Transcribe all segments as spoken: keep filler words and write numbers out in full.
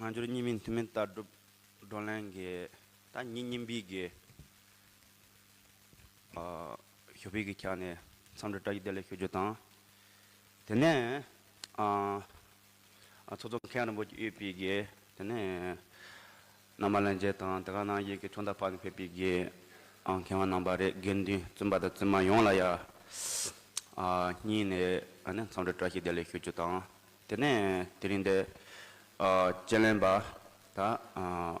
རྣལ་འབྱོར་རྙིང་མའི་ཐུན་མིན་ལྟ་གྲུབ་བགྲོ་གླེང་གི་ད་ཉིན་གཉིས་པའི་གི་ཨ་ཞོགས་པའི་གི་ཆ་ནས་འཚམས་འདྲི་བཀྲ་ཤིས་བདེ་ལེགས་ཞུ་རྒྱུ་དང་། དེ་ནས་ཨ་ཨ་ཚོགས་གཙོ་མཁན་རིན་པོ་ཆེ་དབུས་པའི་གི་དེ་ནས་རྣམ་པ་ལྷན་རྒྱས་དང་དེ་ག་ནང་བཞིན་གྱི་ཕྱོགས་མཐའ་ཁག་ནས་ཕེབས་པའི་གི་ཨ་མཁས་དབང་རྣམ་པ་རེད། དགེ་འདུན་བཙུན་པ་དང་བཙུན་མ་ཡོངས་ལ་ཡ་ཨ་སྙིང་ནས་ཨ་ནི་འཚམས་འདྲི་བཀྲ་ཤིས་བདེ་ལེགས་ཞུ་རྒྱུ་དང་། དེ་ནས་དེ་རིང་འདི་ཨ་དཔྱད་གླེང་པ་ད་ཨ་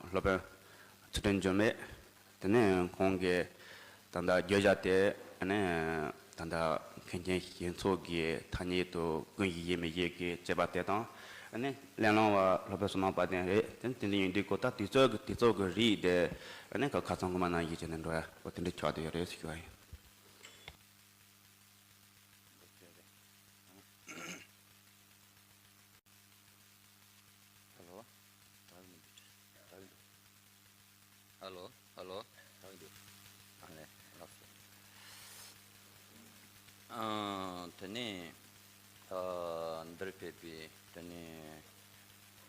སློབ་དཔོན་ཚུལ་ཁྲིམས་འགྱུར་མེད། དེ་ནས་ཁོང་གིས་ད་ལྟ་བརྗོད་བྱ་དེ་ཨ་ནི་ད་ལྟ་མཁན་ཆེན་ཞི་འཚོ་གི་ཐ་སྙད་དུ་ཀུན་གཞི་བཞེད་མི་བཞེད་ཀྱི་དཔྱད་པ་དེ་དང་། ཨ་ནི་གླེང་བསླང་བ་སློབ་དཔོན་བསོད་ནམས་དཔལ་ལྡན་རེད། དེ་དེ་འདི་ཡིན་དུས་ཀོ་ད་དུས་ཚོད་ཀྱི་དུས་ཚོད་ཀྱི་རིགས་དེ་ཨ་ནི་ཁ་ཁ་ཚང་ཁོ་མ་ནང་བཞིན་བྱས་ནས་འགྲོ་ཡ་ཨོ་དེ་འདྲ་ཆགས་བསྡད་ཡོད་རེད་ཟེར་ཞུ་བ་ཡིན། ཧ་ལོ། ཧ་ལོ། ཧ་ལོ། ད་འདུག་ཨ་ལེ། ལགས་སོ། ཨ་དེ་ནས་ཨ་འདིར་ཕེབས་པའི་དེ་ནས་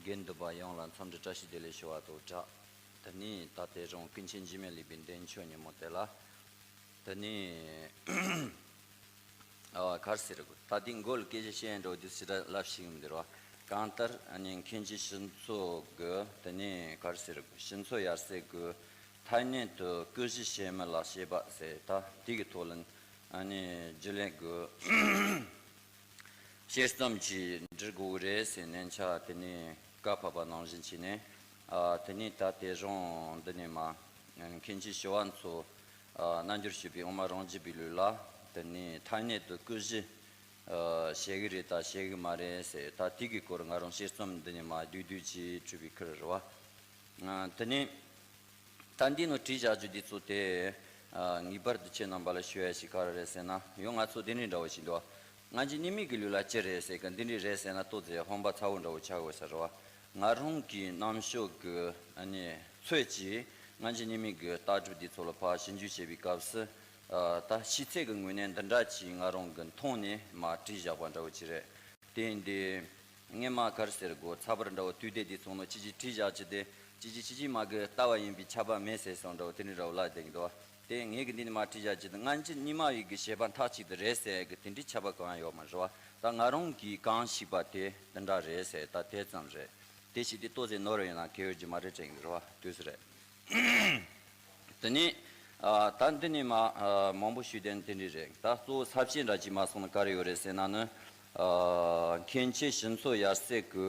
དགེ་འདུན་པ་ཡོངས་ལ་འཚམས་འདྲི་བཀྲ་ཤིས་བདེ་ལེགས་ཞུ་བ་དང་སྦྲགས། དེ་ནས་ད་དེ་རིང་ཀུན་མཁྱེན་འཇིགས་མེད་གླིང་པའི་འདས་མཆོད་ཉིན་མོ་དེ་ལ། དེ་ནས་ཨ་ག་རེ་ཟེར་དགོས། ད་དེ་མགོ་ལ་སྐད་ཆ་བཤད་འགྲོ་རྒྱུ་ཞེ་དྲག་ལབ་ཤེས་ཀྱི་མི་འདུག་ར། གང་ལྟར་ཨ་ནི་མཁན་ཆེན་ཞི་འཚོ་གི་དེ་ནས་ག་རེ་ཟེར་དགོས། ཞི་འཚོ་ཡར་སའི་གི་ཐ་སྙད་དུ་ཀུན་གཞི་བྱེད་མིན་ལ་བྱེད་པ་ཟེར། ད་དེ་གི་ཐོག་ལ་ཨ་ནི་རྒྱུན་ལས་གི་བཤད་རྩོམ་ཅིག་འབྲི་དགོས་རེད་ཟེར་ནན་ཆ་དེ་ནས་བཀའ་ཕབ་པ་ནང་བཞིན་བྱས་ནས། ཨ་དེ་ནས་ད་དེ་རིང་འདི་ནས་མ་མཁན་ཆེན་ཞི་བ་འཚོ་ཨ་རྣལ་འབྱོར་སྤྱོད་པའི་དབུ་མ་རང་རྒྱུད་པའི་ལུགས་ལ་དེ་ནས་ཐ་སྙད་དུ་ཀུན་གཞི་ཨ་བྱེད་ཀྱི་རེད་ད་བྱེད་ཀྱི་མ་རེད་ཟེར། ད་དེ་གི་སྐོར་ང་རང་བཤད་རྩོམ་འདི་ནས་མ་བསྡུས་བསྡུས་ཅིག་བྲིས་པའི་ཁུལ་རེད་བ། ཨ་དེ་ནས། ད་འདི་ནང་བྲིས་བཞག་རྒྱུ་འདི་ཚོ་དེ། ཨ་ངེས་པར་དུ་ཁྱེད་རྣམ་པ་ལ་ཞུ་ཡ་ཞིག་ག་རེ་རེད་ཟེར་ན། ཡང་ང་ཚོ་དེ་འདྲའི་འདྲ་བོ་ཞིག་འདུག་སྔ་འགྱུར་རྙིང་མའི་གི་ལུགས་ལ་ཅི་རེད་ཟེར་གི་འདི་འདྲའི་རེད་ཟེར་ན་ཏོག་ཙེ་ཧམ་པ་ཚ་བོ་འདྲ་བོ་ཆགས་འོས་ས་རེད་བ། ང་རང་གི་རྣམ་དཔྱོད་གི་ཨ་ནི་ཚོད་ཀྱིས་སྔ་འགྱུར་རྙིང་མའི་གི་ལྟ་གྲུབ་འདི་ཚོ་ལ་ཕར་ཞིབ་འཇུག་བྱེད་པའི་སྐབས་སུ། ཨ་ད་ཤེས་ཚད་ཀྱི་ངོས་ནས་འདི་འདྲ་ཅིག་ང་རང་གི་མཐོང་ནས་མར་བྲིས་བཞག་པ་འདྲ་བོ་ཅིག་རེད། དེ་ཡིན་དུས། སྔས་མ་ག་རེ་ཟེར་དགོས། ཚགས་པར་འདྲ་བོ་དུས་དེབ་དེ་ཚོ་ནང་ཅི་ཅི་བྲིས་བཞག་ཅི་དེ་ཅི་ཅི་ཅི་ཅི་མ་གི་ལྟ་བ་ཡིན་པའི་ཁྱབ་པ་མེད་ཟེར་སོང་འདྲ་བོ་དེ་འདྲ་འདྲ་བོ་ལབ་བསྡད་ཀྱི་འདུག་དེ་ངས་གི་འདི་ནས་མར་བྲིས་བཞག་ཅི་དེ་སྔ་འགྱུར་རྙིང་མ་ཡི་གི་བྱེད་པ་མཐའ་གཅིག་ཏུ་རེད་ཟེར་གི་དེ་འདྲའི་ཁྱབ་པ་གང་ཡང་ཡོད་མ་རེད་བ། ད་ང་རང་གིས་གང་ཤེས་པ་དེ་དེ་འདྲ་རེད་ཟེར་ད་དེ་ཙམ་རེད། དེ་ཞིག་དེ་ལྟོ་ཟེར་ནོར་ཡོད་ན་གལ་ཡོད་རྒྱུ་མ་རེད་དྲན་གི་རེད་བ། དུས་སུ་རེད། དེ་ནས་ཨ་ད་འདི་ནས་མ་ཨ་མང་པོ་ཞུས་དོན་དེ་འདྲ་རེད། ད་གཙོ་བོ་ས་བཅད་འདྲ་ཅིག་མ་སོང་ན་ག་རེ་ཡོད་རེད་ཟེར་ན་ནི། ཨ་མཁན་ཆེན་ཞི་འཚོ་ཡར་སའི་གི་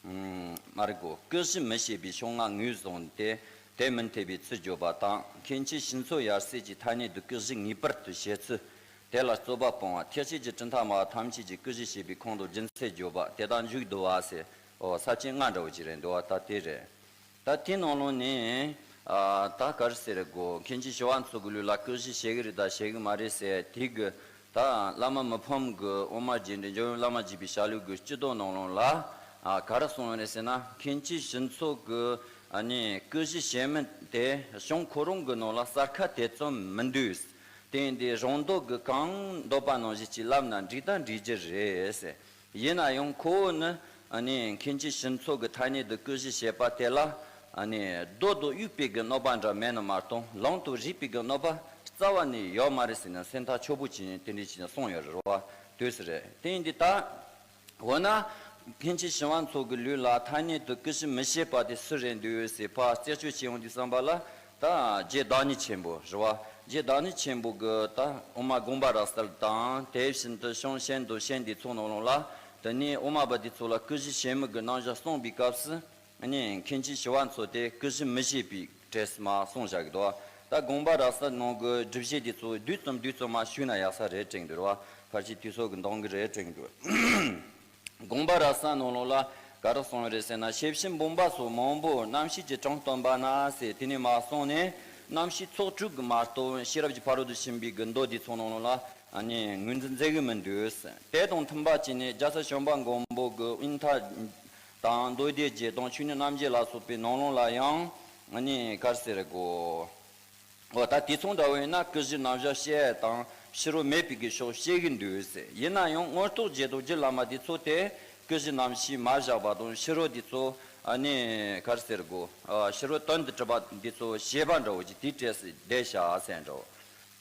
ཨུམ་མ་རེད་གོ། ཀུན་གཞི་མི་བྱེད་པའི་ཕྱོགས་སྔ་ངོས་བཟུང་སྟེ་དེ་མི་འཐད་པའི་ཚུལ་བརྗོད་པ་དང་། མཁན་ཆེན་ཞི་འཚོ་ཡར་སའི་གི་ཐ་སྙད་དུ་ཀུན་གཞི་ངེས་པར་དུ་བྱེད་ཚུལ་དེ་ལ་རྩོད་པ་སྤོང་བ། ཐེག་ཆེན་གྱི་གྲུབ་མཐའ་སྨྲ་བ་ཐམས་ཅད་ཀྱིས་ཀུན་གཞི་བྱེད་པའི་ཁོངས་སུ་རྒྱུ་མཚན་བརྗོད་པ་དེ་དག་མཇུག་བསྡུ་བ་ཟེར། ཨོ་ས་བཅད་ལྔ་འདྲ་བོ་ཅིག་རེད་འདུག་བ། ད་དེ་རེད། ད་དེ་ནང་ལོགས་ནས་ཨ་ད་ག་རེ་ཟེར་དགོས། མཁན་ཆེན་ཞི་བ་འཚོ་གི་ལུགས་ལ་ཀུན་གཞི་བྱེད་ཀྱི་རེད་ད་བྱེད་ཀྱི་མ་རེད་ཟེར་དེ་གི་ད་བླ་མ་མི་ཕམ་གི་དབུ་མ་རྒྱས་འབྲིང་འཇམ་དབྱངས་བླ་མ་རྒྱས་པའི་ཞལ་ལུང་གི་སྤྱི་དོན་ནང་ལོགས་ལ་ཨ་ག་རེ་གསུངས་ཡོད་རེད་ཟེར་ན། མཁན་ཆེན་ཞི་འཚོ་གི་ཨ་ནི་ཀུན་གཞི་བྱེད་མིན་དེ་གཞུང་ཁོ་རང་གི་ནང་ལ་གསལ་ཁ་དེ་ཙམ་མི་འདུག་དེ་ཡིན་དུས་རང་མདོག་གི་གང་འདོད་པ་ནང་བཞིན་ཅིག་ལབ་ན་འགྲིག་ད་འགྲིག་རྒྱུ་རེད་ཟེར། ཡིན་ན་ཡང་ཁོ་བོ་ནི་ཨ་ནི་མཁན་ཆེན་ཞི་འཚོ་གི་ཐ་སྙད་དུ་ཀུན་གཞི་བྱེད་པ་དེ་ལ་ཨ་ནི་རྡོ་དང་དབྱུག་པའི་གི་གནོད་པ་འདྲ་མེད་ནི་མ་གཏོགས་ལུང་དང་རིགས་པའི་གི་གནོད་པ་རྩ་བ་ནས་ཡོད་མ་རེད་ཟེར་ནས་སེམས་ཐག་ཆོད་པོ་བྱས་ནས་དེ་འདྲ་བྱས་ནས་གསུངས་ཡོད་རེད་བ། དུས་སུ་རེད། དེ་ཡིན་དུས་ད་འོ་ན་མཁན་ཆེན་ཞི་བ་འཚོ་གི་ལུགས་ལ་ཐ་སྙད་དུ་ཀུན་གཞི་མི་བྱེད་པ་དེ་སུ་རེད་འདུག་ཟེར་ཕར་རྩད་གཅོད་བྱེད་ཡོང་དུས་ཙམ་པ་ལ། ད་རྗེ་བདག་ཉིད་ཆེན་པོ་རེད་བ། རྗེ་བདག་ཉིད་ཆེན་པོ་གི་ད་དབུ་མ་དགོངས་པ་རབ་གསལ་དང་དེ་བཞིན་དུ་གཞུང་ཤིན་ཏུ་ཤིན་ཏུ་ཚོགས་ནང་ལོགས་ལ་དེ་ནས་དབུ་མ་པ་འདི་ཚོ་ལ་ཀུན་གཞི་བྱེད་མིན་གྱི་རྣམ་གཞག་གསུངས་པའི་སྐབས་སུ་ཨ་ནི་མཁན་ཆེན་ཞི་བ་འཚོ་དེ་ཀུན་གཞི་མི་བྱེད་པའི་གྲས་སུ་མར་གསུངས་བཞག་གི་འདུག་ད་དགོངས་པ་རབ་གསལ་ནང་གི་སྒྲུབ་བྱེད་འདི་ཚོ་བསྡུས་ཙམ་བསྡུས་ཙམ་མར་ཞུས་ན་ཡག་ས་རེད་དྲན་གི་འདུག་རེད་བ། ཕལ་ཆེར་དུས་ཚོད་ཀྱི་འདང་གི་རེད་དྲན་གི་འདུག་དགོངས་པ་རབ་གསལ་ནང་ལོགས་ལ་ག་རེ་གསུངས་ཡོད་རེད་ཟེར་ན། ཤེར་ཕྱིན་འབུམ་པ་སོགས་མང་པོ་རྣམ་ཤེས་ཀྱི་དྲང་སྟོན་པ་ན་ཟེར་དེ་ནས་མར་གསུངས་ནས་རྣམ་ཤེས་ཚོགས་དྲུག་གི་མ་གཏོགས་ཤེས་རབ་ཀྱི་ཕ་རོལ་ཏུ་ཕྱིན་པའི་གི་མདོ་འདི་ཚོ་ནང་ལོགས་ལ་ཨ་ནི་ངོས་འཛིན་མཛད་གི་མི་འདུག་དེ་དང་མཐུན་པ་བྱས་ནས་རྒྱལ་སྲས་བྱམས་པ་མགོན་པོ་གི་དབྱིངས་ཐག་དང་མདོ་སྡེ་རྒྱས་དང་མཆོག་གཉིས་རྣམ་འབྱེད་ལ་སོགས་པའི་ནང་ལོགས་ལ་ཡང་ཨ་ནི་ག་རེ་ཟེར་དགོས། འོ་ད་དེ་མཚུངས་འདྲ་བོ་ཡིན་ན་ཀུན་གཞི་རྣམ་གཞག་བཤད་དང་ཕྱི་རོལ་མེད་པའི་གི་ཕྱོགས་བཤད་གི་འདུག་ཟེར། ཡིན་ན་ཡང་མངོན་རྟོགས་རྗེས་ཐོབ་རྒྱུད་བླ་མ་དེ་ཚོ་དེ་ཀུན་གཞི་རྣམ་བཞག་མ་བཞག་པ་དང་ཕྱི་རོལ་དེ་ཚོ་ ཨ་ནི་ག་རེ་ཟེར་དགོས། ཨ་ཕྱི་རོལ་དོན་དུ་གྲུབ་པ་འདི་ཚོ་བྱེད་པ་འདྲ་བོ་ཅིག་དེའི་གྲས་སུ་བསྡད་བཞག་ཟེར་འདྲ་བོ།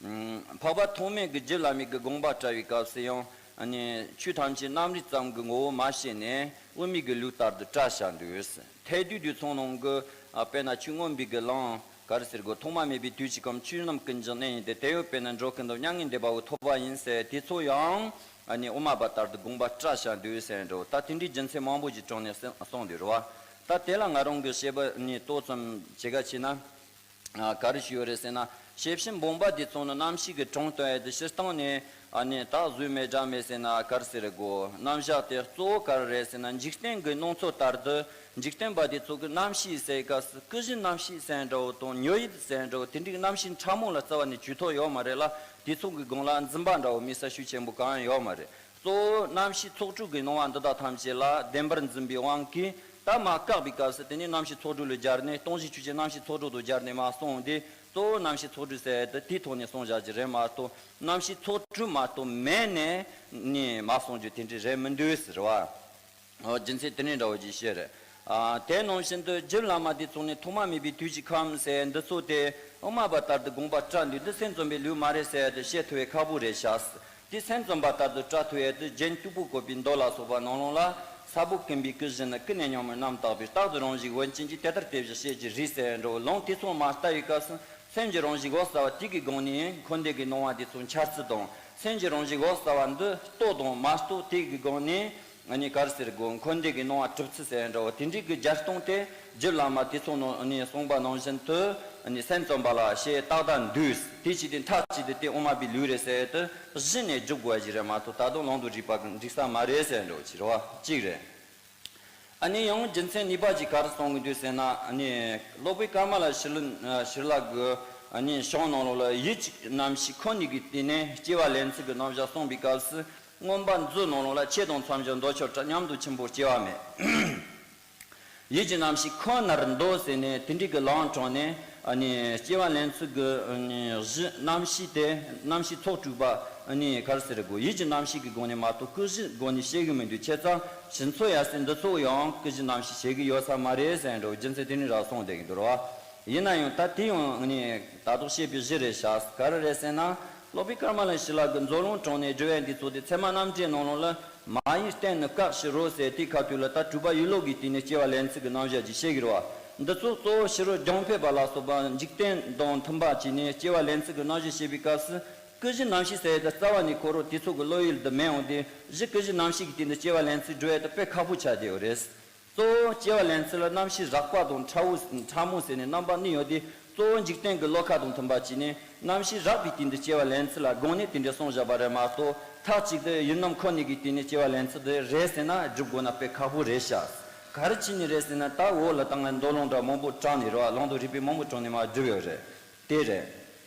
ཨམ་འཕགས་པ་ཐོགས་མེད་ཀྱི་རྒྱུད་བླ་མེད་ཀྱི་དགོངས་པ་བཀྲལ་བའི་སྐབས་སུ་ཡང་ཨ་ནི་ཆོས་ཐམས་ཅད་རྣམ་རིག་ཙམ་གྱི་ངོ་བོ་མ་ཤེས་ནས་དབུ་མའི་གི་ལུགས་ལྟར་དུ་བཀྲལ་བཞག་འདུག། ཐེག་བསྡུས་རྡུལ་ཚོན་ནང་གི་ཨ་དཔེར་ན་ཆོས་མངོན་པའི་གི་ལམ་ག་རེ་ཟེར་དགོས། ཐོག་མ་མེད་པའི་དུས་ཀྱི་ཁམས་ཆོས་རྣམས་ཀུན་གྱི་གནས་ཡིན་ཏེ། དེ་ཡང་དཔེར་ན་འགྲོ་ཀུན་ཏུ་མྱ་ངན་འདས་པ་པོ་ཐོབ་པ་ཡིན་ཟེར། དེ་ཚོ་ཡང་ཨ་ནི་དབུ་མ་པ་ལྟར་དུ་དགོངས་པ་བཀྲལ་བཞག་འདུག་ཟེར་འདྲ་བོ། ད་དེ་འདྲའི་རྒྱུ་མཚན་མང་པོ་ཞིག་དྲངས་ནས་གསུངས་འདུག་རེད་བ། ད་དེ་ལ་ང་རང་གི་བཤད་པ་ནི་ཏོག་ཙམ་བྱེད་ཀ་བྱས་ན། ཨ་ག་རེ་ཞུ་ཡོད་རེད་ཟེར་ན། ཤེར་ཕྱིན་སྦོམ་པ་དེ་ཚོ་ནི་རྣམ་ཤེས་ཀྱི་གྲངས་སྟོན་ཡས་དེ་སྤྱིར་བཏང་ནས་ཨ་ནི་ད་གཟུགས་མེད་སྒྲ་མེད་ཟེར་ན་ག་རེ་ཟེར་དགོས། རྣམ་གཞག་དེ་གཙོ་བོ་ག་རེ་རེད་ཟེར་ན། འཇིག་རྟེན་གྱི་སྣང་ཚུལ་ལྟར་དུ་འཇིག་རྟེན་པ་དེ་ཚོ་གི་རྣམ་ཤེས་ཟེར་སྐབས་སུ་ཀུན་གཞི་རྣམ་ཤེས་ཟེར་འདྲ་བོ་དང་ཉོན་ཡིད་ཟེར་འདྲ་བོ་དེ་འདྲའི་རྣམ་ཤེས་ཕྲ་མོ་ལ་རྩ་བ་ནས་བྱེད་ཐབས་ཡོད་མ་རེད་ལ། དེ་ཚོ་གི་སྒང་ལ་འཛིན་པ་འདྲ་བོ་དམིགས་བསལ་ཤུགས་ཆེན་པོ་གང་ཡང་ཡོད་མ་རེད། གཙོ་བོ་རྣམ་ཤེས་ཚོགས་དྲུག་གི་སྣང་བ་འདི་དག་ཐམས་ཅད་ལ་བདེན་པར་འཛིན་པའི་དབང་གིས་ད་མ་བཀག་པའི་སྐབས་སུ་དེ་ནས་རྣམ་ཤེས་ཚོགས་དྲུག་ལ་སྦྱར་ནས་སྟོང་གཞི་ཆོས་ཅན་རྣམ་ཤེས་ཚོགས་དྲུག་ཏུ་སྦྱར་ནས་མར་གསུངས་ཏེ། གཙོ་བོ་རྣམ་ཤེས་ཚོགས་དྲུག་ཟེར་དེ་དེའི་ཐོག་ནས་གསུངས་བཞག་གི་རེད་མ་གཏོགས། རྣམ་ཤེས་ཚོགས་དྲུག་མ་གཏོགས་མེད་ནས་ནི་མ་གསུངས་རྒྱུ་དེ་འདྲ་རེད་མི་འདུག་ཟེར་བ། ཨོ་རྒྱུ་མཚན་དེ་འདྲ་འདྲ་བོ་ཅིག་བཤད་རེད། ཨ་དེ་ནང་བཞིན་དུ་རྒྱུད་བླ་མ་དེ་ཚོ་ནི་ཐོག་མ་མེད་པའི་དུས་ཀྱི་ཁམས་ཟེར་འདི་ཚོ་དེ་དབུ་མ་པ་ལྟར་དུ་དགོངས་པ་བཀྲལ་འདུག། འདི་སེམས་ཙམ་པའི་ལུགས་མ་རེད་ཟེར་ཏེ་བཤད་ཐུབ་པའི་ཁག་པོ་རེད་ཤག། དེ་སེམས་ཙམ་པ་ལྟར་དུ་བཀྲལ་ཐུབ་ཡས་དེ་རྒྱན་སྟུག་པོ་བཀོད་པའི་མདོ་ལ་སོགས་པ་ནང་ལོགས་ལ། ས་བབ་ཀུན་པའི་ཀུན་གཞི་ནི། ཀུན་ནས་ཉོན་མོངས་རྣམ་དག་པས། རྟག་ཏུ་རང་བཞིན་བུན་ཅན་གྱིས། དེ་ལྟར་དེ་བཞིན་ཤེས་ཀྱི་རིགས་ཟེར་འགྲོ། ལུང་དེ་ཚོ་མར་བལྟ་བའི་སྐབས་སུ་སེམས་ཀྱི་རང་བཞིན་འོད་གསལ་བ་དེ་གི་སྒང་ནས་འཁོར་འདས་ཀྱི་སྣང་བ་དེ་ཚོ་འཆར་ཚུལ་དང་། སེམས་ཀྱི་རང་བཞིན་འོད་གསལ་བ་འདི་རྟོགས་དང་མ་རྟོགས་དེ་གི་སྒང་ནས་ཨ་ནི་ག་རེ་ཟེར་དགོས། འཁོར་འདས་ཀྱི་སྣང་བ་གྲུབ་ཚུལ་ཟེར་འདྲ་བོ་དེ་འདྲའི་གི་རྒྱ་སྟོང་དེ་རྒྱུད་བླ་མ་དེ་ཚོ་ནང་ནས་གསུངས་པ་ནང་བཞིན་དུ་ཨ་ནི་སེམས་ཙམ་པ་ལ་ཞེས་རྟག་ཏུ་འདུས། དེ་ཅི་སྟེ་མཐའ་གཅིག་ཏུ་དེ་དབུ་མ་པའི་ལུགས་རེད་ཟེར་དུ་གཞི་ནས་འཇུག་དགོས་ཀྱི་རེད་མ་གཏོགས། ད་དུང་ལུང་དང་རིགས་པ་གི་འགྲིག་ས་མ་རེད་ཟེར་འདྲ་བོ་ཅིག་རེད་བ། གཅིག་རེད། ཨ་ནི་ཡང་རྒྱུ་མཚན་གཉིས་པ་ཅིག་ག་རེ་གསུང་གི་འདུག་ཟེར་ན། ཨ་ནི་སློབ་དཔོན་ཀ་མ་ལ་ཤཱི་ལ་ཤཱི་ལ་གི་ཨ་ནི་གཞུང་ནང་ལོགས་ལ་ཡིད་ཀྱི་རྣམ་ཤེས་ཁོ་ནའི་གི་སྟེང་ནས་སྐྱེ་བ་ལེན་ཚུལ་གྱི་རྣམ་གཞག་གསུངས་པའི་སྐབས་སུ། མངོན་པ་མཛོད་ནང་ལོགས་ལ། ཆེ་དང་མཚམས་སྦྱོར་མདོ་ཆོག་གྲགས། ཉམས་དང་ཆེན་པོ་སྐྱེ་བ་མེད། ཡིད་ཀྱི་རྣམ་ཤེས་ཁོ་ནར་འདོད་ཟེར་ནས་དེ་འདྲའི་གི་ལམ་དྲངས་ནས། ཨ་ནི་སྐྱེ་བ་ལེན་ཚུལ་གྱི་ཨ་ནི་གཞི་རྣམ་ཤེས་དེ་རྣམ་ཤེས་ཚོགས་དྲུག་པ་ཨ་ནི་ག་རེ་ཟེར་དགོས། ཡིད་ཀྱི་རྣམ་ཤེས་ཀྱི་སྒོ་ནས་མ་གཏོགས་ཀུན་གཞིའི་སྒོ་ནས་བཤད་གི་མི་འདུག། བྱས་ཙང་ཕྱི་མཚོ་ཡར་སའི་འདི་ཚོ་ཡང་ཀུན་གཞི་རྣམ་ཤེས་བཤད་གི་ཡོད་ས་མ་རེད་ཟེར་འགྲོ། རྒྱུ་མཚན་དེ་ནི་ར་སོང་བསྡད་གི་འདུག་ར་བ། ཡིན་ན་ཡང་ད་དེ་ཡང་ཨ་ནི་ད་དུང་བཤད་པའི་གཞི་རེད་ཤག། ག་རེ་རེད་ཟེར་ན། སློབ་དཔོན་ཀ་མ་ལ་ཤཱི་ལ་གི་མཛོད་ལུང་དྲངས་ནས་བསྒྲུབས་པའི་འདི་ཚོ་དེ་ཚད་མ་རྣམ་འགྲེལ་ནང་ལོགས་ལ། མ་ཡིན་རྟེན་ནི་བཀག་ཕྱིར་རོ་ཟེར། དེའི་ཁ་ཐུག་ལ་ད་སྤྲོས་པ་ཡིད་བློ་གི་སྟེང་ནས་སྐྱེ་བ་ལེན་ཚུལ་གྱི་རྣམ་གཞག་ཅིག་བཤད་ཀྱི་རེད་བ། འདི་ཚོ་གཙོ་བོ་ཕྱི་རོལ་རྒྱང་འཕེན་པ་ལ་སོགས་པ་འཇིག་རྟེན་དང་མཐུན་པ་བྱས་ནས་སྐྱེ་བ་ལེན་ཚུལ་གྱི་རྣམ་གཞག་བཤད་པའི་སྐབས་སུ། ཀུན་གཞི་རྣམ་ཤེས་ཟེར་ཡས་དེ་རྩ་བ་ནས་ཁོ་རང་དེ་ཚོ་གི་བློ་ཡུལ་དུ་མེད་འོང་དུས། གཞི་ཀུན་གཞི་རྣམ་ཤེས་ཀྱི་སྟེང་དུ་སྐྱེ་བ་ལེན་ཚུལ་བསྒྲུབ་ཡས་དེ་དཔེ་ཁག་པོ་ཆགས་བསྡད་ཡོད་རེད། གཙོ་བོ་སྐྱེ་བ་ལེན་ཚུལ་ལ་རྣམ་ཤེས་རགས་པ་དང་ཕྲ་བོ་ཕྲ་མོ་ཟེར་ནས་རྣམ་པ་གཉིས་ཡོད་དེ། གཙོ་བོ་འཇིག་རྟེན་གྱི་བློ་ཁ་དང་མཐུན་པ་བྱས་ནས་རྣམ་ཤེས་རགས་པའི་སྟེང་དུ་སྐྱེ་བ་ལེན་ཚུལ་ལ་དགོངས་ནས་དེ་འདྲ་གསུངས་བཞག་པ་རེད་མ་གཏོགས། མཐའ་གཅིག་ཏུ་ཡུལ་རྣམ་ཁོ་ན་གི་སྟེང་ནས་སྐྱེ་བ་ལེན་ཚུལ་དེ་རེད་ཟེར་ན་སྒྲུབ་དགོས་ན་དཔེ་ཁག་པོ་རེད་ཤག། ག་རེ་བྱས་ནས་རེད་ཟེར་ན། ད་འོག་ལ་ད་ང་མདོ་ལུང་འདྲ་མང་པོ་དྲངས་ནས་རེད་བ། ལུང་དང་རིགས་པས་མང་པོ་དྲངས་ནས་མར་བསྒྲུབས་ཡོད་རེད། དེ་རེད།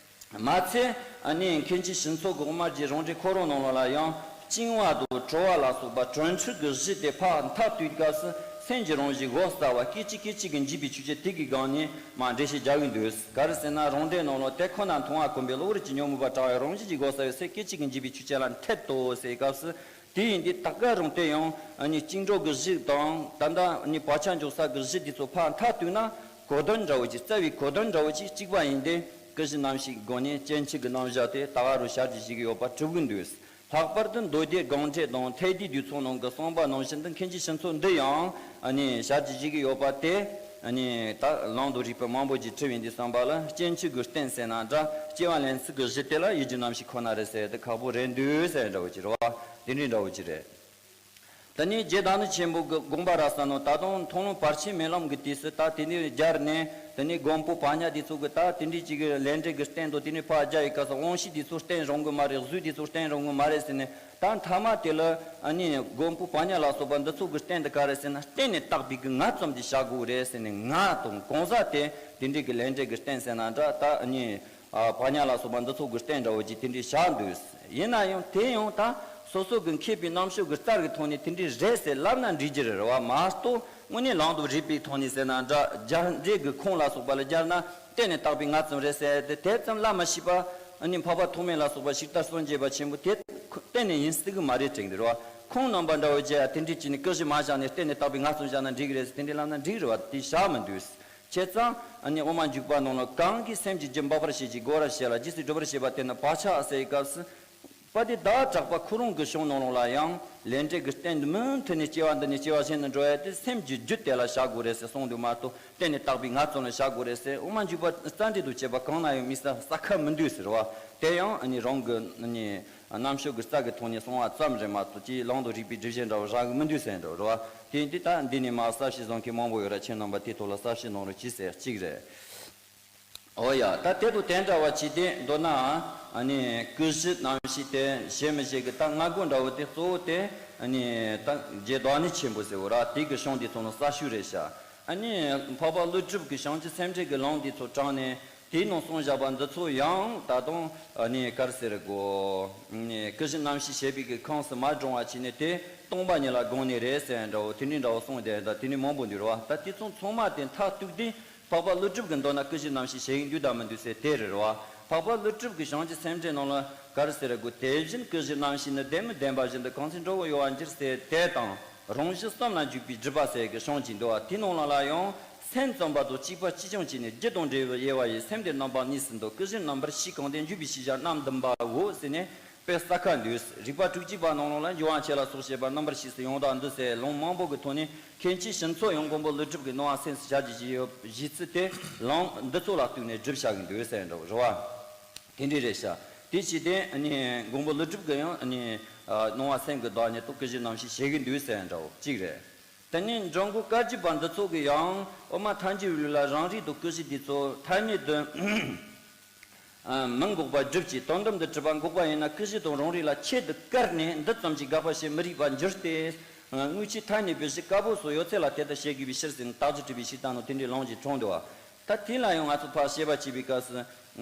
མ་ཚད་ཨ་ནི་མཁན་ཆེན་ཞི་འཚོ་གི་དབུ་མ་རྒྱུད་རང་འགྲེལ་ཁོ་རང་ནང་ལོགས་ལ་ཡང་། བཅིང་བ་དང་བྲོ་བ་ལ་སོགས་པ་གྲོལ་འཁྲུལ་གྱི་གཞི་དེ་ཕར་མཐའ་གཏུགས་སྐབས་སུ། སེམས་ཀྱི་རང་བཞིན་འོད་གསལ་བ་སྐད་ཅིག་སྐད་ཅིག་གིས་འཇིག་པའི་ཆོས་ཅན། དེ་གི་སྒང་ནས་མར་འགྲེལ་བཤད་རྒྱག་གི་འདུག། ག་རེ་ཟེར་ན། རང་འགྲེལ་ནང་ལོགས་དེ་ཁོ་ན་མཐོང་བ་གོམས་པས་གློ་བུར་གྱི་ཉོན་མོངས་པ་བྲལ་བའི་རང་བཞིན་གྱི་འོད་གསལ་བའི་སེམས་སྐད་ཅིག་གིས་འཇིག་པའི་ཆོས་ཅན་ལ་འཐད་དོ་ཟེར་སྐབས་སུ། དེ་ཡིན་དུས་ད་ག་རང་དེ་ཡང་ཨ་ནི་བཅིངས་འགྲོལ་གྱི་གཞི་དང་། ད་ལྟ་ཨ་ནི་བག་ཆགས་འཇོག་ས་གི་གཞི་དེ་ཚོ་ཕར་མཐའ་གཏུགས་ན། གོ་དོན་འདྲ་བོ་ཅིག། རྩ་བའི་གོ་དོན་འདྲ་བོ་ཅིག་གཅིག་པ་ཡིན་ཏེ། ཀུན་གཞི་རྣམ་ཤེས་ཀྱི་སྒོ་ནས་སྐྱེ་འཆི་གི་རྣམ་གཞག་དེ་ད་ག་རང་ཞལ་གྱིས་བཞེས་ཀྱི་ཡོད་པ་གྲུབ་ཀྱི་འདུག། ལྷག་པར་དུ་མདོ་སྡེ་དགོངས་འགྲེལ་དང་ཐེག་བསྡུས་རྡུལ་ཚོན་ནང་གི་གསུངས་པ་ནང་བཞིན་དུ། མཁན་ཆེན་ཞི་འཚོ་འདི་ཡང་ཨ་ནི་ཞལ་གྱིས་བཞེས་ཀྱི་ཡོད་པ་དེ། ཨ་ནི་ད་ལུང་དང་རིགས་པ་མང་པོ་ཅིག་འཁྲིལ་བའི་འདི་བསམ་པ་ལ། སྐྱེ་འཆི་གི་རྟེན་ཟེར་ན་འདྲ། སྐྱེ་བ་ལེན་ཚུལ་གྱི་གཞི་དེ་ལ་ཡིད་ཀྱི་རྣམ་ཤེས་ཁོ་ན་རེད་ཟེར་དེ་ཁག་པོ་རེད་འདུག་ཟེར་འདྲ་བོ་ཅིག་རེད་བ། དེ་འདྲའི་འདྲ་བོ་ཅིག་རེད། དེ་ནས་རྗེ་བདག་ཉིད་ཆེན་པོ་གི་དགོངས་པ་རབ་གསལ་ནང་། ད་དུང་མཐོང་ལམ་བར་ཆད་མེད་ལམ་གྱི་དུས་སུ་ད་དེ་ནས་སྦྱར་ནས། དེ་ནས་མགོན་པོ་པ་ཉ་དེ་ཚོ་གི་ད་དེ་འདྲའི་ཅིག་གི་ལས་འབྲས་ཀྱི་རྟེན་དུ་དེ་ནས་ཕར་སྦྱར་བའི་སྐབས་སུ། དབང་ཤེས་དེ་ཚོ་རྟེན་རུང་གི་མ་རེད། གཟུགས་དེ་ཚོ་རྟེན་རུང་གི་མ་རེད་ཟེར་ནས། ད་མཐའ་མ་དེ་ལ་ཨ་ནི་མགོན་པོ་པ་ཉ་ལ་སོགས་པ་འདི་ཚོ་གི་རྟེན་དེ་ག་རེ་ཟེར་ན། རྟེན་ནི་བཏགས་པའི་གི་ངར་ཙམ་དེ་བཞག་དགོས་རེད་ཟེར་ནས། ངར་དང་གང་ཟག་དེ་དེ་འདྲའི་གི་ལས་འབྲས་ཀྱི་རྟེན་ཟེར་ན་འདྲ། ད་ཨ་ནི། ཨ་པ་ཉ་ལ་སོགས་པ་འདི་ཚོ་གི་རྟེན་འདྲ་བོ་ཅིག་དེ་འདྲའི་བཞག་འདུག། ཡིན་ན་ཡང་དེ་ཡང་ད་སོ་སོ་གི་མཁས་པའི་རྣམ་དཔྱོད་ཀྱི་རྩལ་གྱི་ཐོག་ནས་དེ་འདྲའི་རེད་ཟེར་ལབ་ན་འགྲིག་རྒྱུ་རེད་བ། མ་གཏོགས་དངོས་གནས་ལུང་དང་རིགས་པའི་ཐོག་ནས་ཟེར་ན་འདྲ། སྦྱར་འགྲེལ་གྱི་ཁུངས་ལ་སོགས་པ་ལ་སྦྱར་ན་རྟེན་ནི་བཏགས་པའི་ངར་ཙམ་རེད་ཟེར་དེ་དེ་ཙམ་ལབ་མ་ཤེས་པ། ཨ་ནི་འཕགས་པ་ཐོགས་མེད་ལ་སོགས་པ་ཞིག་ལྟར་སངས་རྒྱས་པ་ཆེན་པོ་དེ་གཏན་ནས་ཡིན་སྲིད་གི་མ་རེད་དྲན་གི་རེད་བ། ཁོང་རྣམ་པ་འདྲ་བོ་བྱས་ཡ་དེ་འདྲས་བྱས་ནས་སྐུ་བཞི་མ་བཞག་ནས་གཏན་ནས་དག་པའི་ངལ་རྩོལ་བཞག་ན་འགྲིག་གི་རེད་ཟེར། དེ་འདྲས་ལབ་ན་འགྲིག་རེད་བ། དེ་བཞག་མི་འདུག་བྱས་ཙང་ཨ་ནི་དབུ་མ་འཇུག་པ་ནང་ལ་གང་གིས་སེམས་ཀྱི་རྒྱུད་འབབ་པར་བྱེད་ཅིང་རྒོལ་བར་བྱེད་ལ་རྗེས་སུ་སྒྲུབ་པར་བྱེད་པ་དེ་ནི་བག་ཆགས་ཟེར་བའི་སྐབས་སུ། པ་དེ་བདག་གྲགས་པ་ཁོ་རང་གི་གཞུང་ནང་ལོགས་ལ་ཡང་ལས་འབྲས་ཀྱི་རྟེན་མུ་མཐུད་ནས་སྐྱེ་བ་འདི་ནས་སྐྱེ་བ་གཞན་དུ་འགྲོ་ཡ་དེ་སེམས་ཀྱི་རྒྱུད་དེ་ལ་བཞག་དགོས་རེད་ཟེར་གསུངས་འདུག་མ་གཏོགས་གཏན་ནས་དག་པའི་ངལ་རྩོལ་ལ་བཞག་དགོས་རེད་ཟེར་དབུ་མ་འཇུག་པ་རྩ་འགྲེལ་དུ་བྱས་པ་གང་ན་ཡང་དམིགས་བསལ་གསལ་ཁ་མི་འདུག་ཟེར་བ། དེ་ཡང་ཨ་ནི་རང་གི་ཨ་ནི་རྣམ་དཔྱོད་ཀྱི་རྩལ་གྱི་ཐོག་ནས་གསུངས་པ་ཙམ་རེད་མ་གཏོགས་ཅིག་ལུང་དང་རིགས་པའི་སྒྲུབ་བྱེད་འདྲ་བོ་རག་གི་མི་འདུག་ཟེར་འདྲ་བོ་རེད་བ། དེ་འདི་ད་འདི་ནས་མར་གསལ་བཤད་བཟོ་མཁན་མང་པོ་ཡོད་ར། ཁྱེད་རྣམ་པ་དེའི་ཐོག་ལ་གསལ་བཤད་གནང་རོགས་གྱིས་ཟེར་གཅིག་རེད། ཨོ་ཡ། ད་དེ་དང་དེ་འདྲ་བ་ཅིག་དེ་མདོར་ན་ཨ་ནི་ཀུན་གཞི་རྣམ་བཞི་དེ་བྱེད་མི་བྱེད་ཀྱི་ད་སྔ་རྒོལ་འདྲ་བོ་དེ་གཙོ་བོ་དེ་ཨ་ནི་ད་རྗེ་བདག་ཉིད་ཆེན་པོ་ཟེར་བོ་ར་དེ་གི་གཞུང་འདི་ཚོ་ནང་གསལ་ཞུ་རེད་ཤག་ཨ་ནི་འཕགས་པ་ཀླུ་སྒྲུབ་ཀྱི་བྱང་ཆུབ་སེམས་འགྲེལ་གྱི་ལུང་འདི་ཚོ་དྲངས་ནས་དེའི་ནང་གསུངས་བཞག་པ་འདི་ཚོ་ཡང་ད་དུང་ཨ་ནི་ག་རེ་ཟེར་དགོས། ཀུན་གཞི་རྣམ་བཞི་བྱེད་པའི་གི་ཁོངས་སུ་མ་འགྲོ་བ་བྱས་ནས་དེ་སྟོང་པ་ཉིད་ལ་དགོངས་ནས་རེད་ཟེར་འདྲ་བོ་དེ་འདྲའི་འདྲ་བོ་གསུངས་དེ་ད་དེ་ནི་མང་པོ་འདུག་རེད་བ། ད་དེ་ཚོ་ཚང་མ་དེ་མཐར་གཏུགས་དུས། འཕགས་པ་ཀླུ་སྒྲུབ་ཀྱི་མདོར་ན་ཀུན་གཞི་རྣམ་བཞི་བྱེད་ཀྱི་འདུག་དང་མི་འདུག་ཟེར་དེ་རེད་རེད་བ། འཕགས་པ་ཀླུ་སྒྲུབ་ཀྱི་བྱང་ཆུབ་སེམས་འགྲེལ་ནང་ལ་ག་རེ་ཟེར་དགོས། དེ་བཞིན་ཀུན་གཞི་རྣམ་བཞི་ནི། བདེན་མི་བདེན་པ་བཞིན་དུ་གང་ཚེ་འགྲོ་བའི་གཡོ་བ་འགྱུར་ཟེར་དེ་དང་། རང་བཞིན་གསུམ་ལ་འཇུག་པའི་སྒྲུབ་པ་ཟེར་གྱི་གཞུང་གཅིག་འདུག་བ། དེའི་ནང་ལ་ལ་ཡང་། སེམས་ཙམ་པ་དང་གཅིག་པ་གཅིག་རྐྱང་གཅིག་ནི། རྒྱུ་དང་འབྲས་བུའི་དབྱེ་བ་ཡིས། སེམས་དེ་རྣམ་པ་གཉིས་སུ་འདུ། ཀུན་གཞི་རྣམ་པར་ཤེས་གང་དེ། འཇུག་པའི་ཤེས་བྱ་རྣམ་བདུན་པའོ་ཟེར་ནས། དཔེ་གསལ་ཁ་འདུག་རིགས་པ་དྲུག་ཅུ་པ་ནང་ལོགས་ལ་འཇུག་དབང་ཆེ་ལ་སོགས་བཤད་པ་རྣམ་པར་ཕྱེ་སུ་ཡང་དག་འདུ་ཟེར་ལུང་མང་པོ་གི་ཐོག་ནས་མཁན་ཆེན་ཞི་འཚོ་ཡང་མགོན་པོ་ཀླུ་སྒྲུབ་ཀྱི་སྣང་བ་སེམས་སུ་བྱ་རྒྱུ་ཞིག་ཡོད། གཞི་ཚུལ་དེ་ལུང་འདི་ཚོ་ལ་གཏུགས་ནས་སྒྲུབ་བྱ་གི་འདུག་ཟེར་འདྲ་བོ་རེད་བ། དེ་འདྲ་རེད་ཤག་དེ་བྱས་ཏེ་ནི་མགོན་པོ་ཀླུ་སྒྲུབ་ཀྱི་ཡང་ནི་སྣང་བ་སེམས་ཀྱི་བདག་ཉིད་དུ་ཀུན་གཞི་རྣམ་བཞི་བྱེད་གི་འདུག་ཟེར་འདྲ་བོ་གཅིག་རེད། དེ་ནས་འགྲོ་མགོན་བཀའ་བརྒྱུད་པ་འདི་ཚོ་གི་ཡང་དབུ་མ་ཐལ་འགྱུར་ལུགས་ལ་རང་རིག་དང་ཀུན་གཞི་འདི་ཚོ་ཐ་སྙད་དུ། ཨ། མི་འགོག་པར་སྒྲུབ་ཀྱི་དོན་དམ་དུ་གྲུབ་པ་འགོག་པ་ཡིན་ན། ཀུན་གཞི་དང་རང་རིག་ལ་ཆེད་དུ་བཀར་ནས་འདི་ཙམ་གྱིས་དགག་པ་ཞེས་མི་རིགས་པར་འགྱུར་ཏེ། དངོས་ཆོས་ཐ་སྙད་པའི་གཞི་བཀའ་པོད་སོགས་ཡོད་ཚད་ལ་དེ་ལྟར་བཤད་དགོས་པའི་ཕྱིར་ཟེར་ནས་རྟགས་གཞི་གྲུབ་པའི་ཕྱིར་ལྟར་ནོ་དེ་འདྲའི་ལུང་གིས་དྲངས་འདུག་བ། ད་དེ་ལ་ཡང་ང་ཚོ་ཕར་བཤད་པ་བྱེད་པའི་སྐབས་སུ་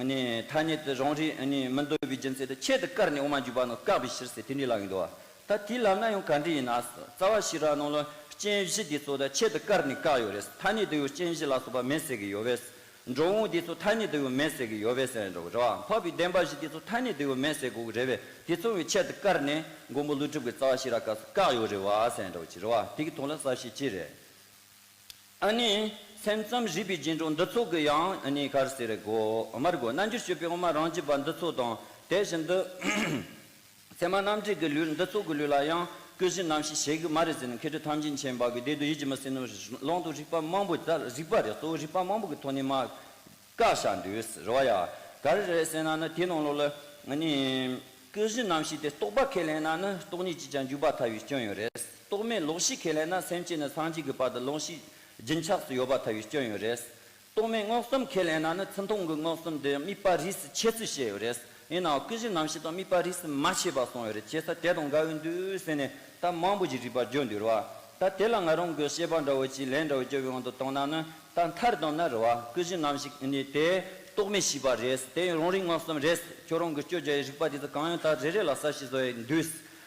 ནི་ཐ་སྙད་དུ་རང་རིག་ནི་མི་འདོད་པའི་རྒྱུ་མཚན་དུ་ཆེད་དུ་བཀར་ནས་དབུ་མ་འཇུག་པ་ནང་བཀག་པའི་ཕྱིར་ཟེར་དེ་འདྲའི་ལབ་ཡོང་འདུག་བ། ད་དེ་ལབ་ན་ཡང་ག་འདྲ་ཡིན་ན། རྩ་བ་ཤེས་རབ་ནང་ལ་རྐྱེན་བཞི་དེ་ཚོ་ད་ཆེད་དུ་བཀར་ནས་བཀག་ཡོད་རེད། ཐ་སྙད་དུ་ཡང་རྐྱེན་བཞི་ལ་སོགས་པ་མེད་ཟེར་གི་ཡོད་པས། འགྲོ་འོང་དེ་ཚོ་ཐ་སྙད་དུ་ཡང་མེད་ཟེར་གི་ཡོད་པས་ཟེར་འགྲོ་གི་རེད་བ། འཕགས་པའི་བདེན་པ་བཞི་དེ་ཚོ་ཐ་སྙད་དུ་ཡང་མེད་ཟེར་དགོས་གི་རེད་པས། དེ་ཚོ་ཡང་ཆེད་དུ་བཀར་ནས་མགོན་པོ་ཀླུ་སྒྲུབ་ཀྱི་རྩ་བ་ཤེས་རབ་སྐབས་སུ་བཀག་ཡོད་རེད་བ་ཟེར་འགྲོ་གི་རེད་བ། དེ་གི་ཐོག་ལ་གསལ་བཤད་ཅི་རེད། ཨ་ནི་སེམས་ཙམ་རིགས་པའི་རྗེས་འགྲོ་འདི་ཚོ་གི་ཡང་ཨ་ནི་ག་རེ་ཟེར་དགོས། མར་གོ་རྣལ་འབྱོར་སྤྱོད་པའི་དབུ་མ་རང་རྒྱུད་པ་འདི་ཚོ་དང་དེ་བཞིན་དུ། ཚད་མ་རྣམ་འགྲེལ་གྱི་ལུགས་འདི་ཚོ་གི་ལུགས་ལ་ཡང་ཀུན་གཞི་རྣམ་བཞི་བྱེད་གི་མ་རེད་ཟེར་ནས་མཁས་གྲུབ་ཐམས་ཅད་མཁྱེན་པ་གི་སྡེ་བདུན་ཡིད་ཀྱིས་མི་གསུང་ནོ་ལུང་དང་རིགས་པ་མང་པོ་ད་རིགས་པ་རེད། གཙོ་བོ་རིགས་པ་མང་པོ་གི་ཐོག་ནས་མ་བཀག་བཞག་འདུག་རེད་བ་ཡ། ག་རེ་རེད་ཟེར་ན་ནི་དེའི་ནང་ལོགས་ལ་ནི་ཀུན་གཞི་རྣམ་བཞི་དེ་རྟོག་པ་ཁས་ལེན་ན་ནི་སྟོང་ཉིད་ཀྱིས་ཀྱང་འཇུག་པར་ཐལ་བའི་སྐྱོན་ཡོད་རེད། རྟོག་མེད་ལོག་ཤེས་ཁས་ལེན་ན་སེམས་ཅན་ནས་སངས་རྒྱས་ཀྱི་བར་དུ་ལོག་ཤེས་རྒྱུན་ཆགས་སུ་ཡོད་པར་ཐལ་བའི་སྐྱོན་ཡོད་རེད། རྟོག་མེད་མངོན་སུམ་ཁས་ལེན་ན་ནི་ཚུལ་མཐུན་གྱི་མངོན་སུམ་དེ་དམིགས་པ་རིས་སུ་ཆད་ཚུལ་བཤད་ཡོད་རེད། ཡིན་ནའང་ཀུན་གཞི་རྣམ་བཞི་དང་དམིགས་པ་རིས་སུ་མ་ཆད་པ་གསུངས་ཡོད་རེད། བྱས་ཙང་དེ་དང་འགལ་བའི་འདུག་ཟེར་ནས་ད་མང་པོ་ཞིག་རིགས་པ་བརྗོད་འདུག་རེད་བ། ད་དེ་ལ་ང་རང་གི་བཤད་པ་འདྲ་བོ་ཅིག་ལན་འདྲ་བོ་བརྒྱབ་པའི་དབང་དུ་བཏང་ན་ནི་ད་མཐར་བསྡོམས་ན་རེད་བ། ཀུན་གཞི་རྣམ་བཞི་ནི་དེ་རྟོག་མེད་ཤེས་པ་རེད། དེ་རང་རིག་མངོན་སུམ་རེད། ཁྱོད་རང་གི་སྤྱོད་བྱ་ཡི་རིགས་པ་དེ་ཚོ་གང་ཡང་དག་རེ་རེ་ལ་གསལ་བཤད་བཟོ་ཡི་འདུག་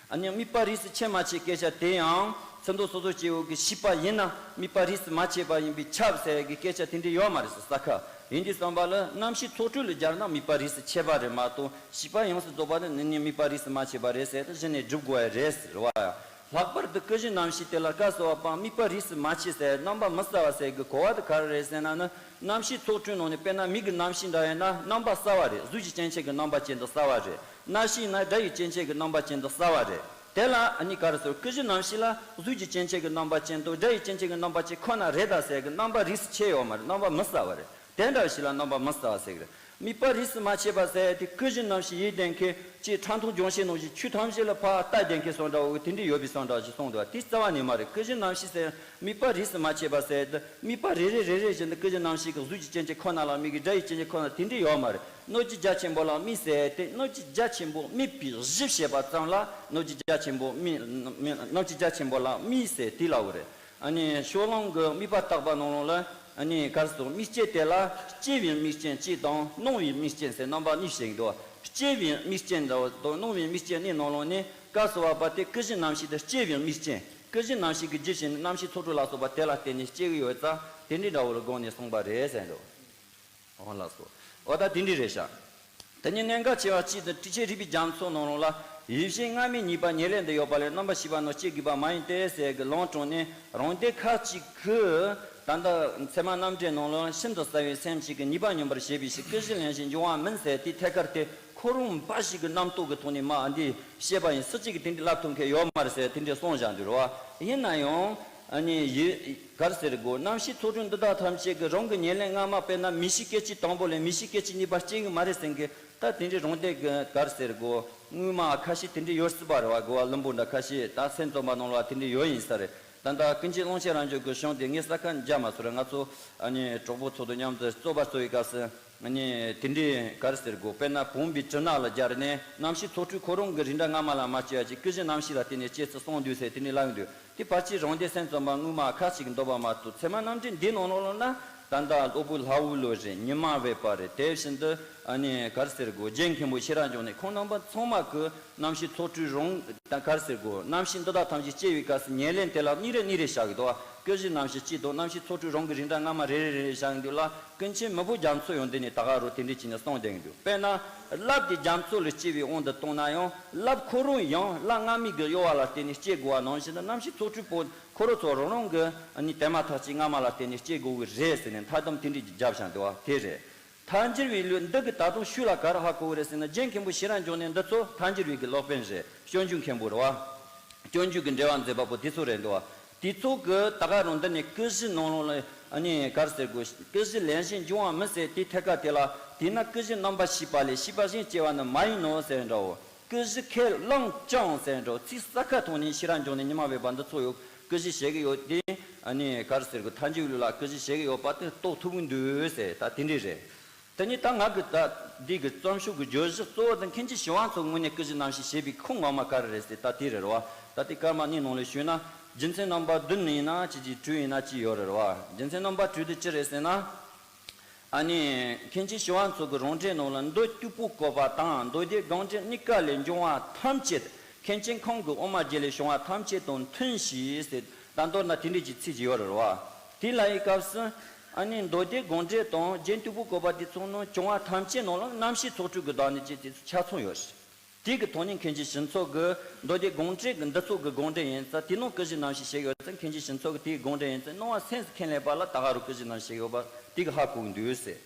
ཨ་ནི་དམིགས་པ་རིས་སུ་ཆད་མ་ཆད་སྐད་ཆ་དེ་ཡང་ཚུལ་མཐུན་སོ་སོ་སྐྱེ་བོ་གི་ཤེས་པ་ཡིན་ན་དམིགས་པ་རིས་སུ་མ་ཆད་པ་ཡིན་པས་ཁྱབ་ཟེར་གི་སྐད་ཆ་དེ་འདྲ་ཡོད་མ་རེད་ཟེར་ས་ཁ། ཡིན་དུས་ཙམ་པ་ལ་རྣམ་ཤེས་ཚོགས་དྲུག་ལ་སྦྱར་ན་དམིགས་པ་རིས་སུ་ཆད་པ་རེད་མ་གཏོགས་ཤེས་པ་ཡོངས་སུ་རྫོགས་པ་ནི་ནི་དམིགས་པ་རིས་སུ་མ་ཆད་པ་རེད་ཟེར་དུ་གཞི་ནས་སྒྲུབ་དགོས་ཡ་རེད་ཟེར་བ་ཡ། ལྷག་པར་དུ་ཀུན་གཞི་རྣམ་བཞི་དེ་ལ་སྐབས་སུ་བབ་པའང་དམིགས་པ་རིས་སུ་མ་ཆད་ཟེར་རྣམ་པ་མི་གསལ་བ་ཟེར་གི་གོ་བ་དེ་ག་རེ་རེད་ཟེར་ན་ནི་རྣམ་ཤེས་ཚོགས་དྲུག་ནང་ནས་དཔེར་ན་མིག་གི་རྣམ་ཤེས་འདྲ་ཡིན་ན་རྣམ་པ་གསལ་བ་རེད། གཟུགས་ཀྱི་སྐྱེ་མཆེད་ཀྱི་རྣམ་པ་ཅན་དུ་གསལ་བ་རེད། རྣ་ཤེས་ན་སྒྲ་ཡི་སྐྱེ་མཆེད་ཀྱི་རྣམ་པ་ཅན་དུ་གསལ་བ་རེད། དེ་ལ་ཨ་ནི་ག་རེ་ཟེར། ཀུན་གཞི་རྣམ་ཤེས་ལ་གཟུགས་ཀྱི་སྐྱེ་མཆེད་ཀྱི་རྣམ་པ་ཅན་དང་སྒྲ་ཡི་སྐྱེ་མཆེད་ཀྱི་རྣམ་པ་ཅན་ཁོ་ན་རེད་ད་ཟེར་གི་རྣམ་པ་རིས་སུ་ཆད་ཡོད་མ་རེད། རྣམ་པ་མི་གསལ་བ་རེད། དེ་འདྲ་ཞིག་ལ་རྣམ་པ་མི་གསལ་བ་ཟེར་གི་རེད། དམིགས་པ་རིས་སུ་མ་ཆད་པ་ཟེར་དེ་ཀུན་གཞི་རྣམ་ཤེས་ཡིད་ལྡན་མཁན་གྱི་ཕྲ་མཐོང་སྦྱོང་བྱེད་ནང་བཞིན་ཆོས་ཐམས་ཅད་ལ་ཕར་ལྟ་བསྡད་མཁན་སོགས་འདྲ་བོ་དེ་འདྲ་ཡོད་པའི་བཟོ་འདྲ་ཞིག་གསུངས་འདུག་དེ་རྩ་བ་ནས་མ་རེད། ཀུན་གཞི་རྣམ་ཤེས་ཟེར་དམིགས་པ་རིས་སུ་མ་ཆད་པ་ཟེར་དེ་དམིགས་པ་རེ་རེ་རེ་རེ་བཞིན་དུ་ཀུན་གཞི་རྣམ་ཤེས་ཀྱི་གཟུགས་ཀྱི་སྐྱེ་མཆེད་ཁོ་ན་ལ་དམིགས་ཀྱི་སྒྲ་ཡི་སྐྱེ་མཆེད་ཁོ་ན་དེ་འདྲ་ཡོད་མ་རེད། སྣོད་ཀྱི་རྒྱ་ཆེན་པོ་ལ་དམིགས་ཟེར་དེ་སྣོད་ཀྱི་རྒྱ་ཆེན་པོ་དམིགས་པའི་གཞི་བཤད་པ་ཙམ་ལ་སྣོད་ཀྱི་རྒྱ་ཆེན་པོ་དམིགས་སྣོད་ཀྱི་རྒྱ་ཆེན་པོ་ལ་དམིགས་ཟེར་དེ་ལབ་པ་རེད། ཨ་ནི་ཕྱོགས་གླང་གི་དམིགས་པ་བརྟག་པ་ནང་ལོགས་ལ་ཨ་ནི་ག་རེ་ཟེར། དམིགས་བཅས་དེ་ལ་སྐྱེ་བའི་དམིགས་རྐྱེན་གཅིག་དང་སྣང་བའི་དམིགས་རྐྱེན་ཟེར་རྣམ་པ་གཉིས་བཤད་ཀྱི་འདུག་སྐྱེ་བའི་དམིགས་རྐྱེན་འདྲ་བོ་དང་སྣང་བའི་དམིགས་རྐྱེན་གཉིས་ནང་ལོགས་ནས་སྐབས་སུ་བབ་པ་དེ་ཀུན་གཞི་རྣམ་ཤེས་དེ་སྐྱེ་བའི་དམིགས་རྐྱེན། ཀུན་གཞི་རྣམ་ཤེས་ཀྱི་རྒྱུ་བྱས་ནས་རྣམ་ཤེས་ཚོགས་དྲུག་ལ་སོགས་པ་དེ་ལ་བརྟེན་ནས་སྐྱེ་གི་ཡོད་ཙང་དེ་འདྲའི་འདྲ་བོ་ལ་དགོངས་ནས་གསུངས་པ་རེད་ཟེར་འདུག་འོ་ལགས་སོ། འོ་ད་དེ་འདྲ་རེད་ཤག་དེ་ནས་གནད་འགག་ཆེ་བ་གཅིག་དེ་ཊཱིཀ་ཆེན་རིགས་པའི་རྒྱ་མཚོ་ནང་ལོགས་ལ་ ཡིད་བཞིན་སྔ་མའི་ཉེས་པ་ཉེར་ལེན་དུ་ཡོད་པ་ལས་རྣམ་པར་ཤེས་པ་ནི་སྐྱེ་དགོས་པ་མ་ཡིན་ཏེ་ཟེར་གི་ལུང་དྲངས་ནས། རང་སྡེ་ཁ་ཅིག་གིས་ད་ལྟ་ཚད་མ་རྣམ་འགྲེལ་ནང་ལ་ཤིན་ཏུ་གསལ་བའི་སེམས་ཅིག་གི་ཉེས་པ་སྙོམས་པར་བྱེད་པའི་ཕྱིར་ཀུན་གཞི་ལེན་ཞིང་འབྱུང་བ་མིན་ཟེར། དེའི་ཐད་ཀར་དེ་ཁོ་རང་འབའ་ཞིག་གི་རྣམ་རྟོག་གི་ཐོག་ནས་མ་འདི་བཤད་པ་ཡིན། སུ་གཅིག་གིས་དེ་འདྲའི་ལབ་ཐུབ་མཁན་ཡོད་མ་རེད་ཟེར་དེ་འདྲའི་གསུངས་བཞག་འདུག་རེད་བ། ཡིན་ན་ཡང་ཨ་ནི་ཡི་ག་རེ་ཟེར་དགོས། རྣམ་ཤེས་ཚོགས་དྲུག་འདི་དག་ཐམས་ཅད་ཀྱི་རང་གི་ཉེར་ལེན་སྔ་མ་དཔེར་ན་མིག་ཤེས་སྐད་ཅིག་དང་པོ་ལས་མིག་ཤེས་སྐད་ཅིག་གཉིས་པ་སྐྱེ་གི་མ་རེད་ཟེར་མཁན་ད་དེ་འདྲའི་རང་སྡེ་གི་ག་རེ་ཟེར་དགོས། དངོས་མ་ཁ་ཤས་དེ་འདྲའི་ཡོད་སྲིད་པ་རེད་བ། གོ་བ་བླུན་པོ་འདྲ་ཁ་ཤས་ད་སེམས་ཙམ་པ་ནང་ལ་དེ་འདྲའི་ཡོད་ཡིན་ས་རེད། ད་ལྟ་ཀུན་མཁྱེན་ཀློང་ཆེན་རབ་འབྱམས་ཀྱི་གཞུང་དེ་ངས་ས་ཁ་མཇལ་མ་སོང་རེད། ང་ཚོ་ཨ་ནི་གྲོགས་པོ་ཚོ་དང་མཉམ་དུ་རྩོད་པ་རྩོད་པའི་སྐབས་སུ་ཨ་ནི་དེ་འདྲའི་ག་རེ་ཟེར་དགོས། དཔེར་ན་བུམ་པའི་གྲིབ་ནག་ལ་སྦྱར་ནས་རྣམ་ཤེས་ཚོགས་དྲུག་ཁོ་རང་གི་རིགས་འདྲ་སྔ་མ་ལ་མ་སྐྱེ་བ་ཅིག་ཀུན་གཞི་རྣམ་ཤེས་ལ་བརྟེན་ནས་སྐྱེ་ཚུལ་གསུངས་འདུག་ཟེར་དེ་འདྲའི་ལབ་ཀྱི་འདུག་དེ་ཕལ་ཆེར་རང་སྡེ་སེམས་ཙམ་པ་དངོས་མ་ཁ་ཅིག་གིས་འདོད་པ་མ་གཏོགས། ཚད་མ་རྣམ་འགྲེལ་འདིའི་ནང་ལོགས་ལ་ན་ད་ལྟ་སློབ་དཔོན་ལྷ་བུ་ལོ་རེད། ཉི་མ་བེ་པ་རེད། དེ་བཞིན་དུ་ཨ་ནི་ག་རེ་ཟེར་དགོས། རྗེ་མཁན་པོ་ཤེས་རབ་འབྱུང་གནས་ཁོང་རྣམ་པ་ཚང་མ་གིས་རྣམ་ཤེས་ཚོགས་དྲུག་རང་དང་ག་རེ་ཟེར་དགོས། རྣམ་ཤེས་འདི་དག་ཐམས་ཅད་སྐྱེ་བའི་སྐབས་སུ་ཉེར་ལེན་དེ་ལ་གཉིས་རེ་གཉིས་རེ་བཞག་གི་འདུག་ཀུན་གཞི་རྣམ་ཤེས་གཅིག་དང་རྣམ་ཤེས་ཚོགས་དྲུག་རང་གི་རིགས་འདྲ་སྔ་མ་རེ་རེ་རེ་རེ་བཞག་གི་འདུག་ལ། ཀུན་མཁྱེན་མི་བོ་རྒྱ་མཚོ་ཡང་འདི་ནས་ད་ག་རུ་དེ་འདྲའི་བྱས་ནས་གསུངས་བསྡད་ཀྱི་འདུག་དཔེར་ན་རླབས་དེ་རྒྱ་མཚོ་ལ་སྐྱེ་བའི་དབང་དུ་བཏང་ན་ཡང་རླབས་ཁོ་རང་ཡང་རླབས་སྔ་མའི་གི་གཡོ་བ་ལ་བརྟེན་ནས་སྐྱེ་དགོས་པ་ནང་བཞིན་དུ་རྣམ་ཤེས་ཚོགས་དྲུག་པོ་ཁོ་རང་ཚོ་རང་རང་གི་ནི་དེ་མ་ཐག་ཅིག་སྔ་མ་ལ་བརྟེན་ནས་སྐྱེ་དགོས་ཀྱི་རེད་ཟེར་ནས་མཐའ་སྡོམ་དེ་འདྲའི་བརྒྱབ་བཞག་འདུག་བ། དེ་རེད། མཐའ་འགྱུར་བའི་ལུགས་འདི་གི་ད་དུང་ཤུགས་ལ་ག་རེ་ཧ་གོ་གི་རེད་ཟེར་ན། རྗེ་མཁན་པོ་ཤེས་རབ་འབྱུང་གནས་འདི་ཚོ་མཐའ་འགྱུར་བའི་གི་སློབ་དཔོན་རེད། སྤྱོད་འཇུག་མཁན་པོ་རེད་བ། སྤྱོད་འཇུག་གི་འགྲེལ་པ་མཛད་པ་པོ་དེ་ཚོ་རེད་འདུག་བ། དེ་ཚོ་གི་ད་ག་རང་འདི་ནས་ཀུན་གཞི་ནང་ལོགས་ལ་ཨ་ནི་ག་རེ་ཟེར་དགོས། ཀུན་གཞི་ལེན་ཞིང་འབྱུང་བ་མིན་ཟེར་དེའི་ཐད་ཀ་དེ་ལ། དེས་ན་ཀུན་གཞི་རྣམ་པར་ཤེས་པ་ལས་ཤེས་པ་གཞན་སྐྱེ་བ་ནི་མ་ཡིན་ནོ་ཟེར་འདྲ་བོ། ཀུན་གཞི་ཁས་བླངས་ཀྱང་ཟེར་འགྲོ། ཚིག་གསལ་ཁ་ཐོག་ནས་ཤེས་རབ་འབྱུང་གནས་ཉི་མ་བེ་པ་འདི་ཚོ་ཡོད་ཀུན་གཞི་བྱེད་ཀྱི་ཡོད་དེ། ཨ་ནི་ག་རེ་ཟེར་དགོས། མཐའ་འཇུག་ལུགས་ལ་ཀུན་གཞི་བྱེད་ཀྱི་ཡོད་པ་དེ་རྟོགས་ཐུབ་ཀྱི་འདུག་ཟེར་ད་དེ་འདྲས་རེད། དེ་ནི་ད་ང་གི་ད་འདི་གི་རྩོམ་ཤོག་གི་བརྗོད་གཞི་གཙོ་བོ་དེ་མཁན་ཆེན་ཞི་བ་འཚོ་དངོས་གནས་ཀུན་གཞི་རྣམ་ཤེས་ཞེས་པའི་ཁུངས་ངོ་མ་ག་རེ་རེད་ཟེར་ད་དེ་རེད་རེད་བ། ད་དེ་སྐར་མ་གཉིས་ནང་ལ་ཞུས་ན། རྒྱུ་མཚན་རྣམ་པ་བདུན་ཡིན་ན་ཅི་ཅི་དྲུག་ཡིན་ན་ཅི་ཡོད་རེད་རེད་བ། རྒྱུ་མཚན་རྣམ་པ་དྲུག་དེ་ཅི་རེད་ཟེར་ན། ཨ་ནི་མཁན་ཆེན་ཞི་བ་འཚོ་གི་རང་འགྲེལ་ནང་ལ་མདོ་སྟུག་པོའི་བཀོད་པ་དང་མདོ་སྡེ་དགོངས་འགྲེལ་གཉིས་ཀ་ལས་འབྱུང་བ་ཐམས་ཅད་མཁན་ཆེན་ཁོང་གི་དབུ་མ་རྒྱུད་ལས་བྱུང་བ་ཐམས་ཅད་དང་མཐུན་ཞིང་ཟེར། ད་མདོར་ན་དེ་འདྲའི་ཅིག་ཚིག་ཅིག་ཡོད་རེད་བ། དེ་ལ་ཡི་སྐབས་སུ་ཨ་ནི་མདོ་སྡེ་དགོངས་འགྲེལ་དང་རྗེ་སྟུག་པོའི་བཀོད་པ་དེ་ཚོ་ནང་བྱུང་བ་ཐམས་ཅད་ནང་ལ་རྣམ་ཤེས་ཚོགས་དྲུག་གི་བདག་ཉིད་ཅེས་དེ་ཚོ་ཆ་ཚང་ཡོད་རེད། དེ་གི་ཐོག་ནས་མཁན་ཆེན་ཞི་འཚོ་གི་མདོ་སྡེ་དགོངས་འགྲེལ་གི་འདི་ཚོ་གི་དགོངས་འགྲེལ་ཡིན་ཙང་དེ་ནང་ཀུན་གཞི་རྣམ་ཤེས་བཤད་ཡོད་ཙང་མཁན་ཆེན་ཞི་འཚོ་གི་དེའི་དགོངས་འགྲེལ་ཡིན་ཙང་སྣང་བ་སེམས་སུ་ཁས་ལེན་པ་ལ་ད་ག་རུ་ཀུན་གཞི་རྣམ་ཤེས་བཤད་ཡོད་པ་དེ་གི་ཧ་གོ་གི་འདུག་ཟེར།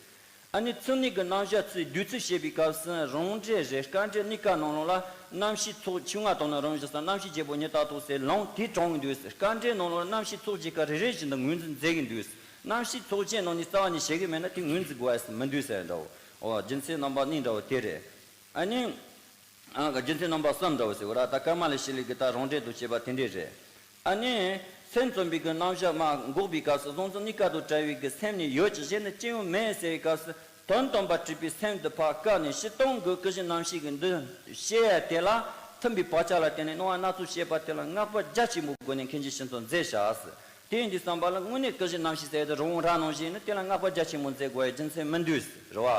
ཨ་ནི་ཚུལ་གཉིས་ཀྱི་རྣམ་གཞག་ཚུལ་བསྡུས་ཚུལ་བཤད་པའི་སྐབས་སུ་རང་འགྲེལ་རེད། སྐབས་འགྲེལ་གཉིས་ཀ་ནང་ལོགས་ལ་རྣམ་ཤེས་ཚོགས་ཆུང་ང་དང་ནི་རང་བཞིན་སམ་རྣམ་ཤེས་བརྒྱད་པོ་ཉིད་ལྟར་རྟོགས་ཟེར་ལུང་དེ་དྲངས་ཀྱི་འདུག་ཟེར། སྐབས་འགྲེལ་ནང་ལོགས་ལ་རྣམ་ཤེས་ཚོགས་བརྒྱད་ཀ་རེ་རེ་བཞིན་དུ་ངོས་འཛིན་མཛད་ཀྱི་འདུག་ཟེར། རྣམ་ཤེས་ཚོགས་བརྒྱད་ནང་ནས་རྩ་བ་ནས་བཤད་ཀྱི་མེད་ན་དེ་ངོས་འཛིན་དགོས་པ་མི་འདུག་ཟེར་འདྲ་བོ། འོ་རྒྱུ་མཚན་རྣམ་པ་གཉིས་འདྲ་བོ་དེ་རེད། ཨ་ནི། ཨ་རྒྱུ་མཚན་རྣམ་པ་གསུམ་འདྲ་བོ་ཟེར་བ་ར། ད་ཀརྨ་ལ་ཤཱི་ལའི་གི་ད་རང་འགྲེལ་དུ་བྱས་པ་དེ་འདྲས་རེད། ཨ་ནི། སེམས་ཙམ་པའི་གི་རྣམ་གཞག་མ་འགོག་པའི་སྐབས་སུ་གཟུང་འཛིན་གཉིས་ཀ་དང་བྲལ་བའི་གི་སེམས་ནི་ཡོད་ཀྱི་གཞན་ནི་ཅི་ཡང་མེད་ཟེར་བའི་སྐབས་སུ་དོན་དམ་པར་གྲུབ་པའི་སེམས་འདི་ཕར་བཀག་ནས་སྤྱིར་བཏང་གི་ཀུན་གཞི་རྣམ་ཤེས་ཀྱི་འདི་བཤད་ཡ་དེ་ལ་མཐུན་པའི་བག་ཆགས་ལ་བརྟེན་ནས་སྣང་བ་སྣ་ཚོགས་བཤད་པ་དེ་ལ་བསྔགས་པ་རྒྱ་ཆེན་པོའི་སྒོ་ནས་མཁན་ཆེན་ཞི་འཚོ་མཛད་བཞག་ཟེར། དེ་ཡིན་དུས་ཙམ་པ་ལ་དངོས་གནས་ཀུན་གཞི་རྣམ་ཤེས་ཟེར་ཡ་དེ་རང་དབང་རང་ནང་བཞིན་ནི་དེ་ལ་བསྔགས་པ་རྒྱ་ཆེན་པོ་མཛད་དགོས་ཡ་རྒྱུ་མཚན་མི་འདུག་ཟེར་བ།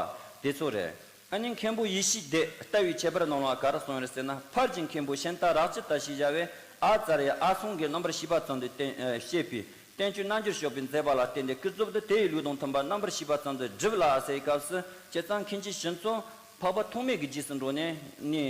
དེ་ཚོ་རེད། ཨ་ནི་མཁན་པོ་ཡེ་ཤེས་སྡེ་ལྟ་བའི་ཁྱད་པར་ནང་ལ་ག་རེ་གསུངས་ཡོད་རེད་ཟེར་ན། ཕར་གྱི་མཁན་པོ་ཤིན་ཏ་རཀྵི་ཏ་ཞེས་བྱ་བས་ཨ་ཙརྱ་ཨ་སང་གི་རྣམ་པར་ཤེས་པ་ཙམ་དུ་བསྟན་ཨ་བཤད་པའི་བསྟན་བཅོས་རྣལ་འབྱོར་སྤྱོད་པའི་མཛད་པ་ལ་བརྟེན་ཏེ་ཀུན་རྫོབ་ཏུ་དེ་ཡི་ལུགས་དང་མཐུན་པར་རྣམ་པར་ཤེས་པ་ཙམ་དུ་སྒྲུབ་ལ་ཟེར་བའི་སྐབས་སུ་བྱས་ཙང་མཁན་ཆེན་ཞི་འཚོ་འཕགས་པ་ཐོགས་མེད་ཀྱི་རྗེས་སུ་འགྲོ་ནས་ནི་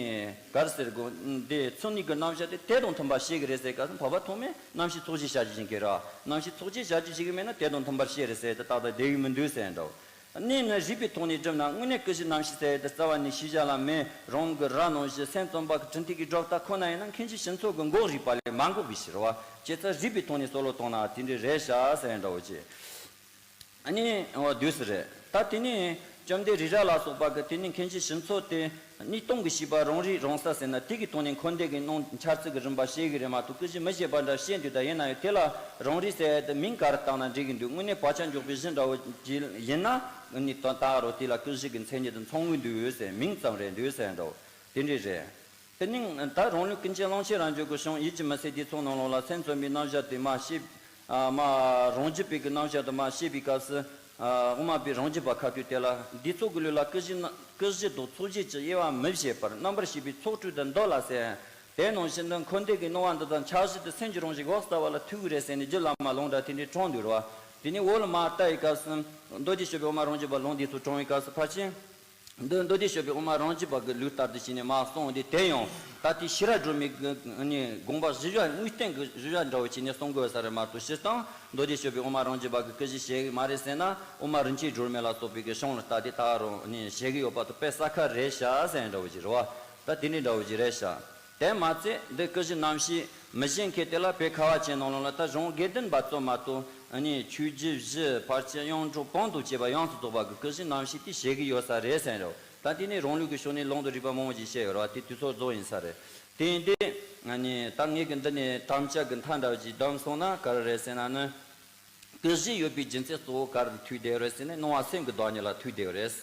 ག་རེ་ཟེར་དགོས། འདི་ཚུལ་གཉིས་ཀྱི་རྣམ་གཞག་དེ་དེ་དང་མཐུན་པར་བཤད་ཀྱི་རེད་ཟེར་བའི་སྐབས་སུ་འཕགས་པ་ཐོགས་མེད་རྣམ་ཤེས་ཚོགས་བཞི་ཞལ་གྱིས་བཞེངས་ཀྱི་རེད། རྣམ་ཤེས་ཚོགས་བཞི་ཞལ་གྱིས་བཞེངས་ཀྱི་མེད་ན་དེ་དང་མཐུན་པར་བཤད་རེད་ཟེར་ཏེ་ཏག་ཏག་བསྡད་ཀྱི་མི་འདུག་ཟེར་འདྲ་བོ། གནས་ནི་རིགས་པའི་ཐོག་ནས་བསྒྲུབས་ན་དངོས་གནས་ཀུན་གཞི་རྣམ་ཤེས་ཟེར་ཡ་དེ་རྩ་བ་ནས་ཤེས་བྱ་ལ་མེད། རང་གི་རང་ནང་བཞིན་སེམས་ཙམ་པ་གི་གྲུབ་མཐའི་གི་སྒྲུབ་རྟགས་ཁོ་ན་ཡིན་ན་མཁན་ཆེན་ཞི་འཚོ་གི་འགོག་རིགས་པ་ལས་མ་འགོག་པའི་ཕྱིར་བ། བྱས་ཙང་རིགས་པའི་ཐོག་ནས་སྲོག་ལོ་བཏང་ན་དེ་འདྲའི་རེད་ཤག་ཟེར་ཡ་འདྲ་བོ་ཅིག་ཨ་ནི་འོ་དུས་སུ་རེད། ད་དེ་ནས་བཅོམ་ལྡན་རི་རབ་ལ་སོགས་པ་གི་དེ་ནས་མཁན་ཆེན་ཞི་འཚོ་དེ་གཉིས་སྟོང་གི་བཤད་པ་རང་རིག་རང་གསལ་ཟེར་ན་དེ་གི་ཐོག་ནས་འཁོར་འདས་ཀྱི་སྣང་འཆར་ཚུལ་གྱི་རིམ་པ་བཤད་གི་རེད་མ་གཏོགས་ཀུན་གཞི་མི་བཤད་པ་འདྲ་བཤད་འདུག་ད་ཡིན་ན་ཡང་དེ་ལ་རང་རིག་ཟེར་ཡ་དེ་མིང་ག་རེ་བཏགས་ན་འགྲིག་གི་འདུག་དངོས་གནས་བག་ཆགས་འཇོག་པའི་གཞི་འདྲ་བོ་ཅིག་ཡིན་ན་ནི་ད་ད་རོ་དེ་ལ་ཀུན་གཞི་གི་མཚན་ཉིད་དུ་མཚོན་གི་འདུག་ཟེར། མིང་ཙམ་རེད་འདུག་ཟེར་འདྲ་བོ་དེ་འདྲས་རེད། དེ་ནི་ད་རང་ལུགས་ཀུན་མཁྱེན་ཀློང་ཆེན་རབ་འབྱམས་ཀྱི་གཞུང་ཡིད་ཀྱི་མུན་སེལ་དེ་ཚོ་ནང་ལོགས་ལ་སེམས་ཙམ་པའི་རྣམ་གཞག་དེ་མ་ཤེས། ཨ་མ་རང་རྒྱུད་པའི་གི་རྣམ་གཞག་དེ་མ་ཤེས་པའི་སྐབས་སུ། ཨ་དབུ་མ་པའི་རང་རྒྱུད་པ་ཁ་ཐུག་དེ་ལ་འདི་ཚོ་གི་ལུགས་ལ་ཀུན་གཞི་ན་ཀུན་གཞི་དང་ཚོགས་བཞི་གྱི་དབྱེ་བ་མི་ཕྱེད་པར་རྣམ་པར་ཤེས་པའི་ཚོགས་དྲུག་ཏུ་འདོད་ལ་ཟེར། དེ་ནང་བཞིན་དུ་འཁོར་འདས་ཀྱི་སྣང་བ་འདི་དག་འཆར་གཞི་དེ་སེམས་ཀྱི་རང་བཞིན་འོག་ལྟ་བ་ལ་ཐུག་གི་རེད་ཟེར་ནས་རྒྱུད་བླ་མ་ལུང་འདྲ་དེ་འདྲའི་དྲངས་འདུག་རེད་བ། དེ་ནས་འོག་ལ་མར་ལྟ་བའི་སྐབས་སུ་མདོ་སྡེ་སྤྱོད་པའི་དབུ་མ་རང་རྒྱུད་པ་ལུང་འདི་ཚོ་དྲངས་པའི་སྐབས་སུ་ཕར་ཕྱིན། འདི་མདོ་སྡེ་སྤྱོད་པའི་དབུ་མ་རང་རྒྱུད་པ་གི་ལུགས་ལྟར་དུ་བྱས་ནས་མར་གསུངས་ཏེ། དེ་ཡང་ད་ལྟའི་ཤེས་རབ་སྒྲོན་མེ་གི་ནི་དགོངས་པ་གཞི་བཞག་དངོས་བསྟན་གྱི་གཞི་བཞག་འདྲ་བོ་བྱས་ནས་གསུང་དགོས་ས་རེད་མ་གཏོགས། སྤྱིར་བཏང་མདོ་སྡེ་སྤྱོད་པའི་དབུ་མ་རང་རྒྱུད་པ་གི་སྐུ་བཞི་བཤད་གི་མ་རེད་ཟེར་ན། དབུ་མ་རིན་ཆེན་སྒྲོན་མེ་ལ་སོགས་པའི་གི་གཞུང་ལ་ལྟ་སྟེ་ད་རུང་ནི་བཤད་གི་ཡོད་པ་དང་། དཔེ་གསལ་ཁ་རེད་ཤག་ཟེར་འདྲ་བོ་ཅིག་རེད་བ། ད་དེ་འདྲའི་འདྲ་བོ་ཅིག་རེད་ཤག། དེ་མ་ཚད་འདི་སྐུ་བཞི་རྣམ་བཤད་མི་གཞན་མཁས་དེ་ལ་བོད་ཁ་བ་ཅན་ནང་ལོགས་ལ་ད་གཞུང་དགེ་ལྡན་པ་ཙམ་མ་གཏོགས། ཨ་ནི་ཆོས་བརྒྱུད་བཞི་ཕལ་ཆེར་དབྱངས་སྒྲོགས་སྤང་དང་བཅས་པ་ཡོངས་སུ་རྫོགས་པ་གི་སྐུ་བཞི་རྣམ་བཤད་དེ་བཤད་གི་ཡོད་ས་རེད་ཟེར་རོ། ད་དེ་ནི་རང་ལུགས་ཀྱི་ཕྱོགས་ནས་ལུང་དང་རིགས་པ་མང་པོ་ཞིག་བཤད་ཡོད་རེད་བ། དེ་དུས་ཚོད་རྫོགས་ཡིན་ས་རེད། དེ་ཡིན་དུས་ཨ་ནི་ད་ངས་གི་འདི་ནས་དམ་བཅའ་གི་མཐའ་འདྲ་བོ་ཅིག་བསྡམས་སོང་ན་ག་རེ་རེད་ཟེར་ན་ནི། སྐུ་བཞི་ཡོད་པའི་རྒྱུ་མཚན་གཙོ་བོ་ག་རེ་ལ་ཐུག་བསྡད་ཡོད་རེད་ཟེར་ན། སྣང་བ་སེམས་ཀྱི་བདག་ཉིད་ལ་ཐུག་བསྡད་ཡོད་རེད།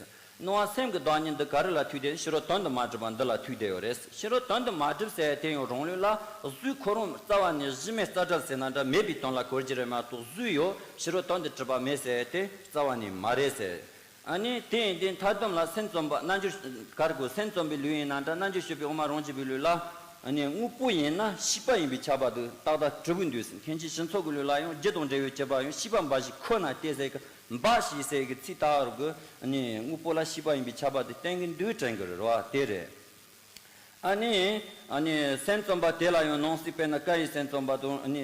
སྣང་བ་སེམས་ཀྱི་བདག་ཉིད་འདི་ག་རེ་ལ་ཐུག་བསྡད། ཕྱི་རོལ་དོན་དུ་མ་གྲུབ་པ་འདི་ལ་ཐུག་བསྡད་ཡོད་རེད། ཕྱི་རོལ་དོན་དུ་མ་གྲུབ་ཟེར་དེ་ཡང་རང་ལུགས་ལ་གཟུགས་ཁོ་རང་རྩ་བ་ནས་གཞི་མེད་རྩ་བྲལ་ཟེར་ན་འདྲ་མེད་པའི་དོན་ལ་གོ་རྒྱུ་རེད་མ་གཏོགས། གཟུགས་ཡོད་ཕྱི་རོལ་དོན་དུ་གྲུབ་པ་མེད་ཟེར་དེ་རྩ་བ་ནས་མ་རེད་ཟེར། ཨ་ནི་དེ་ཡིན་དུས་མཐའ་སྡོམ་ལ་སེམས་ཙམ་པ་རྣལ་འབྱོར་གར་དགོས། སེམས་ཙམ་པའི་ལུགས་ཡིན་ན་འདྲ། རྣལ་འབྱོར་སྤྱོད་པའི་དབུ་མ་རང་རྒྱུད་པའི་ལུགས་ལ། ཨ་ནི་དངོས་པོ་ཡིན་ན་ཤེས་པ་ཡིན་པས་ཁྱབ་པ་དེ་ཏག་ཏག་གྲུབ་ཀྱི་འདུག་ཟེར། མཁན་ཆེན་ཞི་འཚོ་གི་ལུགས་ལ་ཡང་རྒྱུ་དང་འབྲས་བུའི་ཁྱབ་པ་ཡང་ཤེས་པ་འབའ་ཞིག་ཁོ་ན་སྟེ་ཟེར་གི། འབའ་ཞིག་ཟེར་གི་ཚིག་ལྟ་བུར་གི་ཨ་ནི་དངོས་པོ་ལ་ཤེས་པ་ཡིན་པས་ཁྱབ་པ་དེ་བསྟན་གྱི་འདུག་དྲན་གྱི་རེད་བ། དེ་རེད། ཨ་ནི། ཨ་ནི་སེམས་ཙམ་པ་དེ་ལ་ཡང་ནང་གསེས་དཔེར་ན་ཀ་ཡི་སེམས་ཙམ་པ་དང་། ཨ་ནི་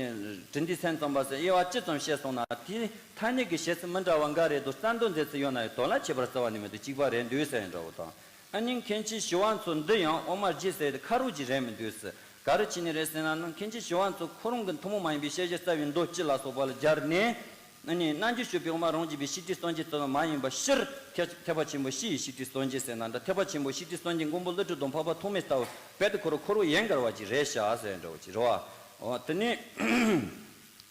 དྲི་འདུས་སེམས་ཙམ་པ་ཟེར་དབྱེ་བ་ཅི་ཙམ་བཤད་སོང་ན། དེའི་ཐ་སྙད་ཀྱི་བཤད་ཚུལ་མི་འདྲ་བ་འགའ་རེ་དང་རྩ་འདོན་མཛད་ཚུལ་ཡོད་ན་ཡང་དོན་ལ་ཁྱད་པར་རྩ་བ་ནས་མི་འདུག་གཅིག་པ་རེད་འདུག་ཟེར་འདྲ་བོ་དང་། ཨ་ནི་མཁན་ཆེན་ཞི་བ་འཚོ་འདི་ཡང་དབུ་མ་རྒྱུད་ཟེར་དེ་ཁ་རོག་ཅིག་རེད་མི་འདུག་ཟེར། ག་རེ་བྱས་ནས་རེད་ཟེར་ན་ནི། མཁན་ཆེན་ཞི་བ་འཚོ་ཁོ་རང་གི་ཐུན་མོང་མ་ཡིན་པའི་བཤད་བྱ་རྩ་བའི་མདོ་སྤྱི་ལ་སོགས་པ་ལ་སྦྱར་ནས། ཨ་ནི་རྣལ་འབྱོར་སྤྱོད་པའི་དབུ་མ་རང་རྒྱུད་པའི་ཤེས་སྒྲིབ་གསོ་མཁན་ཙམ་མ་ཡིན་པ། སྤྱིར་ཐེག་ཐེག་པ་ཆེན་པོ་སྤྱི་ཡི་ཤེས་སྒྲིབ་གསོ་མཁན་ཟེར་ན་འདྲ། ཐེག་པ་ཆེན་པོ་ཤེས་སྒྲིབ་གསོ་མཁན་མགོན་པོ་ཀླུ་སྒྲུབ་དང་འཕགས་པ་ཐོགས་མེད་ལྟ་བུ་རྦད་དེ་ཁོ་རང་ཁོ་རང་ཡན་གར་བ་ཅིག་རེད་ཤག་ཟེར་འདྲ་བོ་ཅིག་རེད་བ། འོ་དེ་ནི་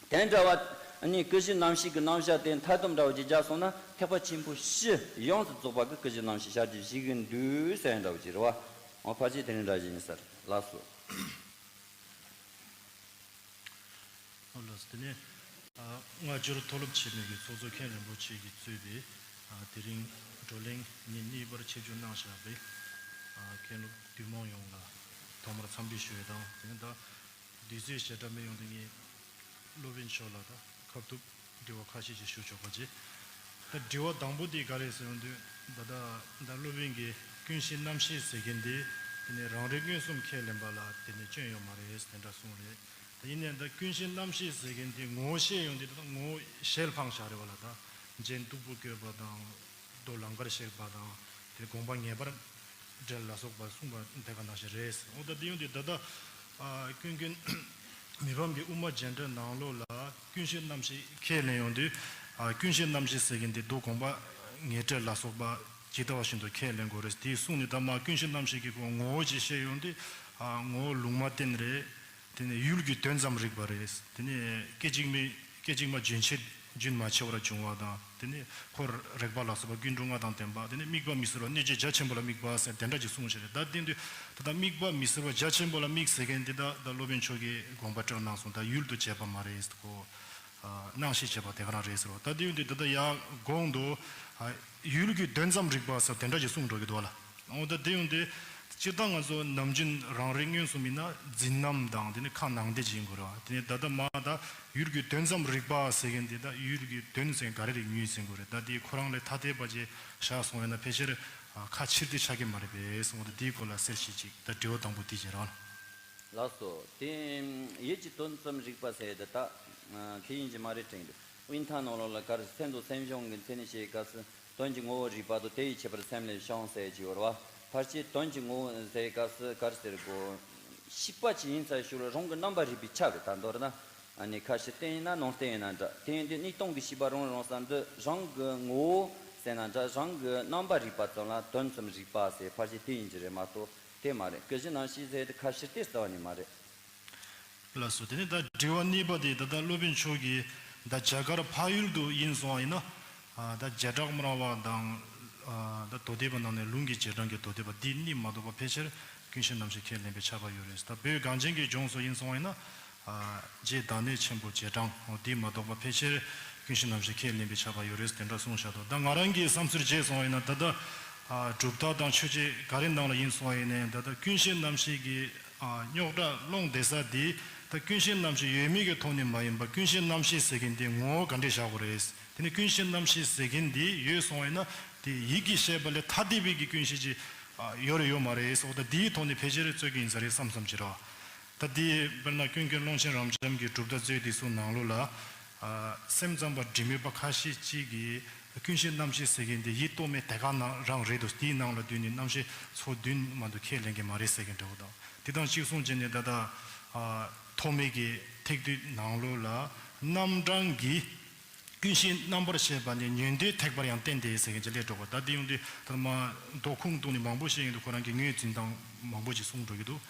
དེ་འདྲ་བ། ཨ་ནི་སྐུ་བཞི་རྣམ་བཤད་ཀྱི་རྣམ་གཞག་དེ་མཐའ་སྡོམ་འདྲ་བོ་ཅིག་བརྒྱབ་སོང་ན། ཐེག་པ་ཆེན་པོ་སྤྱི་ཡོངས་སུ་རྫོགས་པ་གི་སྐུ་བཞི་རྣམ་བཤད་བྱ་རྒྱུ་ཞིག་གི་འདུག་ཟེར་འདྲ་བོ་ཅིག་རེད་བ། འོ་ཕལ་ཆེར་དེ་འདྲ་འདྲ་ཞིག་ཡིན་ས་རེད། ལགས་སོ། ཨོ་ལགས་སོ། དེ་ནས་ཨ་སྔ་འགྱུར་མཐོ་སློབ་ཆེན་མོའི་གི་ཚོགས་གཙོ་མཁན་རིན་པོ་ཆེ་གིས་གཙོས་པའི་ཨ་དེ་རིང་བགྲོ་གླེང་ཉིན་གཉིས་པར་ཆིབས་བསྒྱུར་གནང་བཞག་པའི་ཨ་མཁན་སློབ་འདུས་མང་ཡོངས་ལ་ཐོག་མར་འཚམས་འདྲི་ཞུ་ཡས་དང་། དེ་ནས་ད་དུས་ཚོད་ཞེ་དྲག་མེད་ཡོང་དུས་ངས་སློབ་དཔོན་མཆོག་ལ་ད་ཁ་ཐུག་དྲི་བ་ཁ་ཤས་ཤིག་ཞུ་ཆོག་པ་བྱེད། ད་དྲི་བ་དང་པོ་དེ་ག་རེ་ཟེར་ཡོང་དུས། ད་ད་ད་སློབ་དཔོན་གྱིས་ཀུན་ཤེས་རྣམ་ཤེས་ཟེར་མཁན་དེ་དེ་ནས་རང་རིག་མངོན་སུམ་ཁས་ལེན་པ་ལ་དེ་ནས་སྐྱོན་ཡོད་མ་རེད་དེ་འདྲ་གསུངས་རེད། ད་ཡིན་ནའི་ད་ཀུན་ཤེས་རྣམ་ཤེས་ཟེར་མཁན་དེ་ངོ་བོ་བཤད་ཡོང་དུས། ད་ངོ་བོ་ཞལ་འཕངས་བཞག་རེད་བ་ལ། ད་རྗེས་སྟུག་པོ་བཀོད་པ་དང་། མདོ་ལམ་ཁར་གཤེགས་པ་དང་། དེ་དགོངས་པ་ངེས་པར་འགྲེལ་ལ་སོགས་པ་གསུངས་པ་དེ་ག་ནང་བཞིན་རེད། འོ་ད་དེ་ཡོང་དུས་ད་ལྟ་ཨ་ཀུན་མཁྱེན་མི་ཕམ་གྱི་དབུ་མ་རྒྱན་འགྲེལ་ནང་ལོགས་ལ་ཀུན་ཤེས་རྣམ་ཤེས་ཁས་ལེན་ཡོང་དུས། ཨ་ཀུན་ཤེས་རྣམ་ཤེས་ཟེར་མཁན་དེ་མདོ་དགོངས་པ་ངེས་འགྲེལ་ལ་སོགས་པ་ཇི་ལྟ་བ་བཞིན་དུ་ཁས་ལེན་དགོས་རེད། དེ་གསུངས་ནས་ད་མ་ཀུན་ཤེས་རྣམ་ཤེས་ཀྱི་སྒོ་ངོ་བོ་ཅིག་བཤད་ཡོང་དུས། ཨ་ངོ་བོ་ལུང་མ་བསྟན་རེད། དེ་ནས་ཡུལ་གྱི་དོན་ཙམ་རིག་པ་རེད། དེ་ནས་སྐད་ཅིག་མའི་སྐད་ཅིག་མ་རྒྱུན་ཆད་རྒྱུན་མ་ཆད་པར་འབྱུང་བ་དང་། དེ་ནས་འཁོར་རེག་པ་ལ་སོགས་པ་ཀུན་འབྱུང་ལྔ་དང་ལྡན་པ། དེ་ནས་དམིགས་པ་མི་སྲིད་པ་གནོད་བྱེད་རྒྱ་ཆེན་པོ་ལ་དམིགས་པ་ཟེར་དེ་འདྲ་ཅིག་གསུངས་བཞག་རེད། ད་དེ་དུས་ད་ལྟ་དམིགས་པ་མི་སྲིད་པ་རྒྱ་ཆེན་པོ་ལ་དམིགས་ཟེར་མཁན་དེ་ད་ད་སློབ་དཔོན་མཆོག་གིས་དགོངས་པ་བཀྲལ་གནང་སོང་། ད་ཡུལ་དུ་བྱེད་པ་མ་རེད་ཁོ། ཨ་རྣམ་ཤེས་བྱེད་པ་དེ་ག་རང་རེད་ཟེར་བ། ད་དེ་ཡོང་དུས་ད་ལྟ་ཡར་གོང་དུ་ཨ་ཡུལ་གྱི་དོན་ཙམ་རིག་པ་ཟེར་དེ་འདྲ་ཅིག་གསུངས་འགྲོ་གི་འདུག་བ་ལ། འོ་ད་དེ་ཡོང་དུས་སྤྱིར་བཏང་ང་ཚོ་ནམ་རྒྱུན་རང་རིག་མངོན་སུམ་ཡིན་ན་འཛིན་རྣམ་དང་དེ་ནས་ཁ་ནང་བསྡད་ཅིག་ཡིན་དགོས་རེད་བ། དེ་ནས་ད་ལྟ་མ་ད་ཡུལ་གྱི་དོན་ཙམ་རིག་པ་ཟེར་མཁན་དེ་ད་ཡུལ་གྱི་དོན་ཟེར་ག་རེ་རིག་ནུས་ཟེར་དགོས་རེད། ད་དེ་ཁོ་རང་ལས་ཐ་དད་པ་ཅིག་བཞག་སོང་ཡོད་ན་ཕལ་ཆེར་ཨ་ཁ་ཕྱིར་བལྟས་ཆགས་ཀྱི་མ་རེད་པས། འོ་ད་དེའི་སྐོར་ལ་གསལ་བཤད་ཅིག་ད་དྲི་བ་དང་པོ་དེ་བྱེད་རོགས། ལགས་སོ། དེ་ཡུལ་གྱི་དོན་ཙམ་རིག་པ་ཟེར་དེ་ད་ཨ་དེ་ཡིན་གྱི་མ་རེད་དྲན་འདུག་དབུས་མཐའ་ནང་ལོགས་ལ་ག་རེ་སེམས་དང་སེམས་བྱུང་གི་མཚན་ཉིད་བཤད་སྐབས་སུ། དོན་གྱི་ངོ་བོ་རིག་པ་དང་། དེ་ཡི་ཁྱད་པར་སེམས་ལས་བྱུང་ཟེར་གྱི་ཡོད་རེད་བ། ཕལ་ཆེར་དོན་གྱི་ངོ་བོ་ཟེར་སྐབས་སུ་ག་རེ་ཟེར་དགོས། ཤེས་པ་ཅིག་ཡིན་ཚར་ཞོར་རང་གི་རྣམ་པར་རིག་པས་ཁྱབ་རེད། ད་མདོར་ན་ཨ་ནི་ཁ་ཕྱིར་བསྟན་ཡིན་ན་ནང་བསྟན་ཡིན་ན་འདྲ། དེ་ཡིན་དུས་གཉིས་སྟོང་གི་ཤེས་པ་རང་རང་ས་འདི་རང་གི་ངོ་བོ་ཟེར་ན་འདྲ། རང་གི་རྣམ་པར་རིག་པ་ཙམ་ལ་དོན་ཙམ་རིག་པ་ཟེར་ཕལ་ཆེར་དེ་ཡིན་གྱི་རེད་མ་གཏོགས། དེ་མ་རེད། ཀུན་གཞི་རྣམ་བཤད་ཟེར་དེ་ཁ་ཕྱིར་བལྟས་རྩ་བ་ནས་མ་རེད། ལགས་སོ། དེ་ནས་ད་དྲི་བ་གཉིས་པ་དེ་ད་ལྟ་སློབ་དཔོན་མཆོག་གིས་ད་རྒྱ་གར་འཕགས་ཡུལ་དུ་ཡིན་སོང་བ་ཡིན་ན། ཨ་ད་བྱེ་བྲག་སྨྲ་བ་དང་། ཨ་ད་མདོ་སྡེ་པ་ནང་ནས་ལུང་གི་རྗེས་འབྲང་གི་མདོ་སྡེ་པ་འདི་གཉིས་མ་གཏོགས་པ་ཕལ་ཆེར་ཀུན་གཞི་རྣམ་བཤད་ཁས་ལེན་པས་ཁྱབ་པ་ཡོད་རེད། ད་བོད་གངས་ཅན་གྱི་ལྗོངས་སུ་ཡིན་སོང་བ་ཡིན་ན། ཨ་རྗེ་བདག་ཉིད་ཆེན་པོ་རྗེས་འབྲང་འོ་འདི་མ་གཏོགས་པ་ཕལ་ཆེར་ཀུན་གཞི་རྣམ་བཤད་ཁས་ལེན་པས་ཁྱབ་པ་ཡོད་རེད་དེ་འདྲ་གསུངས་བཞག་འདུག་ད་ང་རང་གི་བསམ་ཚུལ་བྱས་སོང་བ་ཡིན་ན། ད་ལྟ་ཨ་གྲུབ་མཐའ་དང་ཆོས་བརྒྱད་ག་རེ་ནང་ལ་ཡིན་སོང་བ་ཡིན་ནའི་ད་ལྟ་ཀུན་གཞི་རྣམ་བཤད་ཀྱི་ཨ་རྙོག་དྲ་སློང་བསྡད་ས་འདི་ད་ཀུན་གཞི་རྣམ་བཤད་ཡོད་མེད་ཀྱི་ཐོག་ནས་མ་ཡིན་པ། ཀུན་གཞི་རྣམ་བཤད་ཟེར་མཁན་འདི་ངོ་བོ་ག་འདྲས་བཞག་དགོས་རེད། དེ་ནས་ཀུན་གཞི་རྣམ་བཤད་ཟེར་མཁན་འདི་ཡོད་སོང་བ་ཡིན་ན། དེ་ཡིད་ཀྱིས་བཤད་པ་ལས་ཐ་དད་པའི་གི་ཀུན་ཤེས་ཅིག་ཨ་ཡོད་རེད་ཡོད་མ་རེད་ཟེར་བ་དང་། དེའི་ཐོག་ནས་ཕལ་ཆེར་རྩོད་ཀྱི་ཡིན་ས་རེད་བསམ་བསམ་ཅིག་རེད་བ། ད་དེ་དཔེར་ན་ཀུན་མཁྱེན་ཀློང་ཆེན་རབ་འབྱམས་ཀྱི་གྲུབ་མཐའ་མཛོད་དེ་ཚོ་ནང་ལོགས་ལ་ཨ་སེམས་ཙམ་པ་དྲི་མེད་པ་ཁ་ཤས་ཅིག་གིས་ཀུན་ཤེས་རྣམ་ཤེས་ཟེར་མཁན་དེ་ཡིད་རྟོག་མེད་དེ་ག་ནང་རང་རེད་འདུག་དེའི་ནང་ལ་བསྡུས་ནས་རྣམ་ཤེས་ཚོགས་བདུན་མ་གཏོགས་ཁས་ལེན་གྱི་མ་རེད་ཟེར་མཁན་འདྲ་བོ་དང་། དེ་དང་གཅིག་མཚུངས་བྱས་ནས་ད་ལྟ་ཨ་ཐོགས་མེད་ཀྱི་ཐེག་བསྡུས་ནང་ལོགས་ལ་རྣམ་གྲངས་ཀྱི་ཀུན་ཤེས་རྣམ་པར་ཤེས་པ་ནི་ཉོན་ཏེ་ཐེག་པར་ཡང་བསྟན་ཏེ་ཟེར་མཁན་ཅིག་སླེབས་འགྲོ་གི། ད་དེ་ཡོང་དུས་ད་མ་མདོ་ཁུངས་གཏུགས་ནས་མང་པོ་བཤད་ཡོང་དུས་ཁོ་རང་གི་ངོས་འཛིན་སྟངས་མང་པོ་ཅིག་གསུངས་འགྲོ་གི་འདུག་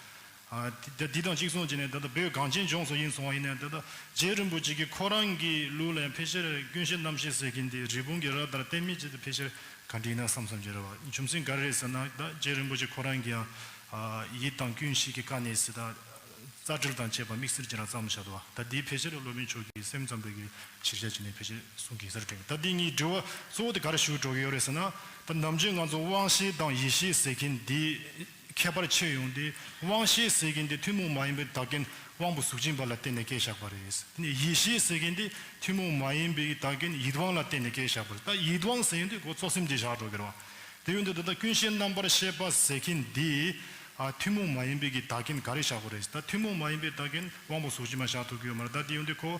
ཨ་དེ་དེ་དང་གཅིག་མཚུངས་བྱས་ནས་ད་ལྟ་བོད་གངས་ཅན་ལྗོངས་སུ་ཡིན་སོང་བ་ཡིན་ན། ད་ལྟ་རྗེ་རིན་པོ་ཆེ་གིས་ཁོ་རང་གི་ལུགས་ལ་ཡང་ཕལ་ཆེར་ཀུན་ཤེས་རྣམ་ཤེས་ཟེར་མཁན་དེ་རི་བོང་གི་རྭ་ལྟར་བསྟན་མིན་ཅིག་དེ་ཕལ་ཆེར་ག་འདྲ་ཡིན་ན་བསམ་བསམ་ཅིག་རེད་བ། རྒྱུ་མཚན་ག་རེ་རེད་ཟེར་ན། ད་རྗེ་རིན་པོ་ཆེ་ཁོ་རང་གིས་ཡང་ཨ་ཡིད་དང་ཀུན་ཤེས་ཀྱི་དཀའ་གནད་ཟེར་ད། རྩ་འགྲེལ་དང་བཅས་པ་དམིགས་བསལ་གྱི་རང་བརྩམས་བཞག་འདུག་བ། ད་འདིའི་ཕལ་ཆེར་སློབ་དཔོན་མཆོག་གིས་སེམས་ཙམ་པའི་གི་ཕྱིར་བཤད་བྱས་ནས་ཕལ་ཆེར་གསུང་གི་ས་རེད་དྲན། ད་འདི་ངའི་དྲི་བ་གཙོ་བོ་དེ་ག་རེ་ཞུ་འགྲོ་གི་ཡོད་རེད་ཟེར་ན། ད་ནམ་རྒྱུན་ང་ཚོ་དབང་ཤེས་དང་ཡིད་ཤེས་ཟེར་མཁན་འདི་ཁྱད་པར་ཕྱེ་ཡོང་དུས། དབང་ཤེས་ཟེར་མཁན་འདི་ཐུན་མོང་མ་ཡིན་པའི་བདག་རྐྱེན་དབང་པོ་གཟུགས་ཅན་པ་ལ་བརྟེན་ནས་སྐྱེས་བཞག་པ་རེད། དེ་ནས་ཡིད་ཤེས་ཟེར་མཁན་འདི་ཐུན་མོང་མ་ཡིན་པའི་བདག་རྐྱེན་ཡིད་དབང་ལ་བརྟེན་ནས་སྐྱེས་བཞག་པ་རེད། ད་ཡིད་དབང་ཟེར་མཁན་འདི་ཁོ་ཚོགས་སེམས་འདི་བཞག་འགྲོ་གི་རེད་བ། དེ་ཡོང་དུས་ད་ལྟ་ཀུན་ཤེས་རྣམ་པར་ཤེས་པ་ཟེར་མཁན་འདི། ཨ་ཐུན་མོང་མ་ཡིན་པའི་གི་བདག་རྐྱེན་ག་རེ་བཞག་དགོས་རེད། ད་ཐུན་མོང་མ་ཡིན་པའི་བདག་རྐྱེན་དབང་པོ་གཟུགས་ཅན་མ་བཞག་ཐུབ་ཀྱི་ཡོད་མ་རེད། ད་དེ་ཡོང་དུས་ཁོ་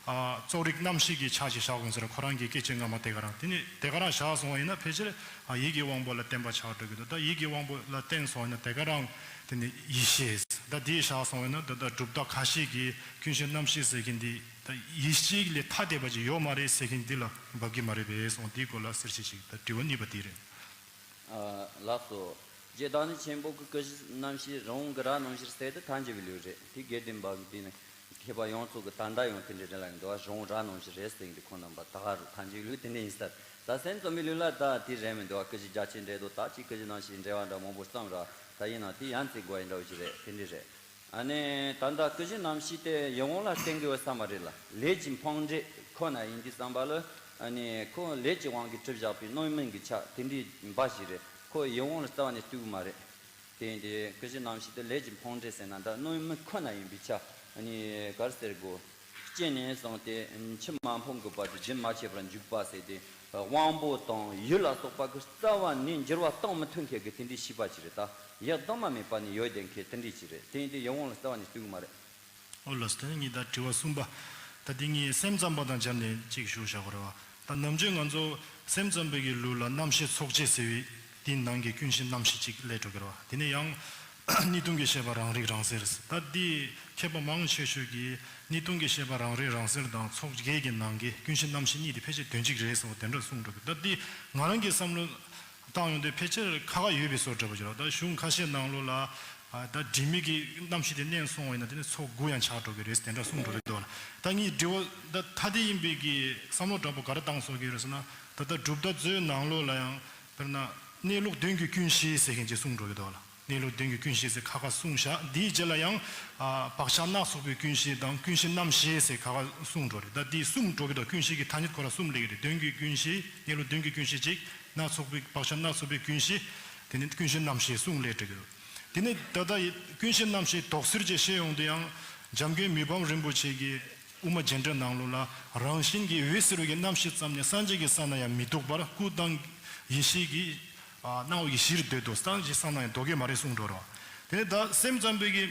ཨ་རྩོག་རིག་རྣམ་ཤེས་ཀྱི་ཆ་ཞིག་བཞག་དགོས་ཟེར། ཁོ་རང་གི་སྐད་ཆ་སྔ་མ་དེ་ག་རང་དེ་ནི་དེ་ག་རང་བཞག་སོང་བ་ཡིན་ན། ཕལ་ཆེར་ཨ་ཡིད་ཀྱི་དབང་པོ་ལ་བརྟེན་པ་ཆགས་འགྲོ་གི་འདུག་ད་ཡིད་ཀྱི་དབང་པོ་ལ་བརྟེན་སོང་བ་ཡིན་ན་དེ་ག་རང་དེ་ནི་ཡིད་ཤེས། ད་དེ་བཞག་སོང་བ་ཡིན་ན་ད་ལྟ་གྲུབ་མཐའ་ཁ་ཤས་ཀྱི་ཀུན་ཤེས་རྣམ་ཤེས་ཟེར་མཁན་འདི་ད་ཡིད་ཤེས་ལས་ཐ་དད་པ་ཅིག་ཡོད་མ་རེད་ཟེར་མཁན་འདི་ལ་འབབ་ཀྱི་མ་རེད་པས་སོང་། དེའི་སྐོར་ལ་གསལ་བཤད་ཅིག་ད་དྲི་བ་གཉིས་པ་དེ་རེད། ཨ་ལགས་སོ། རྗེ་བདག་ཉིད་ཆེན་པོ་གི་ཀུན་གཞི་རྣམ་ཤེས་རི་བོང་གི་རྭ་རྣམ་ཤེས་ཟེར་དེ་ཐལ་འགྱུར་བའི་ལུགས་རེད། དེ་དགེ་ལྡན་པ་གི་དེ་ནི་མཁས་པ་ཡོངས་རྫོགས་ཀྱི་ད་ལྟ་ཡང་དེ་འདྲའི་རེད་ལ་ཡང་འདུག་བ། རི་བོང་རྭ་རྣམ་ཤེས་རེད་ཟེར་གི་འདུག་ཁོང་རྣམ་པ་ད་ག་རུ་ཐལ་འགྱུར་བའི་ལུགས་དེ་འདྲ་ཡིན་ས་རེད། ད་སེམས་ཙམ་པའི་ལུགས་ལ་ད་དེ་རེད་མི་འདུག་བ། ཀུན་གཞི་རྒྱ་ཆེར་འགྲེལ་དུ་ད་ཅིག་ཀུན་གཞི་རྣམ་ཤེས་འགྲེལ་བ་འདྲ་མང་པོ་བརྩམས་ར། ད་ཡིན་ན་དེ་ཡང་རྩིས་དགོས་ཡིན་འདྲ་བོ་ཞིག་རེད། དེ་འདྲ་རེད། ཨ་ནི་ད་ལྟ་ཀུན་གཞི་རྣམ་ཤེས་དེ་ཡིད་དབང་ལ་བརྟེན་དགོས་ས་མ་རེད་ལ། ལས་ཀྱི་འཕངས་འབྲས་ཁོ་ན་ཡིན་དུས་ཙམ་པ་ལ། ཨ་ནི་ཁོ་ལས་ཀྱི་དབང་གིས་གྲུབ་བཞག་པའི་རྣམ་སྨིན་གྱི་ཆ་དེ་འདྲའི་འབའ་ཞིག་རེད། ཁོ་ཡིད་དབང་ལ་རྩ་བ་ནས་ལྟོས་ཀྱི་མ་རེད། དེ་ཡིན་དུས་ཀུན་གཞི་རྣམ་ཤེས་དེ་ལས་ཀྱི་འཕངས་འབྲས་ཟེར་ན་འདྲ། རྣམ་སྨིན་ཁོ་ན་ཡིན་པའི་ཆ། ཨ་ནི་ག་རེ་ཟེར་དགོས། སྐྱེས་ནས་བཟུང་སྟེ་མཆི་མ་ཕོག་གི་བར་དུ་རྒྱུན་མ་ཆད་པར་འཇུག་པ་ཟེར་ཏེ། དབང་པོ་དང་ཡིད་ལ་སོགས་པ་གི་རྩ་བ་ནས་འགྱུར་བ་གཏོང་མི་ཐུབ་མཁན་གྱི་དེ་འདྲའི་ཤེས་པ་ཅིག་རེད། ད་ཡག་གདིང་མ་མེད་པ་ནས་ཡོད་བསྡད་མཁན་དེ་འདྲའི་ཅིག་རེད། དེ་ཡིན་དུས་ཡིད་དབང་ལ་རྩ་བ་ནས་ལྟོས་ཀྱི་མ་རེད། ཨོ་ལགས་སོ། དེ་ནས་ངས་ད་དྲི་བ་གསུམ་པ། ད་དེ་ངས་སེམས་ཙམ་པ་དང་སྦྱར་ནས་གཅིག་ཞུ་བཞག་པ་རེད་བ། ད་ནམ་རྒྱུན་ང་ཚོ་སེམས་ཙམ་པའི་གི་ལུགས་ལ་རྣམ་ཤེས་ཚོགས་བརྒྱད་ཟེར་བའི་དེའི་ནང་གི་ཀུན་གཞི་རྣམ་ཤེས་གཅིག་སླེབས་འགྲོ་གི་རེད་བ། དེ་ནས་ཡང་གནས་ལུགས་ཀྱི་ཤེས་པ་རང་རིག་རང་གསལ། ད་འདི་མཁས་པ་མང་ཆེ་ཤོས་ཀྱིས་གནས་ལུགས་ཀྱི་ཤེས་པ་རང་རིག་རང་གསལ་དང་ཚོགས་བརྒྱད་ཀྱི་ནང་གི་ཀུན་གཞི་རྣམ་ཤེས་གཉིས་དེ་ཕལ་ཆེར་དོན་གཅིག་རེད་ཟེར་བ་དེ་འདྲ་གསུངས་འགྲོ་གི། ད་འདི་ང་རང་གིས་བསམ་བློ་བཏང་ཡོང་དུས་ཕལ་ཆེར་ཁག་ཁག་ཡོད་པའི་བཟོ་འདྲ་པོ་ཅིག་རེད། ད་གཞུང་ཁ་ཤས་ནང་ལོགས་ལ་ཨ་ད་དྲི་མེད་ཀྱི་རྣམ་ཤེས་དེ་གནས་སོང་བ་ཡིན་ན་དེ་ནི་ཚོགས་དགུ་ཡང་ཆགས་འགྲོ་གི་རེད་དེ་འདྲ་གསུངས་འགྲོ་གི་འདུག་ལ། ད་ངས་དྲི་བ་ད་ཐ་དད་ཡིན་པའི་གི་བསམ་བློ་དྲག་པོ་ག་རེ་བཏང་སོང་གི་རེད་ཟེར་ན། ད་ལྟ་གྲུབ་མཐའ་མཛོད་ནང་ལོགས་ལ་ཡང་དཔེར་ན་གནས་ལུགས་དོན་གྱི་ཀུན་གཞི་ཟེར་མཁན་ཅིག་གསུངས་འགྲོ་གི་འདུག་ལ། གནས་ལུགས་དོན་གྱི་ཀུན་གཞི་ཟེར་ཁག་ཁག་གསུངས་བཞག་འདིའི་རྗེས་ལ་ཡང་ཨ་བག་ཆགས་སྣ་ཚོགས་པའི་ཀུན་གཞི་དང་ཀུན་གཞི་རྣམ་ཤེས་ཟེར་ཁག་ཁག་གསུངས་འགྲོ་རེད། ད་འདི་གསུམ་འགྲོ་གི་འདུག་ཀུན་གཞི་གི་ཐ་སྙད་ཁོ་ར་གསུམ་སླེབས་ཀྱི་རེད། དོན་གྱི་ཀུན་གཞི། གནས་ལུགས་དོན་གྱི་ཀུན་གཞི་གཅིག་སྣ་ཚོགས་པའི་བག་ཆགས་སྣ་ཚོགས་པའི་ཀུན་གཞི། དེ་ནི་ཀུན་གཞི་རྣམ་ཤེས་གསུམ་སླེབས་འགྲོ་གི་འདུག་དེ་ནི་ད་ལྟ་ཀུན་གཞི་རྣམ་ཤེས་དོགས་སེལ་གྱི་བཤད་ཡོང་དུ་ཡང་འཇམ་མགོན་མི་ཕམ་རིན་པོ་ཆེ་གིས་དབུ་མ་རྒྱན་འགྲེལ་ནང་ལོགས་ལ་རང་བཞིན་གྱིས་འོད་གསལ་བའི་རྣམ་ཤེས་ཙམ་ནི་སངས་རྒྱས་ཀྱི་ས་ན་ཡང་མི་ལྡོག་པར་སྐུ་དང་ཡེ་ཤེས་ཀྱི་ཨ་སྣང་བ་གི་གཞིར་འདོད་དོ། སངས་རྒྱས་ས་ན་ཡང་ལྡོག་གི་མ་རེད་གསུངས་འགྲོ་རོ། དེ་ནི་ད་སེམས་ཙམ་པའི་གི་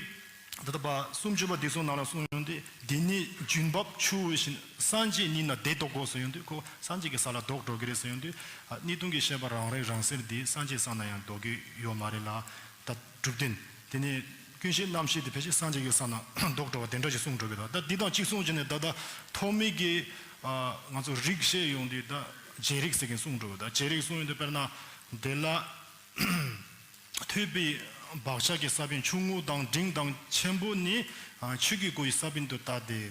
ད་ལྟ་བ་སུམ་ཅུ་པ་འདི་ཚོ་ནང་ལ་གསུངས་ཡོང་དུས། འདི་ནི་རྒྱུན་འབབ་ཆུ་བོ་བཞིན། སངས་རྒྱས་ཉིད་ན་བདེ་ལྡོག་གོ་ཟེར་ཡོང་དུས། ཁོ་སངས་རྒྱས་ཀྱི་ས་ལ་ལྡོག་འགྲོ་གི་རེད་ཟེར་ཡོང་དུས། ཨ་གནས་ལུགས་ཀྱི་ཤེས་པ་རང་རིག་རང་གསལ་འདི་སངས་རྒྱས་ས་ན་ཡང་ལྡོག་གི་ཡོད་མ་རེད་ལ། ད་གྲུབ་བདེན་དེ་ནས་ཀུན་གཞི་རྣམ་ཤེས་དེ་ཕལ་ཆེར་སངས་རྒྱས་ཀྱི་ས་ན་ལྡོག་འགྲོ་བ་དེ་འདྲ་ཞིག་གསུངས་འགྲོ་གི་འདུག་ད་འདི་དང་གཅིག་མཚུངས་བྱས་ནས་ད་ལྟ་ཐོགས་མེད་ཀྱི་ཨ་ང་ཚོ་རིགས་བཤད་ཡོང་དུས། ད་རྗེ་རིགས་ཟེར་མཁན་གསུངས་འགྲོ་གི་འདུག་རྗེ་རིགས་གསུངས་ཡོང་དུས་དཔེར་ན་དེ་ལ། ཐོས་པའི་བག་ཆགས་ཀྱི་ས་བོན་ཆུང་ངུ་དང་འབྲིང་དང་ཆེན་པོ་ནི་ཨ་ཆོས་ཀྱི་སྒོ་ཡི་ས་བོན་དུ་བལྟ་སྟེ།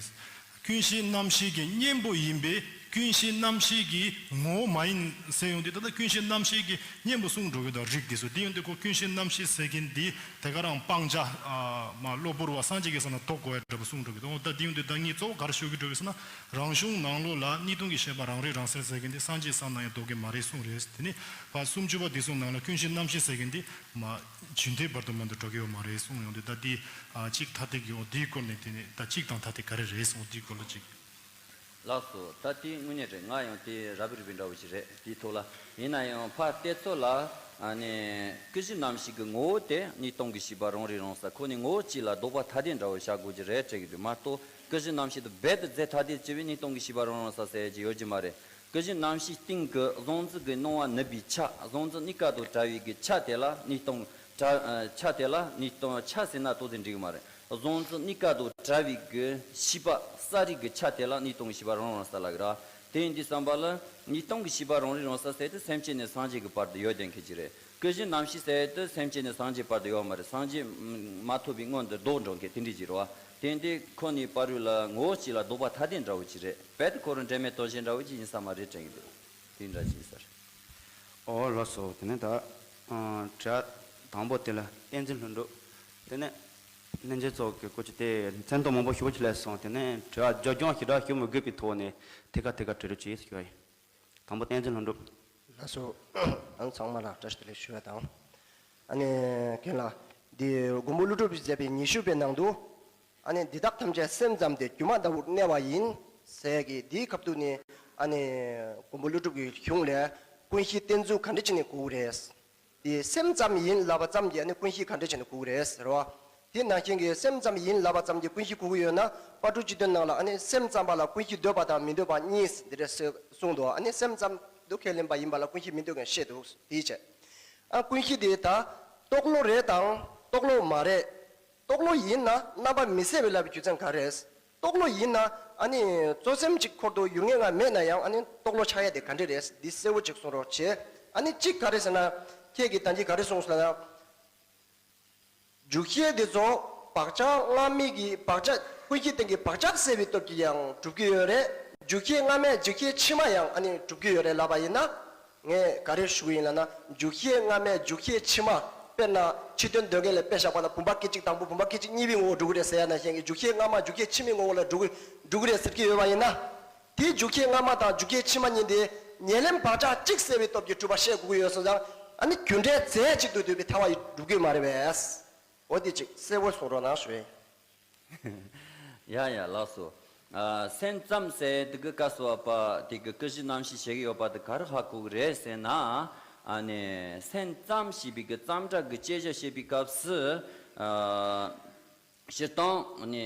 ཀུན་གཞི་རྣམ་ཤེས་ཀྱི་གཉེན་པོ་ཡིན་པས་ཀུན་གཞི་རྣམ་ཤེས་ཀྱི་ངོ་བོ་མ་ཡིན་ཟེར་ཡོང་དུས། ད་ལྟ་ཀུན་གཞི་རྣམ་ཤེས་ཀྱི་གཉེན་པོ་གསུངས་འགྲོ་གི་འདུག་རིགས་འདི་ཚོ། དེ་ཡོང་དུས་ཁོ་ཀུན་གཞི་རྣམ་ཤེས་ཟེར་མཁན་འདི་དེ་ག་རང་སྤང་བྱ་ཨ་མ་གློ་བུར་བ་སངས་རྒྱས་ཀྱི་ས་ན་ལྡོག་དགོས་ཡ་འདྲ་པོ་གསུངས་འགྲོ་གི་འདུག་ད་དེ་ཡོང་དུས་ད་ངས་གཙོ་བོ་ག་རེ་ཞུ་གི་འགྲོ་གི་ཟེར་ན། རང་གཞུང་ནང་ལོགས་ལ་གནས་ལུགས་ཀྱི་ཤེས་པ་རང་རིག་རང་གསལ་ཟེར་མཁན་འདི་སངས་རྒྱས་ས་ན་ཡང་ལྡོག་གི་མ་རེད་གསུངས་རེད། དེ་ནི་བ་སུམ་ཅུ་པ་འདི་ཚོ་ནང་ལ་ཀུན་གཞི་རྣམ་ཤེས་ཟེར་མཁན་འདི་མ་རྒྱུན་མཐའི་བར་དུ་མ་འདུ་འགྲོ་གི་ཡོད་མ་རེད་གསུངས་ཡོང་དུས། ད་འདི་ཨ་གཅིག་ཐ་དད་ཀྱི་འོ་འདིའི་སྐོར་ནས། དེ་ནི་ད་གཅིག་དང་ཐ་དད་ག་རེ་རེད་གསུངས་འདིའི་སྐོར་ལ་གཅིག་ལགས་སོ། ད་དེ་དངོས་གནས་རེད། ང་ཡང་དེ་རབ་རིབ་པའི་འདྲ་བོ་ཞིག་རེད། དེའི་ཐོག་ལ། ཡིན་ན་ཡང་ཕར་བལྟས་ཚོད་ལ། ཨ་ནི་ཀུན་གཞི་རྣམ་ཤེས་ཀྱི་ངོ་བོ་དེ་གཉིས་སྟོང་གི་ཤེས་པ་རང་རིག་རང་གསལ་ཁོ་ནས་ངོ་བོ་གཅིག་ལ་ལྡོག་པ་ཐ་དད་འདྲ་བོ་བཞག་དགོས་ཀྱི་རེད་དྲན་གྱི་འདུག་མ་གཏོགས་ཀུན་གཞི་རྣམ་ཤེས་དེ་རྦད་དེ་རྫས་ཐ་དད་བྱས་པའི་གཉིས་སྟོང་གི་ཤེས་པ་རང་རིག་རང་གསལ་ཟེར་གྱི་ཡོད་ཀྱི་མ་རེད། ཀུན་གཞི་རྣམ་ཤེས་སྟེང་གི་གཟུང་འཛིན་གྱི་སྣང་བ་ནུབ་པའི་ཆ། གཟུང་འཛིན་གཉིས་ཀ་དང་བྲལ་བའི་གི་ཆ་དེ་ལ་གཉིས་སྟོང་བྲལ། ཨ། ཆ་དེ་ལ་གཉིས་སྟོང་། ཆ་ཟེར་ན་ཏོག་ཙམ་འགྲིག་གི་མ་རེད། གཟུང་འཛིན་གཉིས་ཀ་དང་བྲལ་བའི་གི་ཤེས་པ་གསལ་རིག་གི་ཆ་དེ་ལ་གཉིས་སྟོང་གི་ཤེས་པ་རང་རིག་རང་གསལ་ལབ་ཀྱི་རེད། དེ་ཡིན་དུས་ཙམ་པ་ལ་གཉིས་སྟོང་གི་ཤེས་པ་རང་རིག་རང་གསལ་ཟེར་དེ་སེམས་ཅན་ནས་སངས་རྒྱས་ཀྱི་བར་དུ་ཡོད་བསྡད་མཁན་ཅིག་རེད། ཀུན་གཞི་རྣམ་ཤེས་ཟེར་དེ་སེམས་ཅན་ནས་སངས་རྒྱས་བར་དུ་ཡོད་མ་རེད། སངས་རྒྱས་མ་ཐོབ་པའི་སྔོན་དུ་ལྡོག་འགྲོ་མཁན་དེ་འདྲ་ཅིག་རེད་པ། དེ་འདི་ཁོ་གཉིས་བར་དུ་ལ་ངོ་བོ་གཅིག་ལ་ལྡོག་པ་ཐ་དད་འདྲ་བོ་ཅིག་རེད། རྦད་དེ་ཁོ་རང་འབྲལ་མེད་རྟོགས་བྱེད་འདྲ་བོ་ཅིག་ཡིན་ས་མ་རེད་དྲན་གྱི་འདུག་དེ་འདྲ་ཅིག་ཡིན་ས་རེད། ཨོ་ལགས་སོ། དེ་ནས་ད། ཨ། དྲི་བ་དང་པོ་དེ་ལ་བསྟན་འཛིན་ལྷུན་གྲུབ། དེ་ནས་སྙན་རྗེ་ཚོགས་ཀྱི་སྐོར་གྱི་དེ་མཚན་ཐོ་མང་པོ་ཞེ་པོ་ཅིག་སླེབས་སོང་། དེ་ནས་དྲི་བ་རྒྱབ་ལྗོངས་ཞེ་དྲག་ཞུ་མི་དགོས་པའི་ཐོག་ནས་ཐད་ཀ་ཐད་ཀ་དྲི་རོགས་བྱེད་ཞུ་བ་ཡིན། དང་པོ་བསྟན་འཛིན་ལྷུན་གྲུབ། ལགས་སོ། ཨང་ཚང་མ་ལ་བཀྲ་ཤིས་བདེ་ལེགས་ཞུ་བ་དང་། ཨ་ནི་རྒན་ལགས། འདི་མགོན་པོ་ཀླུ་སྒྲུབ་ཀྱིས་མཛད་པའི་ཉི་ཤུ་པའི་ནང་དུ། ཨ་ནི་འདི་དག་ཐམས་ཅད་སེམས་ཙམ་སྟེ། སྒྱུ་མ་ལྟ་བུར་གནས་པ་ཡིན། ཟེར་གྱི་འདིའི་སྐབས་དུ་ནི། ཨ་ནི་མགོན་པོ་ཀླུ་སྒྲུབ་ཀྱི་གཞུང་ལས་ཀུན་གཞི་བསྟན་ཚུལ་ག་འདྲ་བྱས་ནས་གོ་གི་རེད། དེ་སེམས་ཙམ་ཡིན་ལབ་པ་ཙམ་གྱིས་ཨ་ནི་ཀུན་གཞི་ག་འདྲ་བྱས་ནས་གོ་གི་རེད་ཟེར་བ། དེ་ནང་བཞིན་གྱི་སེམས་ཙམ་ཡིན་ལབ་པ་ཙམ་གྱིས་ཀུན་གཞི་གོ་གི་ཡོད་ན། དཔལ་སྤྲུལ་སྤྱི་དོན་ནང་ལ་ཨ་ནི་སེམས་ཙམ་པ་ལ་ཀུན་གཞི་འདོད་པ་དང་མི་འདོད་པ་གཉིས་འདི་འདྲ་གསུངས་འདུག་ཨ་ནི་སེམས་ཙམ་དུ་ཁས་ལེན་པ་ཡིན་པ་ལ་ཀུན་གཞི་མི་འདོད་མཁན་བཤད་འདུག་དེའི་ཕྱིར། ཨ། ཀུན་གཞི་དེ་ད་རྟོག་བློ་རེད་དང་རྟོག་བློ་མ་རེད། རྟོག་བློ་ཡིན་ན་རྣམ་པ་མི་གསལ་བའི་ལབ་པའི་རྒྱུ་མཚན་ག་རེ་རེད། རྟོག་བློ་ཡིན་ན་ཨ་ནི་རྩོད་སེམས་གཅིག་འཁོར་དུ་ཡུལ་ངེས་ངེས་མེད་ན་ཡང་ཨ་ནི་རྟོག་བློ་ཆགས་ཡ་དེ་ག་འདྲ་རེད། འདི་གསལ་བོ་གཅིག་གསུང་རོགས་བྱེད། ཨ་ནི་གཅིག་ག་རེ་ཟེར་ན། ཁྱེད་ཀྱིས་ད་གིན་ག་རེ་གསུངས་སོང་ལབ་ན། འཇུག་ཤེས་དེ་ཚོ་བག་ཆགས་སྔ་མའི་གི་བག་ཆགས། ཀུན་གཞི་སྟེང་གི་བག་ཆགས་སད་པའི་སྟོབས་ཀྱིས་ཡང་གྲུབ་ཀྱི་ཡོད་རེད། འཇུག་ཤེས་སྔ་མས་འཇུག་ཤེས་ཕྱི་མ་ཡང་ཨ་ནི་གྲུབ་ཀྱི་ཡོད་རེད་ལབ་པ་ཡིན་ན། ངས་ག་རེ་ཞུ་གི་ཡིན་ལབ་ན། འཇུག་ཤེས་སྔ་མས་འཇུག་ཤེས་ཕྱི་མ། དཔེར་ན་ཕྱི་དོན་འདོད་མཁན་ལ་དཔེ་བཞག་པ་ན་བུམ་པ་སྐད་ཅིག་དང་པོ་བུམ་པ་སྐད་ཅིག་གཉིས་པའི་ངོ་བོ་འགྲོ་གི་རེད་ཟེར་ཡ་ནང་བཞིན་གྱི། འཇུག་ཤེས་སྔ་མ་འཇུག་ཤེས་ཕྱི་མའི་ངོ་བོ་ལ་འགྲོ་གི་འགྲོ་གི་རེད་ཟེར་གྱི་ཡོད་པ་ཡིན་ན། དེའི་འཇུག་ཤེས་སྔ་མ་དང་འཇུག་ཤེས་ཕྱི་མ་གཉིས་དེ་ཉེར་ལེན་བག་ཆགས་གཅིག་སད་པའི་སྟོབས་ཀྱིས་གྲུབ་པ་བཤད་དགོས་ཀྱི་ཡོད་སོང་ཙང་། ཨ་ནི་རྒྱུ་འབྲས་རྫས་གཅིག་ཏུ་འདོད་པའི་ཐལ་བ་ཡིས་གྲུབ་ཀྱི་མ་རེད་པས། འོ་དེ་གཅིག་གསལ་བོ་གསུང་རོགས་གནང་ཞུ་ཡིན། ཡ་ཡ་ལགས་སོ། ཨ། སེམས་ཙམ་ཟེར་དེ་གི་སྐབས་སུ་བབ་པ་དེ་གི་ཀུན་གཞི་རྣམ་ཤེས་བཤད་ཀྱི་ཡོད་པ་དེ་ག་རེ་ཧ་གོ་གི་རེད་ཟེར་ན། ཨ་ནི་སེམས་ཙམ་ཞེས་པའི་གི་ཙམ་སྒྲ་གི་བཅད་བྱ་བཤད་པའི་སྐབས་སུ། ཨ། སྤྱིར་བཏང་ནི་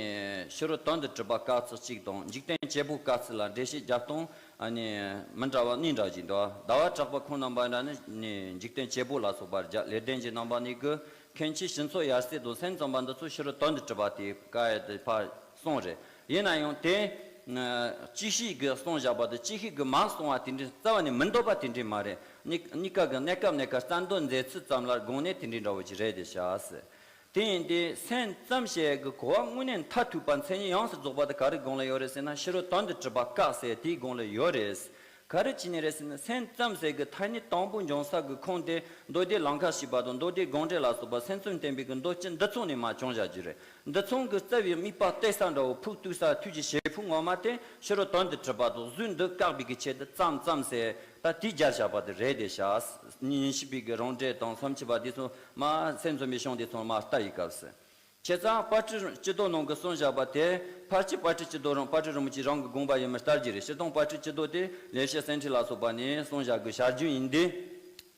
ཕྱི་རོལ་དོན་དུ་གྲུབ་པ་སྐབས་སུ་གཅིག་དང་། འཇིག་རྟེན་བྱེད་པོ་སྐབས་སུ་ལ་འགྲེལ་བཤད་རྒྱབ་སྟངས་ནི་མི་འདྲ་བ་གཉིས་འདྲ་ཞིག་འདུག་ཟླ་བ་གྲགས་པ་ཁོང་རྣམ་པ་འདྲ་ནི་ནི་འཇིག་རྟེན་བྱེད་པོ་ལ་སོགས་པར་བརྒྱབ། ལེགས་ལྡན་གྱི་རྣམ་པ་ནི་གི་མཁན་ཆེན་ཞི་འཚོ་ཡབ་སྲས་དང་སེམས་ཙམ་པ་འདི་ཚོ་ཕྱི་རོལ་དོན་དུ་གྲུབ་པ་དེ་བཀག་ཡ་དེ་ཕར་གསུངས་རེད། ཡིན་ན་ཡང་དེ་ཅིག་ཤོས་ཀྱིས་གསུངས་བཞག་པ་དང་ཅིག་ཤོས་ཀྱིས་མ་གསུངས་པ་དེ་འདྲའི་རྩ་བ་ནས་མི་འདོད་པ་དེ་འདྲའི་མ་རེད། གཉིས་གཉིས་ཀ་གི་གནས་སྐབས་གནས་སྐབས་རྩ་འདོད་མཛད་ཚུལ་ཙམ་ལ་དགོངས་ནས་དེ་འདྲའི་འདྲ་བོ་ཅིག་རེད་དེ་ཤག་ཟེར། དེ་ཡིན་དུས་སེམས་ཙམ་ཞེས་གི་གོ་བ་དངོས་གནས་མཐར་ཐུག་པ་མཚན་ཉིད་ཡོངས་སུ་རྫོགས་པ་དེ་ག་རེ་དགོངས་ལ་ཡོད་རེད་ཟེར་ན། ཕྱི་རོལ་དོན་དུ་གྲུབ་པ་བཀག་ཟེར་དེའི་དགོངས་ལ་ཡོད་རེད། ག་རེ་བྱས་ནས་རེད་ཟེར་ན། སེམས་ཙམ་ཟེར་གི་ཐ་སྙད་དང་པོ་འབྱུང་ས་གི་ཁུངས་དེ་མདོ་སྡེ་ལང་ཀ་བཞི་པ་དང་མདོ་སྡེ་དགོངས་འགྲེལ་ལ་སོགས་པ་སེམས་ཙམ་བསྟན་པའི་གི་མདོ་སྤྱི་འདི་ཚོ་ནས་མར་བྱུང་བཞག་རྒྱུ་རེད། འདི་ཚོ་གི་རྩ་བའི་དམིགས་པ་གཏད་ས་འདྲ་བོ་ཕུགས་གཏུགས་ས་ཐུགས་ཀྱི་བཞེད་དཔང་ངོ་མ་དེ་ཕྱི་རོལ་དོན་དུ་གྲུབ་པ་དང་གཟུགས་འདི་བཀག་པའི་གི་ཆེད་དུ་ཙམ་ཙམ་ཟེར་ད་དེའི་རྒྱལ་བཞག་པ་དེ་རེད་དེ་ཤག་ཉིན་ཞིག་པའི་གི་རང་འགྲེལ་དང་མཚམས་ཆོད་པ་དེ་ཚོ་མ་སེམས་ཙམ་པའི་གཞུང་དེ་ཚོ་མ་ལྟ་ཡི་སྐབས་སུ། བྱས་ཙང་དཔལ་སྤྲུལ་སྤྱི་ལྡོག་ནང་གི་གསུངས་བཞག་པ་དེ་ཕལ་ཆེར་དཔལ་སྤྲུལ་སྤྱི་ལྡོག་རང་དཔལ་སྤྲུལ་རིན་པོ་ཆེ་རང་གི་དགོངས་པ་ཡིན་མིན་ལྟ་རྒྱུ་རེད། སྤྱིར་བཏང་དཔལ་སྤྲུལ་སྤྱི་ལྡོག་དེ་ལེགས་བཤད་སེང་ཁྲི་ལ་སོགས་པ་ནས་གསུངས་བཞག་གི་བྱ་རྒྱུ་ཡིན་ཏེ།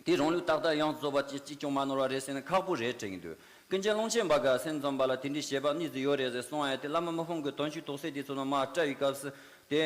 དེ་རང་ལུགས་ཏག་ཏག་ཡོངས་རྫོགས་པ་ཅིག་གཅིག་ཀྱང་མ་ནོར་བ་རེད་ཟེར་ན་ཁག་པོ་རེད་དྲན་གྱི་འདུག་ཀུན་མཁྱེན་ཀློང་ཆེན་པ་ག་སེམས་ཙམ་པ་ལ་དེ་འདྲའི་བཞེད་པ་གཉིས་ཙམ་ཡོད་རེད་ཟེར་གསུངས་ཡ་དེ་བླ་མ་མི་ཕམ་གྱི་དོན་བྱུང་རྟོགས་གསལ་དེ་ཚོ་ནང་མར་བཀྲལ་བའི་སྐབས་སུ་དེ་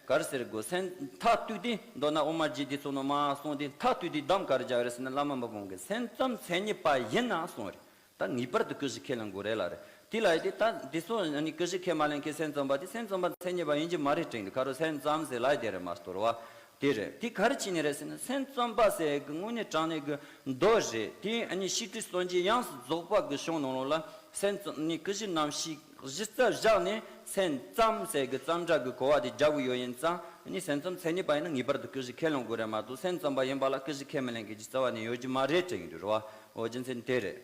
ག་རེ་ཟེར་དགོས། སེམས་མཐར་གཏུགས་ཏེ་མདོར་ན་དབུ་མ་རྒྱན་དེ་ཚོ་ནང་མར་གསུངས་ཏེ་མཐར་གཏུགས་ཏེ་གདམས་ག་རེ་བརྒྱབ་རེད་ཟེར་ན། བླ་མ་མི་ཕམ་གྱི་སེམས་ཙམ་མཚན་ཉིད་པ་ཡིན་ན་གསུངས་རེད། ད་ངེས་པར་དུ་ཀུན་གཞི་ཁས་ལེན་དགོས་རེད་ལབ་རེད། དེ་ལབ་ཡ་དེ་ད་འདི་ཚོ་ནི་ཀུན་གཞི་ཁས་མ་ལེན་མཁན་སེམས་ཙམ་པ་དེ་སེམས་ཙམ་པ་མཚན་ཉིད་པ་ཡིན་གྱི་མ་རེད་དྲན་གྱི་འདུག་ཁ་རོ་སེམས་ཙམ་ཟེར་ལབ་ཡ་དེ་རེད་མ་གཏོགས་རེད་བ། དེ་རེད། དེ་ག་རེ་བྱས་ནས་རེད་ཟེར་ན། སེམས་ཙམ་པ་ཟེར་གི་དངོས་གནས་དྲང་གནས་གི་མདོ་རེད། དེ་ཨ་ནི་ཤེས་སྒྲིབ་སངས་རྒྱས་ཡོངས་སུ་རྫོགས་པ་གི་གཞུང་ནང་ལོགས་ལ་སེམས་ཙམ་ནི་ཀུན་གཞི་རྣམ་ཤེས་གཞི་རྩ་བཞག་ནས་སེམས་ཙམ་ཟེར་གི་ཙམ་སྒྲ་གི་གོ་བ་དེ་རྒྱག་གི་ཡོད་ཡིན་ཙང་། ཨ་ནི་སེམས་ཙམ་མཚན་ཉིད་པ་ཡིན་ན་ངེས་པར་དུ་ཀུན་གཞི་ཁས་ལེན་དགོས་རེད་མ་གཏོགས། སེམས་ཙམ་པ་ཡིན་པ་ལ་ཀུན་གཞི་ཁས་མི་ལེན་མཁན་གྱི་རྩ་བ་ནས་ཡོད་ཀྱི་མ་རེད་དྲན་གྱི་འདུག་རེད་བ། འོ་རྒྱུ་མཚན་དེ་རེད།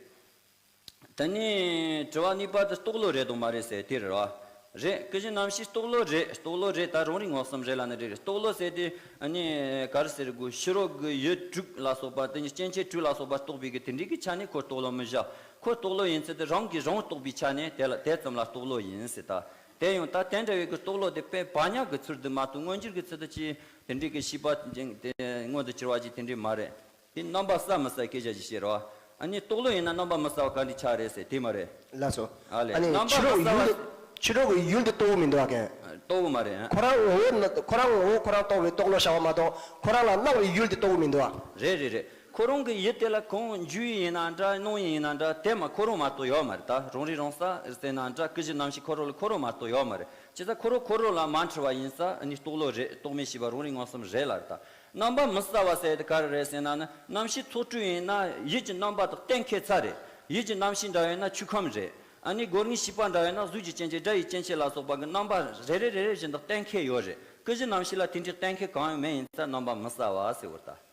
དེ་ནས་དྲི་བ་གཉིས་པ་དེ་རྟོག་བློ་རེད་དང་མ་རེད་ཟེར་དེ་རེད་བ། རེད། ཀུན་གཞི་རྣམ་ཤེས་རྟོག་བློ་རེད། རྟོག་བློ་རེད། ད་རང་རིག་ངོ་གསུམ་རེད་ལབ་ན་རེད། རེད། རྟོག་བློ་ཟེར་དེ་ཨ་ནི་ག་རེ་ཟེར་དགོས། ཕྱི་རོལ་གྱི་ཡུལ་དྲུག་ལ་སོགས་པ་དེ་ནི་སྐྱེ་མཆེད་དྲུག་ལ་སོགས་པ་རྟོགས་པའི་གི་དེ་འདྲའི་གི་ཆ་ནས་ཁོ་རྟོག་བློ་མི་བཞག་ཁོ་རྟོག་བློ་ཡིན་ཚུལ་དེ་རང་གིས་རང་རྟོགས་པའི་ཆ་ནས་དེ་ལ་དེ་ཙམ་ལ་རྟོག་བློ་ཡིན་ཟེར་ད། དེ་ཡང་ད་དེ་འདྲ་བའི་གི་རྟོག་བློ་དེ་དཔེ་བག་ཉག་གི་ཚུལ་དུ་མ་གཏོགས་མངོན་གྱུར་གྱི་ཚུལ་དུ་ཅི་དེ་འདྲའི་གི་ཤེས་པ་ཅན་དེ་མངོན་དུ་གྱུར་བ་ཅིག་དེ་འདྲའི་མ་རེད། དེ་རྣམ་པ་གསལ་མི་གསལ་སྐད་ཆ་ཞིག་བཤད་རོགས། ཨ་ནི་རྟོག་བློ་ཡིན་ན་རྣམ་པ་མི་གསལ་བ་ག་འདྲ་ཆགས་རེད་ཟེར་དེ་མ་རེད། ལགས་སོ། ཨ་ལས། ཨ་ནི་རྣམ་པ་ཕྱི་རོལ་གྱི་ཡུལ་དེ་ཕྱི་རོལ་གྱི་ཡུལ་དེ་རྟོགས་གི་མི་འདུག་ཨ་ཀན། རྟོགས་གི་མ་རེད། ཨ། ཁོ་རང་ངོ་བོ་ནི་ཁོ་རང་ངོ་བོ་ཁོ་རང་རྟོགས་པའི་རྟོག་བློ་བྱ་བ་མ་གཏོགས་ཁོ་རང་ལ་སྣང་བའི་ཡུལ་དེ་རྟོགས་གི་མི་འདུག་ཨ། རེད་རེད་རེད། ཁོ་རང་གི་ཡུལ་དེ་ལ་གང་འཇུ་ཡི་ཡིན་ན་འདྲ་སྣང་ཡི་ཡིན་ན་འདྲ་དེ་མ་ཁོ་རང་མ་གཏོགས་ཡོད་མ་རེད། ད་རང་རིག་རང་གསལ་ཟེར་ན་འདྲ་ཀུན་གཞི་རྣམ་ཤེས་ཁོ་རང་ལ་ཁོ་རང་མ་གཏོགས་ཡོད་མ་རེད། བྱས་ཙང་ཁོ་རང་ཁོ་རང་ལ་མ་འཁྲུལ་བ་ཡིན་ཙང་ཨ་ནི་རྟོག་བློ་རེད། རྟོག་མེད་ཤེས་པ་རང་རིག་མངོན་སུམ་རེད་ལ་རེད་ད། རྣམ་པ་མི་གསལ་བ་ཟེར་དེ་ག་རེ་རེད་ཟེར་ན་ནི་རྣམ་ཤེས་ཚོགས་དྲུག་ཡིན་ན་ཡིད་ཀྱི་རྣམ་པ་དང་གཏན་འཁེལ་ཚར་རེད། ཡིད་ཀྱི་རྣམ་ཤེས་འདྲ་ཡོད་ན་ཆོས་ཁམས་རེད། ཨ་ནི་སྒོ་ལྔའི་ཤེས་པ་འདྲ་ཡོད་ན་གཟུགས་ཀྱི་སྐྱེ་མཆེད་སྒྲ་ཡི་སྐྱེ་མཆེད་ལ་སོགས་པ་གི་རྣམ་པ་རེ་རེ་རེ་རེ་བཞིན་དུ་གཏན་འཁེལ་ཡོད་རེད། ཀུན་གཞི་རྣམ་ཤེས་ལ་དེ་འདྲའི་གཏན་འཁེལ་གང་ཡང་མེད་ཡིན་ཙང་རྣམ་པ་མི་གསལ་བ་ཟེར་བ་རེད་ད།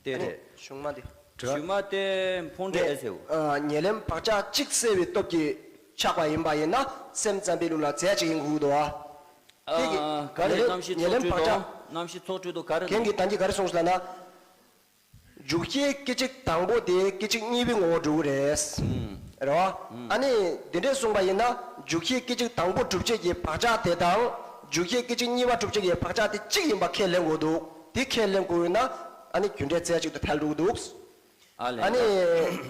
དེ་རེད། གཞུང་མ་དེ། གཞུག་མ་དེ་ཕུང་འདྲེ་ཨེ་ཟེར་བ། ཨ། ཉེར་ལེན་བག་ཆགས་གཅིག་སེལ་བའི་སྟོབས་ཀྱིས་ཆགས་པ་ཡིན་པ་ཡིན་ན་སེམས་ཙམ་པའི་ལུགས་ལ་རྫས་གཅིག་ཡིན་དགོས་འདུག་ཨ། ཨ། དེ་གི་ག་རེ་ཉེར་ལེན་རྣམ་ཤེས་ཉེར་ལེན་ཚོགས་དྲུག་བག་ཆགས། དང་རྣམ་ཤེས་ཚོགས་དྲུག་དང་ག་རེ་རེད། རྒན་གྱིས་ད་གིན་ག་རེ་གསུངས་སོང་ལབ་ན། འཇུག་ཤེས་སྐད་ཅིག་དང་པོ་དེ་སྐད་ཅིག་གཉིས་པའི་ངོ་བོར་འགྲོ་གི་རེད། ཨུམ། རེད་བ། ཨུམ། ཨ་ནི་འདི་འདྲས་གསུངས་པ་ཡིན་ན་འཇུག་ཤེས་སྐད་ཅིག་དང་པོ་སྒྲུབ་བྱེད་ཀྱི་བག་ཆགས་དེ་དང་འཇུག་ཤེས་སྐད་ཅིག་གཉིས་པ་སྒྲུབ་བྱེད་ཀྱི་བག་ཆགས་དེ་གཅིག་ཡིན་པ་ཁས་ལེན་དགོས་འདུག་དེ་ཁས་ལེན་དགོས་ཡོད་ན་ཨ་ནི་རྒྱུ་འབྲས་རྫས་གཅིག་ཏུ་ཐལ་འགྲོ་གི་འདུག་ཨ་ལས། ཨ་ནི།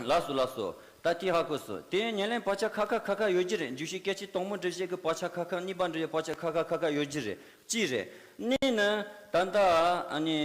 ལགས་སོ་ལགས་སོ། ད་དེ་ཧ་གོ་སོང་། དེ་ཉེར་ལེན་བག་ཆགས་ཁ་ཁ་ཁ་ཁ་ཡོད་ཀྱི་རེད། འཇུག་ཤེས་སྐད་ཅིག་དང་པོ་སྒྲུབ་བྱེད་ཀྱི་བག་ཆགས་ཁ་ཁ། གཉིས་པ་འདྲ་བའི་བག་ཆགས་ཁ་ཁ་ཁ་ཁ་ཡོད་ཀྱི་རེད། གཅིག་རེད། གཉིས་ནི་ད་ལྟ་ཨ་ནི་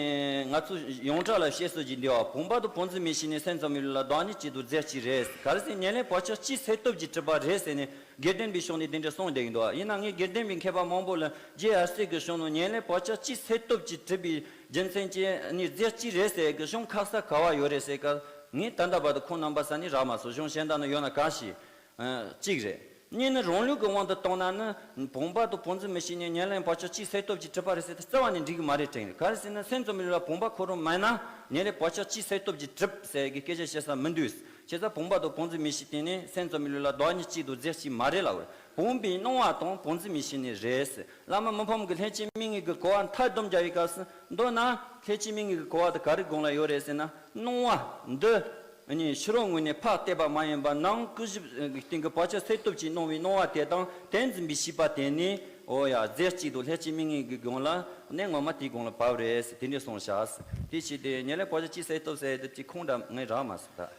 ང་ཚོ་ཡོངས་གྲགས་ལ་བཤད་སྲོལ་གྱི་འདི་བ་བུམ་པ་དང་བུམ་འཛིན་མིག་ཤེས་ནི་སེམས་ཙམ་པའི་ལུགས་ལ་བདག་ཉིད་གཅིག་ཏུ་རྫས་གཅིག་རེད། ག་རེ་ཟེར་ཉེར་ལེན་བག་ཆགས་གཅིག་སེལ་སྟོབས་ཀྱིས་གྲུབ་པ་རེད་ཟེར་ནས་དགེ་ལྡན་པའི་ཕྱོགས་ནས་དེ་འདྲ་གསུངས་བསྡད་ཀྱི་འདུག་ཡིན་ན་ངས་དགེ་ལྡན་པའི་མཁས་པ་མང་པོ་ལ་རྗེ་ཡབ་སྲས་ཀྱི་གཞུང་ནང་ཉེར་ལེན་བག་ཆགས་གཅིག་སེལ་སྟོབས་ཀྱིས་གྲུབ་པའི་རྒྱུ་མཚན་གྱིས་ནི་རྫས་གཅིག་རེད་ཟེར་གྱི་གཞུང་ཁ་གསལ་ག་བ་ཡོད་རེད་ཟེར་སྐབས་ངས་ད་ལྟ་བར་དུ་ཁོང་རྣམ་པ་ས་ནས་རག་མ་སོང་། གཞུང་གཞན་དག་ན་ཡོད་ན་གང་ཞིག་ཨ། གཅིག་རེད། གཉིས་ནི་རང་ལུགས་ཀྱི་དབང་དུ་བཏང་ན་ནི་བུམ་པ་དང་བུམ་འཛིན་མིག་ཤེས་ནི་ཉེར་ལེན་བག་ཆགས་གཅིག་སེལ་སྟོབས་ཀྱིས་གྲུབ་པ་རེད་ཟེར་ཏེ་རྩ་བ་ནས་འགྲིག་གི་མ་རེད་དྲན་གི། ག་རེ་ཟེར་ན་སེམས་ཙམ་པའི་ལུགས་ལ་བུམ་པ་ཁོ་རང་མེད་ན་ཉེར་ལེན་བག་ཆགས་གཅིག་སེལ་སྟོབས་ཀྱིས་གྲུབ་ཟེར་གྱི་སྐད་ཆ་བཤད་ས་མི་འདུག་བྱས་ཙང་བུམ་པ་དང་བུམ་འཛིན་མིག་ཤེས་དེ་ནི་སེམས་ཙམ་པའི་ལུགས་ལ་བདག་ཉིད་གཅིག་ཏུ་རྫས་གཅིག་མ་རེད་ལབ་པ་རེད། བུམ་པའི་སྣང་བ་དང་བུམ་འཛིན་མིག་ཤེས་ནི་རེད། བླ་མ་མི་ཕམ་གྱིས་ལྷན་སྐྱེས་མིག་གཉིས་ཀྱི་གོ་བ་མཐའ་བསྡོམས་རྒྱག་པའི་སྐབས་སུ་མདོར་ན་ལྷན་སྐྱེས་མིག་གཉིས་ཀྱི་གོ་བ་དེ་ག་རེ་དགོངས་ལ་ཡོད་རེད་ཟེར་ན་སྣང་བ་འདི། ཨ་ནི་ཕྱི་རོལ་ངོས་ནས་ཕར་བལྟས་པ་མ་ཡིན་པར་ནང་ཀུན་གཞི་གི་སྟེང་གི་བག་ཆགས་སེལ་སྟོབས་ཀྱིས་སྣང་བའི་སྣང་བ་དེ་དང་དེ་འཛིན་པའི་ཤེས་པ་དེ་ནི་འོ་ཡ་རྫས་གཅིག་ཏུ་ལྷན་སྐྱེས་མིག་གཉིས་ཀྱི་སྒང་ལ་གནད་ངོ་མ་དེའི་སྒང་ལ་བབས་རེད་ཟེར་དེ་འདྲས་གསུངས་བཞག་དེ་བྱས་ཏེ་ཉེར་ལེན་བག་ཆགས་གཅིག་སེལ་སྟོབས་ཟེར་དེ་གཅིག་ཁུངས་འདྲ་ངས་རག་མ་སོང་ད།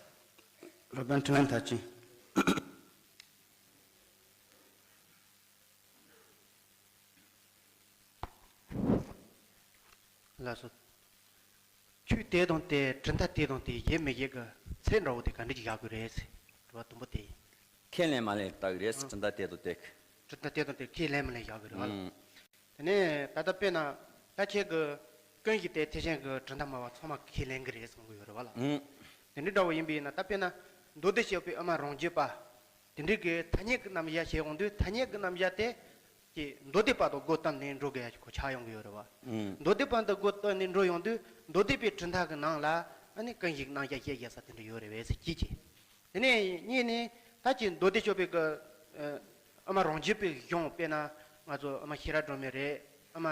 སློབ་དཔོན་འཕྲིན་ལས་མཐར་ཕྱིན། ལགས་སོ། ཆོས་དེ་དང་དེ་གྲུབ་མཐའ་དེ་དང་དེ་བཞེད་མི་བཞེད་ཀྱི་ཚད་འདྲ་བོ་དེ་ག་འདྲ་ཅིག་བཞག་དགོས་རེད་ཟེར། དྲི་བ་དང་པོ་དེ་ཡིན། ཁས་ལེན་མ་ལེན་ལྟ་གི་རེད་ཟེར། ཨང་། གྲུབ་མཐའ་དེ་དང་དེ། གྲུབ་མཐའ་དེ་དང་དེ་ཁས་ལེན་མ་ལེན་བཞག་དགོས་རེད་བ་ལ། ཨང་། དེ་ནས་ད་ལྟ་དཔེར་ན་ད་ཁྱེད་ཀྱི་ཀུན་གཞི་དེ་ཐེག་ཆེན་གྱི་གྲུབ་མཐའ་སྨྲ་བ་ཚང་མ་ཁས་ལེན་གྱི་རེད་གསུང་གི་ཡོད་རེད་བ་ལ། ཨང་། དེ་འདྲ་འདྲ་བོ་ཡིན་པ་ཡིན་ན་ད་དཔེར་ན་མདོ་སྡེ་སྤྱོད་པའི་དབུ་མ་རང་རྒྱུད་པ། དེ་འདྲའི་གི་ཐ་སྙད་ཀྱི་རྣམ་གཞག་བྱེད་ཡོང་དུས་ཐ་སྙད་ཀྱི་རྣམ་གཞག་དེ་ཀྱི་མདོ་སྡེ་པ་དང་སྒོ་བསྟུན་ནས་འགྲོ་དགོས་ཡ་ཁོ་ཆགས་ཡོང་གི་ཡོད་རེད་བ། ཨང་། མདོ་སྡེ་པ་དང་སྒོ་བསྟུན་ནས་འགྲོ་ཡོང་དུས་མདོ་སྡེ་པའི་གྲུབ་མཐའ་གི་ནང་ལ་ཨ་ནི་ཀུན་གཞི་རྣམ་གཞག་བཤད་བཞག་ས་དེ་འདྲ་ཡོད་རེད་བས་ཟེར་གྱིས་ཀྱིས། དེ་ནས་གཉིས་ནས་ད་ཀྱི་མདོ་སྡེ་སྤྱོད་པའི་གི་ཨ་དབུ་མ་རང་རྒྱུད་པའི་གཞུང་དཔེར་ན་ང་ཚོ་དབུ་མ་ཤེས་རབ་སྒྲོན་མེ་རེད། དབུ་མ་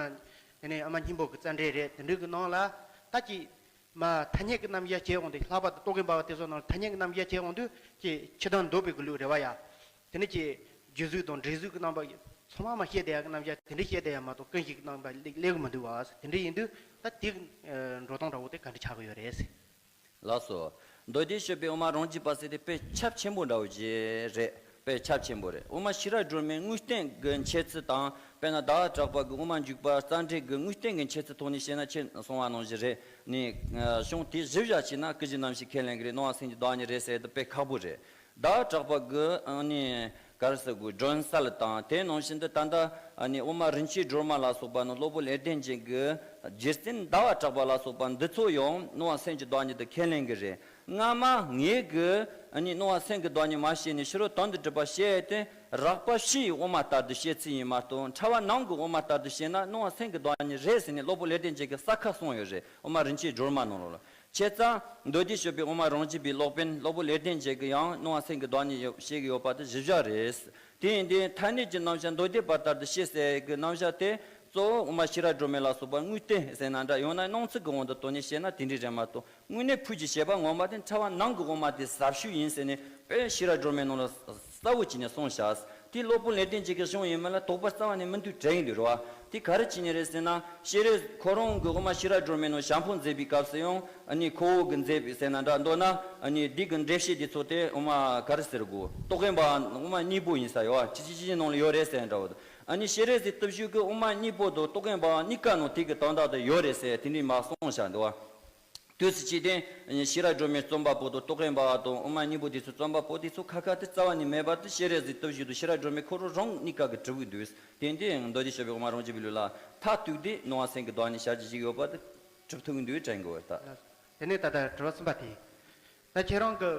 དེ་ནས་དབུ་མ་སྙིང་པོ་གི་རྩ་འགྲེལ་རེད། དེ་འདྲའི་གི་ནང་ལ་ད་ཀྱི་མ་ཐ་སྙད་ཀྱི་རྣམ་གཞག་བྱེད་འོང་དུས་ལྷག་པར་དུ་རྟོག་གེ་འབར་བ་དེ་ཚོ་ནང་ཐ་སྙད་ཀྱི་རྣམ་གཞག་བྱེད་འོང་དུས་ཀྱི་ཕྱི་དོན་འདོད་པའི་གི་ལུགས་རེད་བ་ཡ། དེ་ནི་ཀྱི་རྒྱུ་གཟུགས་དང་འབྲས་གཟུགས་ཀྱི་རྣམ་པ་ཚང་མ་མ་བཤད་བསྡད་ཡ་གི་རྣམ་གཞག་དེ་འདྲ་བཤད་བསྡད་ཡ་མ་གཏོགས་ཀུན་གཞི་གི་རྣམ་པ་སླེབས་སླེབས་གི་མི་འདུག་བ། དེ་འདྲ་ཡིན་དུས་ད་དེ་གི་འགྲོ་སྟངས་འདྲ་བོ་དེ་ག་འདྲ་ཆགས་གི་ཡོད་རེད། ལགས་སོ། མདོ་སྡེ་སྤྱོད་པའི་དབུ་མ་རང་རྒྱུད་པ་ཟེར་དེ་དཔེ་ཁྱབ་ཆེན་པོ་འདྲ་བོ་ཅིག་རེད། དཔེ་ཁྱབ་ཆེན་པོ་རེད། དབུ་མ་ཤེས་རབ་སྒྲོན་མེའི་དངོས་བསྟན་གྱི་འཆད་ཚུལ་དང་དཔེར་ན་ཟླ་བ་གྲགས་པ་གི་དབུ་མ་འཇུག་པ་རྩ་འགྲེལ་གྱི་དངོས་བསྟན་གྱི་འཆད་ཚུལ་ཐོག་ནས་བཤད་ན་ཁྱེད་གསུང་བ་ནང་བཞིན་རེད། ནི་གཞུང་དེ་གཞི་བཞག་བྱས་ན་ཀུན་གཞི་རྣམ་ཤེས་ཁས་ལེན་གྱི་རེད། སྣང་བ་སེམས་ཀྱི་བདག་ཉིད་རེད་ཟེར་དེ་དཔེ་ཁག་པོ་རེད། ཟླ་བ་གྲགས་པ་གི་ཨ་ནི་ག་རེ་ཟེར་དགོས་སྒྲོན་གསལ་དང་དེ་ནང་བཞིན་དུ་ད་ལྟ་ཨ་ནི་དབུ་མ་རིན་ཆེན་སྒྲོན་མ་ལ་སོགས་པ་ནི་སློབ་དཔོན་ལེགས་ལྡན་འབྱེད་ཀྱི་རྗེ་བཙུན་ཟླ་བ་གྲགས་པ་ལ་སོགས་པ་འདི་ཚོ་ཡང་སྣང་བ་སེམས་ཀྱི་བདག་ཉིད་དུ་ཁས་ལེན་གྱི་རེད། སྔ་མ་ངེད་ཀྱི་ཨ་ནི་སྣང་བ་སེམས་ཀྱི་བདག་ཉིད་མ་བཤད་ནས་ཕྱི་རོལ་དོན་དུ་གྲུབ་པ་བཤད་དེ་རགས་པ་ཕྱིའི་དབུ་མ་ལྟར་དུ་བཤད་ཚུལ་ཡིན་མ་གཏོགས་ཕྲ་བ་ནང་གི་དབུ་མ་ལྟར་དུ་བཤད་ན་སྣང་བ་སེམས་ཀྱི་བདག་ཉིད་རེད་ཟེར་ནས་སློབ་དཔོན་ལེགས་ལྡན་འབྱེད་ཀྱིས་གསལ་ཁ་གསུངས་ཡོད་རེད། དབུ་མ་རིན་ཆེན་སྒྲོན་མ་ནང་ལོགས་ལ། བྱས་ཙང་མདོ་སྡེ་སྤྱོད་པའི་དབུ་མ་རང་རྒྱུད་པའི་སློབ་དཔོན་སློབ་དཔོན་ལེགས་ལྡན་འབྱེད་ཀྱིས་ཡང་སྣང་བ་སེམས་ཀྱི་བདག་ཉིད་ཡོད་བཤད་ཀྱི་ཡོད་པ་དེ་གཞི་བཞག་རེད། དེ་ཡིན་དུས་ཐ་སྙད་ཀྱི་རྣམ་གཞག་མདོ་སྡེ་པ་ལྟར་དུ་བཤད་ཟེར་གྱི་རྣམ་གཞག་དེ་ གཙོ་བོ་དབུ་མ་ཤེས་རབ་སྒྲོན་མེ་ལ་སོགས་པ་དངོས་བསྟན་ཟེར་ན་འདྲ། ཡང་ན་སྣང་ཚུལ་གྱི་དབང་དུ་བཏང་ནས་བཤད་ན་དེ་འདྲ་རེད་མ་གཏོགས། དངོས་གནས་ཕུགས་ཀྱི་བྱེད་པ་ངོ་མ་དེ་ཕྲ་བ་ནང་གི་དབུ་མ་དེ་ཟབ་ཤོས་ཡིན་ཟེར་ནས་དཔེ་ཤེས་རབ་སྒྲོན་མེའི་ནང་ལ་གསལ་བོ་བྱས་ནས་གསུངས་བཞག་དེ་སློབ་དཔོན་ལེགས་ལྡན་འབྱེད་ཀྱི་གཞུང་ཡིན་མིན་ལ་དོགས་པ་རྩ་བ་ནས་མི་འདུག་དྲན་གྱི་འདུག་རེད་བ། དེ་ག་རེ་བྱས་ནས་རེད་ཟེར་ན། སྤྱན་རས་ཁོ་རང་གི་དབུ་མ་ཤེས་རབ་སྒྲོན་མེའི་ནང་ཞལ་འཕངས་མཛད་པའི་སྐབས་སུ་ཡང་ཨ་ནི་ཁོ་བོ་གི་མཛད་པའི་ཟེར་ན་འདྲ། མདོར་ན་ཨ་ནི་འདི་གི་འགྲེལ་བཤད་དེ་ཚོ་དེ་དབུ་མ་ག་རེ་ཟེར་དགོས། རྟོག་གེ་འབར་བ་དབུ་མ་གཉིས་པོ་ཡིན་ས་ཡོད་བ། ཅི་ཅི་ཅི་ཅི་ནང་ལ་ཡོད་རེད་ཟེར་འདྲ་བོ། ཨ་ནི་སྤྱན་རས་གཟིགས་སྟོབས་བཞུགས་ཀྱི་དབུ་མ་གཉིས་པོ་དང་རྟོག་གེ་འབར་བ་གཉིས་ཀ་ནང་དེ་གི་དོན་དག་དེ་ཡོད་རེད་ཟེར་དེ་འདྲའི་མ་གསུངས་བཞག་འདུག་བ། དུས་སུ་ཅི་སྟེ་ཤེས་རབ་སྒྲོན་མེའི་རྩོམ་པ་པོ་དང་རྟོག་གེ་འབར་བ་དང་དབུ་མ་གཉིས་པོ་དེ་ཚོའི་རྩོམ་པ་པོ་དེ་ཚོ་ཁ་ཁ་དེ་རྩ་བ་ནས་མེད་པ་དེ་སྤྱན་རས་གཟིགས་སྟོབས་བཞུགས་དང་ཤེས་རབ་སྒྲོན་མེ་ཁོ་རང་རང་གཉིས་ཀ་གིས་གྲུབ་ཀྱི་འདུག་དེ་འདི་མདོ་སྡེ་ཤོད་པའི་དབུ་མ་རང་རྒྱུད་པའི་ལུགས་ལ་མཐར་ཐུག་སྟེ་སྣང་བ་སེམས་ཀྱི་བདག་ཉིད་ཞལ་གྱིས་བཞེས་ཡོད་པ་དེ་གྲུབ་ཐུབ་ཀྱི་འདུག་དྲན་དགོས་པ་རེད་ད། དེ་ནས་ད་ལྟ་དྲི་བ་གསུམ་པ་དེ། ད་ཁྱེད་རང་གི་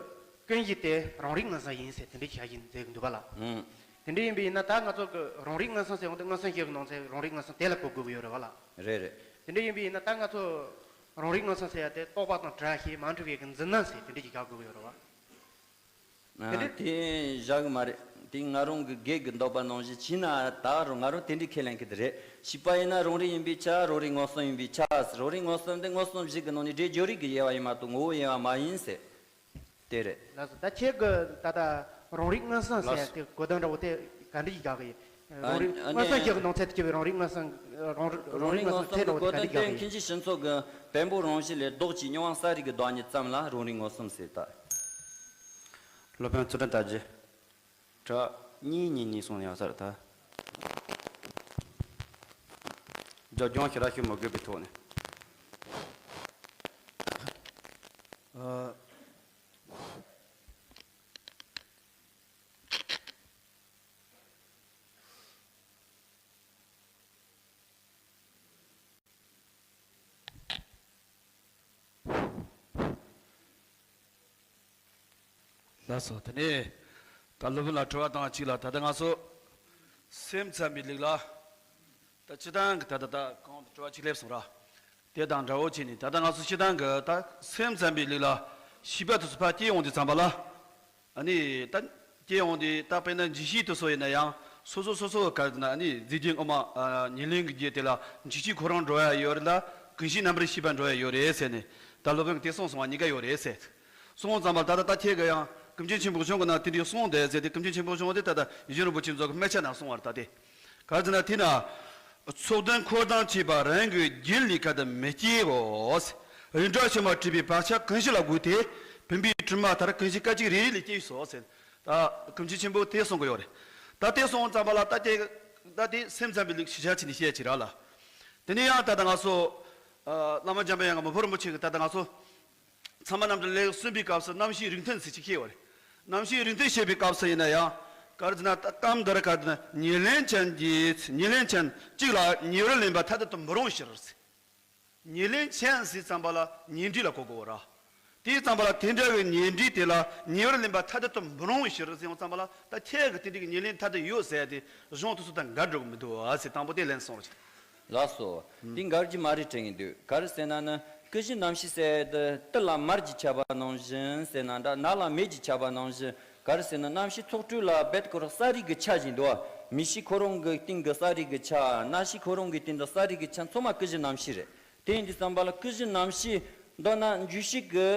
ཀུན་གཞི་དེ་རང་རིག་མངོན་སུམ་ཡིན་ཟེར་དེ་འདྲའི་བྱ་བཞིན་མཛད་ཀྱི་འདུག་པ་ལ། ཨང་། དེ་འདྲ་ཡིན་པ་ཡིན་ན་ད་ང་ཚོ་གི་རང་རིག་མངོན་སུམ་ཟེར་འོང་དུས་མངོན་སུམ་བྱེད་པའི་ནང་ཚན་རང་རིག་མངོན་སུམ་དེ་ལ་གོ་དགོས་ཀྱི་ཡོད་རེད་བ་ལ། རེད་རེད། དེ་འདྲ་ཡིན་པ་ཡིན་ན་ད་ང་ཚོ་རང་རིག་མངོན་སུམ་ཟེར་ཡ་དེ་རྟོག་པ་དང་བྲལ་ཞིང་མ་འདྲེས་པའི་གི་འཛིན་རྣམ་ཟེར་དེ་འདྲ་ཞིག་བཞག་དགོས་ཀྱི་ཡོད་རེད་བ། དེ་ཨ་འདྲ་དེ་བཞག་གི་མ་རེད། དེ་ང་རང་གི་སྒེར་གྱི་འདོད་པ་ནང་བཞིན་བྱས་ན་ད་རུང་ང་རང་དེ་འདྲ་ཁས་ལེན་གྱི་དེ་རེད། བྱས་པ་ཡིན་ན་རང་རིག་ཡིན་པའི་ཆ། རང་རིག་མངོན་སུམ་ཡིན་པའི་ཆ། རང་རིག་མངོན་སུམ་དེ་མངོན་སུམ་བཞི་གི་ནང་ནས་སྒྲས་སྦྱོར་རིག་གི་དབྱེ་བ་ཡིན་མ་གཏོགས་ངོ་བོའི་དབྱེ་བ་མ་ཡིན་ཟེར། དེ་རེད། ལགས་སོ། ད་ཁྱེད་ཀྱི་ད་ལྟ་རང་རིག་མངོན་སུམ་ཟེར་ལགས་སོ། དེ་གོ་དོན་འདྲ་བོ་དེ་ག་འདྲ་ཞིག་བཞག་གི་ཡིན། ཨ་རང་རིག་ཨ་མངོན་སུམ་ནི་ཞིག་གི་ནང་ཚན་དུ་གྱུར་པའི་རང་རིག་མངོན་སུམ་རང་རང་རང་རིག་རིག་མངོན་མངོན་སུམ་སུམ་དེ་དེ་འདྲ་བོ་གོ་དེ་ག་དོན་འདྲ་དེ་ཞིག་བཞག་གི་ཡིན། མཁན་ཆེན་ཞི་འཚོ་གི་བེམ་པོ་རང་བཞིན་ལས་ལྡོག་ཅིང་མྱོང་བ་གསལ་རིག་གི་བདག་ཉིད་ཙམ་ལ་རང་རིག་མངོན་སུམ་ཟེར་ད། སློབ་དཔོན་ཚུལ་ཁྲིམས་དར་རྒྱས། དྲི་བ་གཉིས་གཉིས་གཉིས་གསུངས་ནས་ཡང་སར་ད། རྒྱབ་ལྗོངས་ཞེ་དྲག་ཞུ་མི་དགོས་པའི་ཐོག་ནས། ཨ། ལགས་སོ། དེ་ནས་ད་སློབ་དཔོན་ལ་དྲི་བ་དང་གཅིག་ལ། ད་ལྟ་ང་ཚོ་སེམས་ཙམ་པའི་ལུགས་ལ་ད་སྤྱིར་བཏང་གི་ད་ལྟ་ད་གོང་དུ་དྲི་བ་གཅིག་སླེབས་སོང་ར། དེ་དང་འདྲ་བོ་བྱས་ནས་ད་ལྟ་ང་ཚོ་སྤྱིར་བཏང་གི་ད་སེམས་ཙམ་པའི་ལུགས་ལ་ཤེས་པ་དེ་ཚོ་ཕར་སྐྱེ་ཡོང་དུས་ཙམ་པ་ལ། ཨ་ནི་ད་སྐྱེ་ཡོང་དུས་ད་དཔེར་ན་འཇིགས་བྱེད་དེ་ཚོ་ཡིན་ན་ཡང་སོ་སོ་སོ་སོ་ག་རེ་ཟེར་ན་ཨ་ནི་རྫས་ཀྱི་དབུ་མ་ཨ་ཉེར་ལེན་གྱི་རྒྱུ་དེ་ལ་འཇིགས་བྱེད་ཁོ་རང་འགྲོ་ཡ་ཡོད་རེད་ལ། ཀུན་གཞི་རྣམ་པར་ཤེས་པ་འགྲོ་ཡ་ཡོད་རེད་ཟེར་ནས་ད་སློབ་དཔོན་གྱིས་དེ་གསུངས་སོང་བ་གཉིས་ཀ་ཡོད་རེད་ཟེར། གསུངས་ཙམ་པ་ད་ལྟ་ད་ཁྱེད་ཀྱིས་ཡང་ཀུན་མཁྱེན་ཆེན་པོ་གཞུང་གི་ནང་དེ་འདྲའི་གསུངས་བསྡད་ཟེར་ཏེ། ཀུན་མཁྱེན་ཆེན་པོ་གཞུང་དེ་ད་ལྟ་ཡིད་བཞིན་རིན་པོ་ཆེ་མཛོད་ཀྱི་སྨད་ཆ་ན་གསུངས་པ་རེད་ད་དེ། ག་རེ་ཟེར་ན་དེ་ན། ཚོགས་ལྡན་འཁོར་དང་བཅས་པ་རང་གི་རྒྱུད་ལས་ཁ་དུ་མི་སྐྱེའོ། རིགས་འདྲ་ཕྱི་མ་འཁྲུལ་པའི་བག་ཆགས་ཀུན་གཞི་ལ་བསྒུགས་ཏེ། བུམ་པའི་དྲི་མ་ལྟར་ཀུན་གཞི་སྐད་ཅིག་རེ་རེ་ལས་སྐྱེས་སོ་ཟེར། ད་ཀུན་མཁྱེན་ཆེན་པོས་དེ་གསུང་གི་ཡོད་རེད། ད་དེ་གསུང་ཙམ་པ་ལ་ད་དེ་ད་དེ་སེམས་ཙམ་པའི་ལུགས་ཤེས་བྱ་ཕྱིན་ནས་བཤད་ཅིག་ར་ལ། དེ་ནས་ཡང་ད་ལྟ་ང་ཚོ་ཨ་བླ་མ་འཇམ་པའི་དབྱངས་མི་ཕམ་རིན་པོ་ཆེ་གིས་ད་ལྟ་ང་ཚོ་ཚད་མ་རྣམ་འགྲེལ་ལེའུ་གསུམ་པའི་སྐབས་སུ་རྣམ་ཤེས་རིགས་མཐུན་ཟེར་ཅིག་བཤད་ཡོད་རེད། རྣམ་ཤེས་རིགས་མཐུན་བཤད་པའི་སྐབས་སུ་ཡིན་ན་ཡང་། ག་རེ་ཟེར་ན་ད་སྐབས་འདིར་ག་རེ་ཟེར་ན་ཉེར་ལེན་ཅན་གྱི་ཉེར་ལེན་ཅན་གཅིག་ལ་ཉེ་བར་ལེན་པ་ཐ་དད་དུ་མི་རུང་ཕྱིར་ཟེར། ཉེར་ལེན་ཅན་ཟེར་ཙམ་པ་ལ་ཉེར་འབྲིས་ལ་གོ་དགོས་ར། དེ་ཙམ་པ་ལ་དེ་འདྲ་བའི་ཉེར་འབྲིས་དེ་ལ་ཉེ་བར་ལེན་པ་ཐ་དད་དུ་མི་རུང་ཕྱིར་ཟེར་ཡོང་ཙམ་པ་ལ་ད་ཁྱེད་ཀྱིས་དེ་འདྲའི་ཉེར་ལེན་ཐ་དད་ཡོད་ཟེར་ཏེ་གཞུང་དེ་ཚོ་དང་འགལ་འགྲོ་གི་མི་འདུག་ཨ་ཟེར་དང་པོ་དེ་ལན་གསུངས་རེད། ལགས་སོ། འདི་འགལ་གྱི་མ་རེད་དྲན་གྱི་འདུག་ག་རེ་ཟེར་ན་ནི་ཀུན་གཞི་རྣམ་ཤེས་ཟེར་དེ་ཏི་ལ་མར་གྱིས་ཁྱབ་པ་ནང་བཞིན་ཟེར་ན་འདྲ། ནག་ལ་མེ་གྱིས་ཁྱབ་པ་ནང་བཞིན། ག་རེ་ཟེར་ན་རྣམ་ཤེས་ཚོགས་དྲུག་ལ་རྦད་དེ་ཁོ་རང་གསལ་རིག་གི་ཆ་ཅིག་འདུག་མིག་ཤེས་ཁོ་རང་གི་སྟེང་གི་གསལ་རིག་གི་ཆ། རྣ་ཤེས་ཁོ་རང་གི་སྟེང་དུ་གསལ་རིག་གི་ཆ་ཚང་མ་ཀུན་གཞི་རྣམ་ཤེས་རེད། དེ་ཡིན་དུས་ཙམ་པ་ལ་ཀུན་གཞི་རྣམ་ཤེས་མདོར་ན་འཇུག་ཤེས་ཀྱི་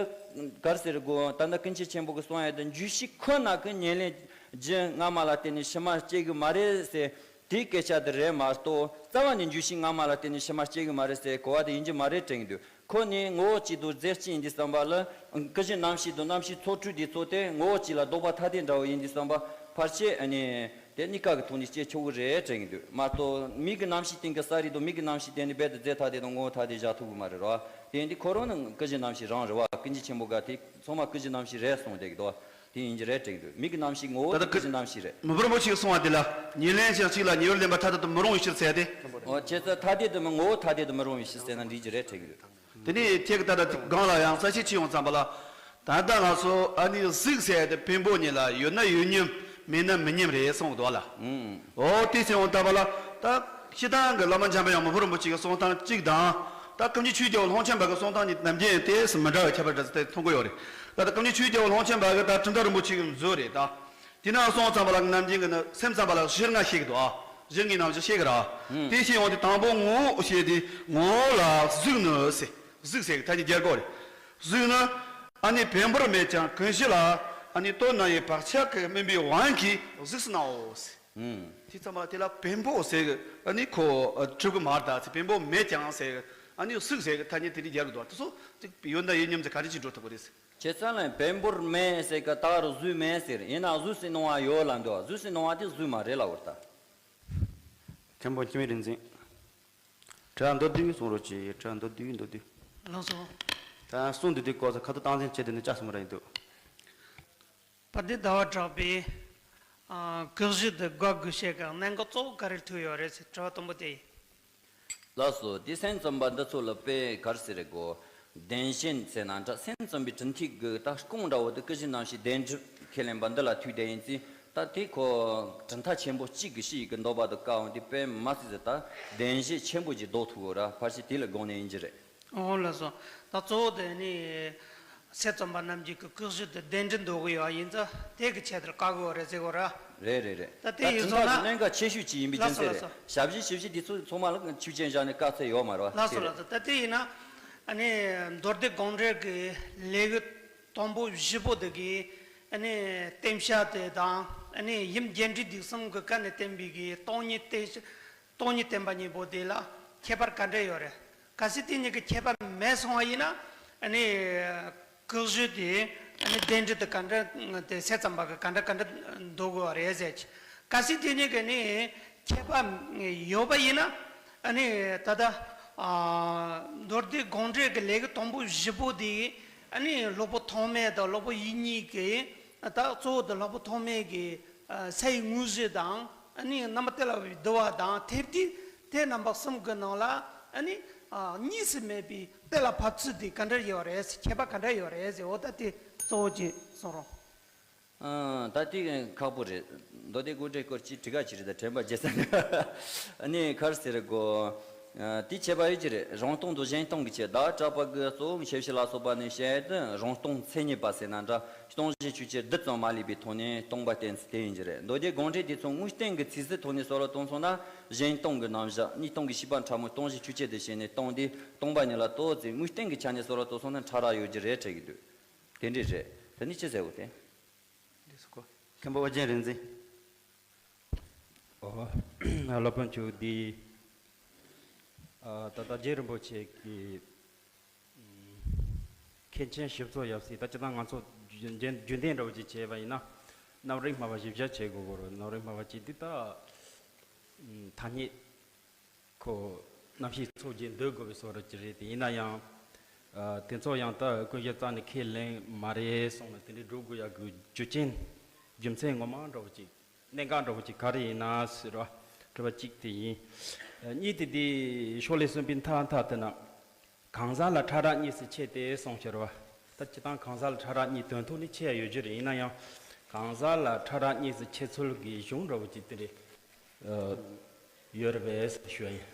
ག་རེ་ཟེར་དགོས། ད་ལྟ་ཀུན་མཁྱེན་ཆེན་པོ་གིས་གསུང་ཡ་དེ་འཇུག་ཤེས་ཁོ་ན་གི་ཉེར་ལེན་རྒྱུ་སྔ་མ་ལ་བརྟེན་ནས་ཕྱི་མ་སྐྱེ་གི་མ་རེད་ཟེར། དེའི་སྐད་ཆ་དེ་རེད་མ་གཏོགས་རྩ་བ་ནས་འཇུག་ཤེས་སྔ་མ་ལ་བརྟེན་ནས་ཕྱི་མ་སྐྱེ་གི་མ་རེད་ཟེར་གོ་བ་དེ་ཡིན་གྱི་མ་རེད་དྲན་གྱི་འདུག་ཁོ་ནི་ངོ་བོ་གཅིག་དང་རྫས་གཅིག་ཡིན་དུས་ཙམ་པ་ལ་ཀུན་གཞི་རྣམ་ཤེས་དང་རྣམ་ཤེས་ཚོགས་དྲུག་དེ་ཚོ་དེ་ངོ་བོ་གཅིག་ལ་ལྡོག་པ་ཐ་དད་འདྲ་བོ་ཡིན་དུས་ཙམ་པ་ཕལ་ཆེར་ཨ་ནི་དེ་གཉིས་ཀ་གི་ཐོག་ནས་སྐྱེ་ཆོག་གི་རེད་དྲན་གྱི་འདུག་མ་གཏོགས་མིག་གི་རྣམ་ཤེས་སྟེང་གི་གསལ་རིག་དང་མིག་གི་རྣམ་ཤེས་སྟེང་ནས་རྦད་དེ་རྫས་ཐ་དད་དང་ངོ་བོ་ཐ་དད་བཞག་ཐུབ་གི་མ་རེད་རོ། དེ་ཡིན་དུས་ཁོ་རང་ནི་ཀུན་གཞི་རྣམ་ཤེས་རང་རེད་བ། ཀུན་མཁྱེན་ཆེན་པོ་ག་དེ་ཚང་མ་ཀུན་གཞི་རྣམ་ཤེས་རེད་གསུངས་བསྡད་ཀྱི་འདུག་དེ་ཡིན་གྱི་རེད་དྲན་གྱི་འདུག་མིག་གི་རྣམ་ཤེས་ངོ་བོ་ད་ལྟ་ཀུན་གཞི་རྣམ་ཤེས་རེད། མི་ཕམ་རིན་པོ་ཆེས་གསུངས་པ་དེ་ལ་ཉེར་ལེན་ཅན་གཅིག་ལ་ཉེ་བར་ལེན་པ་ཐ་དད་དུ་མི་རུང་བའི་ཕྱིར་ཟེར་ཏེ། འོ་བྱས་ཙང་ཐ་དད་དུ་མི་ངོ་བོ་ཐ་དད་དུ་མི་རུང་བའི་ཕྱིར་ཟེར་ན་འགྲིག་གི་རེད་དྲན་གྱི་འདུག་དེ་ནས་ཁྱེད་ཀྱིས་ད་ལྟ་སྒང་ལ་ཡང་གསལ་བཤད་བྱས་ཡོང་ཙམ་པ་ལ། ད་ལྟ་ང་ཚོ་ཨ་ནི་གཟུགས་ཟེར་ཡ་དེ་བེམ་པོ་ཉིད་ལ་ཡོད་ན་ཡོད་མཉམ་མེད་ན་མི་མཉམ་རེད་གསུངས་འདུག་ལ། ཨང་། འོ་དེ་ཟེར་ཡོང་ཙམ་པ་ལ་ད་སྤྱིར་བཏང་གི་བླ་མ་འཇམ་པའི་དབྱངས་མི་ཕམ་རིན་པོ་ཆེ་གི་གསུང་སྟངས་གཅིག་དང་། ད་ཀུན་མཁྱེན་ཆོས་རྒྱལ་པོ་ལྷུན་ཆེན་པ་གི་གསུང་སྟངས་གཉིས་ནམ་རྒྱུན་དེ་སུ་མི་འདྲ་བའི་ཁྱད་པར་འདྲ་ཟེར་དེ་མཐོང་གི་ཡོད་རེད། ད་ལྟ་ཀུན་མཁྱེན་ཆོས་རྒྱལ་པོ་ལྷུན་ཆེན་པ་གི་ད་གྲུབ་མཐའ་རིན་པོ་ཆེ་གི་མཛོད་རེད་ད། དེ་ན་གསུངས་ཙམ་པ་ལ་ནམ་རྒྱུན་གི་ནི་སེམས་ཙམ་པ་ལ་གཞིར་ལྔ་བཤད་གི་འདུག་ཨ། བཞི་ངའི་རྣམ་གཞག་བཤད་གི་ར། ཨུམ། དེ་བཤད་ཡོང་དུས་དང་པོ་ངོ་བོ་བཤད་དུས་ངོ་བོ་ལ་གཟུགས་ནི་ཟེར། གཟུགས་ཟེར་གི་ཐ་སྙད་རྒྱག་དགོས་རེད། གཟུགས་ནི་ཨ་ནི་བེམ་པོར་མེད་ཀྱང་ཀུན་གཞི་ལ་ཨ་ནི་དོན་ན་ཡི་བག་ཆགས་ཀྱི་དམིགས་པའི་དབང་གིས་གཟུགས་སུ་སྣང་ངོ་ཟེར། ཨུམ། དེ་ཚང་མ་དེ་ལ་བེམ་པོ་ཟེར་གི་ཨ་ནི་ཁོ་གྲུབ་གི་མ་རེད་ད་ཟེར། བེམ་པོ་མེད་ཀྱང་ཟེར་གི་ཨ་ནི་གཟུགས་ཟེར་གི་ཐ་སྙད་དེ་འདྲ་རྒྱག་གི་འདུག་དེ་ཚོ་ཡོད་ན་ཡོད་མཉམ་ཟེར་ག་རེ་བྱེད་འགྲོ་ཐུབ་གི་རེད་ཟེར། བྱས་ཙང་ལ་བེམ་པོར་མེད་ཟེར་གི་ད་རུ་གཟུགས་མེད་ཟེར། ཡིན་ན་གཟུགས་སུ་སྣང་བ་ཡོད་ལབ་འདུག་གཟུགས་སུ་སྣང་བ་དེ་གཟུགས་མ་རེད་ལབ་འོ་ད། མཁན་པོ་འཆི་མེད་རིག་འཛིན། དྲི་བ་མདོར་བསྡུས་གསུང་རོགས་གྱིས། དྲི་བ་མདོར་བསྡུས་མདོར་བསྡུས། ལགས་སོ། ད་གསུང་འདི་དུས་སྐོར་ས་ཁ་ཐུག་སྟངས་འཛིན་བྱེད་དུས་ནི་ཅག་སུ་མ་ར་ཡིན་འདུག་བར་དེ་ཟླ་བ་གྲགས་པས། ཨ། ཀུན་གཞི་དེ་དགག་དགོས་ཤེས་ཀྱི་གནད་འགག་གཙོ་བོ་ག་རེ་ཐུག་ཡོད་རེད་ཟེར་དྲི་བ་དང་པོ་དེ་ཡིན། ལགས་སོ། དེ་སེམས་ཙམ་པ་འདི་ཚོ་ལ་དཔེ་ག་རེ་ཟེར་རེད་གོ། བདེན་ཞེན་ཟེར་ན་འདྲ། སེམས་ཙམ་པའི་གྲུབ་མཐའི་གི་ད་རྐང་འདྲ་བོ་དེ་ཀུན་གཞི་རྣམ་ཤེས་བདེན་གྲུབ་ཁས་ལེན་པ་འདི་ལ་ཐུག་བསྡད་ཡིན་ཙང་ད་དེ་ཁོ་གྲུབ་མཐའ་ཆེན་པོ་གཅིག་གི་ཕྱི་ཡི་གི་འདོད་པ་དང་བཀག་འོང་དེ་དཔེ་མ་སྲིད་ཟེར། ད་བདེན་ཞེན་ཆེན་པོ་ཅིག་ལྡོག་ཐུབ་གོ་ར། ཕལ་ཆེར་དེ་ལ་དགོངས་ནས་ཡིན་གྱི་རེད། འོ་ལགས་སོ། ད་གཙོ་བོ་དེ་ནི་སེམས་ཙམ་པ་རྣམས་ཀྱིས་ཀྱི་ཀུན་གཞི་དེ་བདེན་གྲུབ་འདོད་གི་ཡོད་ཡིན་ཙང་དེ་གི་ཆེད་དུ་བཀག་གི་ཡོད་རེད་ཟེར་གོ་ར། རེད་རེད་རེད། ད་དེ་ད་ཡིན་གྲུབ་སོང་ན། མཐའ་གི་གནད་འགག་ཆེ་ཤོས་ཅིག་ཡིན་པའི་རྒྱུ་ལགས་སོ་མཚན་ལགས་རེད། སོ། ཞབས་ཕྱི་ཞིབ་ཕྱི་དེ་ཚོ་ཚང་མ་ལ་ཆུ་ཅན་བཞག་ནས་བཀག་ཚད་ཡོད་མ་རེད་བ། ལགས་སོ་དེ་ལགས་རེད། སོ། ད་དེ་ཡིན་ན་ཨ་ནི་མདོ་སྡེ་དགོངས་འགྲེལ་གི་ལས་ཀྱི་དང་པོ་བཞི་པོ་དེ་གི་ཨ་ནི་བསྟན་བྱ་དེ་དང་ཨ་ནི་ཡུམ་རྒྱས་འབྲིང་བསྡུས་གསུམ་གི་སྐབས་ནས་བསྟན་པའི་གི་སྟོང་ཉིད་བསྟན་སྟོང་ཉིད་བསྟན་པ་གཉིས་པོ་དེ་ལ་ཁྱད་པར་ག་འདྲ་ཡོད་རེད། གལ་སྲིད་དེ་གཉིས་ཀྱི་ཁྱད་པར་མེད་སོང་བ་ཡིན་ན་ཨ་ནི་ཀུན་གཞི་དེ་ཨ་ནི་བདེན་གྲུབ་དེ་ག་འདྲ་དེ་སེམས་ཙམ་པ་གི་ག་འདྲ་ག་འདྲ་འདོད་དགོས་པ་རེད་ཟེར་གྱི། གལ་སྲིད་དེ་གཉིས་ཀྱི་ནི་ཁྱད་པར་ཡོད་པ་ཡིན་ན་ཨ་ནི་ད་ལྟ་ཨ་མདོ་སྡེ་དགོངས་འགྲེལ་གྱི་ལས་ཀྱི་དང་པོ་བཞི་པོ་དེ་ཨ་ནི་སློབ་དཔོན་ཐོགས་མེད་དང་སློབ་དཔོན་ཡིད་གཉིས་ཀྱི་ད་གཙོ་བོ་དེ་སློབ་དཔོན་ཐོགས་མེད་ཀྱི་ཨ་སའི་དངོས་གཞི་དང་ཨ་ནི་རྣམ་པ་གཏན་ལ་ཕབ་པའི་བསྡུ་བ་དང་ཐེབས་དེ་དེ་རྣམ་པ་གསུམ་གྱི་ནང་ལ་ཨ་ནི་ཨ་གཉིས་སུ་མེད་པའི་གཏན་ལ་ཕབ་ཚུལ་དེ་ག་འདྲ་ཡོད་རེད། ཁྱད་པར་ག་འདྲ་ཡོད་རེད་ཟེར། འོ་ད་དེ་གཙོ་བོ་གཅིག་གསུང་རོགས། ཨ། ད་དེ་ཁག་པོ་རེད། མདོ་སྡེ་དགོངས་འགྲེལ་སྐོར་གྱི་དྲི་ག་ཅི་རེད། ད་དྲན་པ་བརྗེད་ས་ནས། ཨ་ནི་ག་རེ་ཟེར་དགོ། ཨ། དེ་ཁྱད་པར་ཡོད་ཀྱི་རེད། རང་སྟོང་དང་གཞན་སྟོང་གི་ཆེད་བདག་གྲགས་པ་གི་གཙོ་བོ་ཁྱད་ཆོས་ལ་སོགས་པ་ནི་བཤད་དུས་རང་སྟོང་མཚན་ཉིད་པ་ཟེར་ན་འདྲ། སྟོང་གཞི་ཆོས་ཅན་རྡུལ་ཙམ་མ་ལུས་པའི་ཐོག་ནས་སྟོང་པ་བསྟན་ཚུལ་དེ་ཡིན་གྱི་རེད། མདོ་སྡེ་དགོངས་འགྲེལ་དེ་ཚོ་དངོས་བསྟན་གྱི་ཚིག་ཟིན་ཐོག་ནས་གསལ་བོ་གཏོང་སོང་ན་གཞན་སྟོང་གི་རྣམ་གཞག་གཉིས་སྟོང་གི་ཤེས་པ་ཕྲ་མོ་སྟོང་གཞི་ཆོས་ཅན་དུ་བྱས་ནས་སྟོང་དེ་སྟོང་པ་ཉིད་ལ་ལྟོས་ཚེ་དངོས་བསྟན་གྱི་ཆ་ནས་གསལ་བོ་གཏོང་སོང་ན་ཕྲ་རགས་ཡོད་ཀྱི་རེད་དྲན་གྱི་འདུག་དེ་འདྲས་རེད། དེ་ནི་ཅི་ཟེར་བ་དེ། འདི་སུ་གོ། མཁན་པོ་ཨོ་རྒྱན་རིག་འཛིན། ཨོ། སློབ་དཔོན་མཆོག་འདི། ཨ། ད་ལྟ་རྗེ་རིན་པོ་ཆེ་གི་མཁན་ཆེན་ཞིག་གཙོ་ཡབ་སྲས། ད་སྤྱིར་བཏང་ང་ཚོ་རྒྱུན་རྒྱུན་ལྡན་འདྲ་བོ་ཅིག་བྱས་པ་ཡིན་ན་རྣམ་རིག་སྨྲ་བ་ཞིབ་བཤེར་བྱེད་དགོས་གོ་རོ། རྣམ་རིག་སྨྲ་བ་ཅིག་འདི་ད་ཐ་སྙད། ཁོ་རྣམ་ཤེས་ཚོགས་ཀྱིས་འདོད་དགོས་པའི་བཟོ་འདྲ་ཅིག་རེད་དེ། ཡིན་ན་ཡང་། ཨ། དེ་ཚོ་ཡང་ད་ཀུན་གཞི་རྩ་ནས་ཁས་ལེན་མ་རེད་གསུངས་ནས་དེ་འདྲའི་སྒྲུབ་དགོས་ཡག་གི་རྒྱུ་རྐྱེན་རྒྱུ་མཚན་ངོ་མ་འདྲ་བོ་ཅིག་གནད་འགག་འདྲ་བོ་ཅིག་ག་རེ་ཡིན་ན་ཟེར་བ་དྲི་བ་གཅིག་དེ་ཡིན། ཨ། གཉིས་དེ་དེ་ཤོ་ལོ་གསུམ་པའི་མཐའ་མཐའ་དེ་ན། གང་ཟག་ལ་ཕྲ་རགས་གཉིས་སུ་ཕྱེ་སྟེ་གསུངས་ཤར་བ། ད་སྤྱིར་བཏང་གང་ཟག་ལ་ཕྲ་རགས་གཉིས་དོན་ཐོག་ནས་ཕྱེ་ཡ་ཡོད་རྒྱུ་རེད། ཡིན་ན་ཡང་གང་ཟག་ལ་ཕྲ་རགས་གཉིས་སུ་ཕྱེ་ཚུལ་གྱི་གཞུང་འདྲ་བོ་ཅིག་དེ་རེད། ཨ། ཡོད་རེད་པས་ཞུ་ཡ་ཡིན།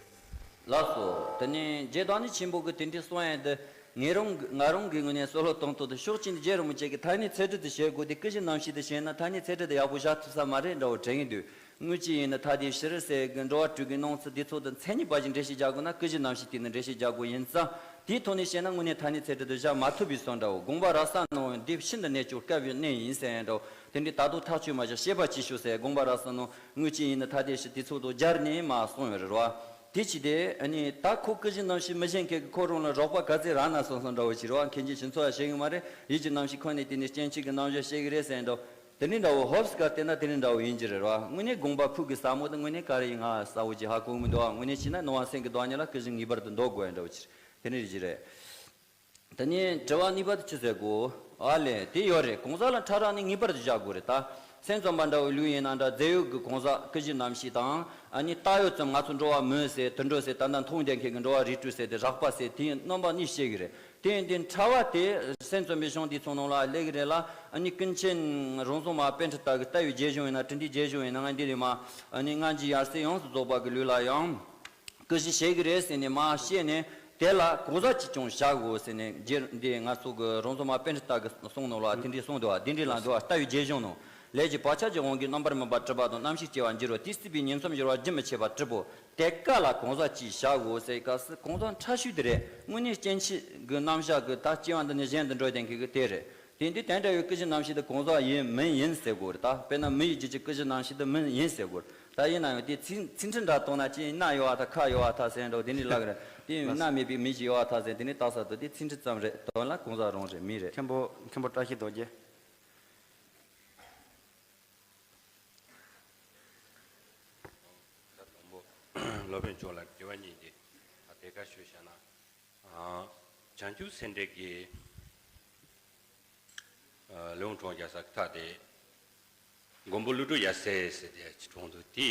ལགས་སོ། དེ་ནས་རྗེ་བདག་ཉིད་ཆེན་པོ་གིས་དེ་འདྲའི་གསུང་ཡ་དེ་ངེད་རང་གི་ང་རང་གི་ངོས་ནས་གསོལ་བ་དང་དུ་དུ་ཕྱོགས་གཅིག་ནས་རྗེ་རིན་པོ་ཆེ་གི་ཐ་སྙད་ཚད་གྲུབ་ཏུ་བྱེད་དགོས་ཏེ་ཀུན་གཞི་རྣམ་ཤེས་དེ་བྱས་ན་ཐ་སྙད་ཚད་གྲུབ་དེ་ཡག་པོ་བཞག་ཐུབ་ས་མ་རེད་འདྲ་བོ་དྲན་གྱི་འདུག་དངོས་གཞི་ཡིན་ན་ཐ་དད་ཕྱིར་ཟེར་གི་འགྲོ་བ་དྲུག་གི་སྣང་ཚུལ་འདི་ཚོ་དང་མཚན་ཉིད་པ་ཞིག་འགྲེལ་བཤད་རྒྱག་དགོས་ན་ཀུན་གཞི་རྣམ་ཤེས་དེ་ནི་འགྲེལ་བཤད་རྒྱག་དགོས་ཡིན་ཙང་དེའི་ཐོག་ནས་བཤད་ན་དངོས་གནས་ཐ་སྙད་ཚད་གྲུབ་དུ་བཞག་མ་ཐུབ་པའི་བཟོ་འདྲ་བོ། དགོངས་པ་རབ་གསལ་ནང་འདི་ཤིན་ཏུ་གནད་གཅོད་དཀའ་བའི་གནད་ཡིན་ཟེར་ཡང་འདྲ་བོ། དེ་འདྲའི་ད་དུང་ཐག་གཅོད་མ་བྱས་བཤད་པ་ཅིག་ཞུ་ཟེར། དགོངས་པ་རབ་གསལ་ནང་དངོས་གཞི་ཡིན་ན་ཐ་དད་ཕྱིར་དེ་ཚོ་དང་སྦྱར་ནས་མ་གསུངས་ཡོད་རེད་བ། དེ་ཅི་སྟེ་ཨ་ནི་ད་ཁོ་ཀུན་གཞི་རྣམ་ཤེས་མི་ཤེས་མཁན་གྱི་ཁོ་རང་ལ་རོགས་པ་ག་ཚད་རག་ན་སོང་སོང་འདྲ་བོ་ཅིག་རེད་བ། མཁན་ཆེན་ཞི་འཚོ་ཡ་བཤད་གི་མ་རེད། ཡིད་ཀྱི་རྣམ་ཤེས་ཁོ་ནས་དེ་ནི་སྐྱེ་མཆེད་ཀྱི་རྣམ་གཞག་བཤད་གི་རེད་ཟེར་འདྲ་བོ། དེ་འདྲའི་འདྲ་བོ་ཧོབ་སི་ག་བལྟས་ན་དེ་འདྲའི་འདྲ་བོ་ཡིན་གྱི་རེད་བ། དངོས་གནས་དགོངས་པ་ཕུགས་ཀྱི་ཟབ་མོ་དེ་དངོས་གནས་ག་རེ་ཡིན་ང་གསལ་བོ་ཅིག་ཧ་གོ་གི་མི་འདུག་བ། དངོས་གནས་བྱས་ན་སྣང་བ་སེམས་ཀྱི་བདག་ཉིད་ལ་ཀུན་གཞི་ངེས་པར་དུ་འདོད་དགོས་ཡ་འདྲ་བོ་ཅིག་དེ་འདྲ་ཅིག་རེད། དེ་ནས་དྲི་བ་གཉིས་པ་དེ་ཅི་ཟེར་དགོས། ཨ་ལས་དེ་ཡོད་རེད། གང་ཟག་ལ་ཕྲ་རགས་ནི་ངེས་པར་དུ་བཞག་དགོས་རེད་ད། སེམས་ཙམ་པ་འདྲ་བོའི་ལུགས་ཡིན་ན་འདྲ་རྫས་ཡོད་ཀྱི་གང་ཟག་ཀུན་གཞི་རྣམ་ཤེས་དང་ཨ་ནི་བཏགས་ཡོད་ཙམ་ང་ཚོ་འགྲོ་བ་མིན་ཟེར་དུད་འགྲོ་ཟེར་ད་ལྟ་མཐོང་བསྡད་མཁན་གྱི་འགྲོ་བ་རིགས་དྲུག་ཟེར་དེ་རགས་པ་ཟེར་དེའི་རྣམ་པ་གཉིས་བཤད་ཀྱི་རེད། དེ་ཡིན་དུས་ཕྲ་བ་དེ་སེམས་ཙམ་པའི་གཞུང་དེ་ཚོ་ནང་ལ་སླེབས་ཀྱི་རེད་ལ། ཨ་ནི་ཀུན་མཁྱེན་རང་བྱུང་མ་པཎྜི་ཏ་གི་ལྟ་བའི་རྒྱས་གཞུང་ཡིན་ན་དྲིལ་བསྒྲིགས་རྒྱས་གཞུང་ཡིན་ན་ང་འདི་ནས་མ་ཨ་ནི་སྔ་འགྱུར་ཡར་སེང་ཡོངས་སུ་རྫོགས་པ་གི་ལུགས་ལ་ཡང་ཀུན་གཞི་བྱེད་ཀྱི་རེད་ཟེར་ནས་མ་བཤད་ནས་དེ་ལ་གང་ཟག་གཅིག་ཀྱང་བཞག་དགོས་ཟེར་ནས་རྗེ་འདི་ང་ཚོ་གི་རང་བྱུང་མ་པཎྜི་ཏ་གི་གསུང་ནང་ལ་དེ་འདྲའི་གསུངས་འདུག་བ། དེ་འདྲའི་ལ་འདུག་བ། ལྟ་བའི་རྒྱས་གཞུང་ནང་། ལས་ཀྱི་བག་ཆགས་ཀྱི་དབང་གིས་རྣམ་པར་སྨིན་པ་གྲུབ་པ་དང་རྣམ་ཤེས་སྐྱེ་བར་འགྱུར་རོ། དེ་སྲིད་པའི་ཉིང་མཚམས་སྦྱོར་བ་རྒྱུན་མི་འཆད་པར་གྲུབ་བོ། དེ་ཀ་ལ་གང་ཟག་ཅེས་བྱའོ་ཟེར་སྐབས་སུ་གང་ཟག་ཕྲ་ཤོས་དེ་རེད། དངོས་གནས་སྐྱེ་མཆེད་ཀྱི་རྣམ་གཞག་གི་ད་སྐྱེ་བ་འདི་ནས་གཞན་དུ་འགྲོ་བསྡད་མཁན་གྱི་དེ་རེད། དེ་འདི་དེ་འདྲ་བའི་ཀུན་གཞི་རྣམ་ཤེས་དེ་གང་ཟག་ཡིན་མིན་ཡིན་ཟེར་དགོས་རེད། ད་དཔེར་ན་མི་ཡི་རྒྱུད་ཀྱི་ཀུན་གཞི་རྣམ་ཤེས་དེ་མིན་ཡིན་ཟེར་དགོས་རེད། ད་ཡིན་ན་ཡང་དེ་ཚིག་ཚིག་འཁྲི་འདྲ་བཏང་ན་ཅི་ཡིན་ན་ཡོད་བ་ད་ཁ་ཡོད་བ་ད་ཟེར་འགྲོ་དེ་འདྲའི་ལག་རེད། དེ་ཡིན་ན་མེད་པའི་མི་ཞིག་ཡོད་བ་ད་ཟེར་དེ་འདྲའི་རྟགས་གསལ་དུ་དེ་ཚིག་འཁྲི་ཙམ་རེད། དོན་ལ་གང་ཟག་རང་རེད་མི་རེད། མཁན་པོ་མཁན་པོ་བཀྲ་ཤིས་རྡོ་རྗེ། ད་དང་པོ་སློབ་དཔོན་མཆོག་ལ་དྲི་བ་གཉིས་འདི་ད་དེ་ག་ཞུས་བཞག་ན། ཨ། བྱང་ཆུབ་སེམས་འགྲེལ་གྱི་ཨ་ལུང་དྲངས་རྒྱག་ས་ཐག་དེ། མགོན་པོ་ཀླུ་སྒྲུབ་ཡབ་སྲས་ཟེར་ཏེ་ཅིག་དྲངས་འདུག་དེས་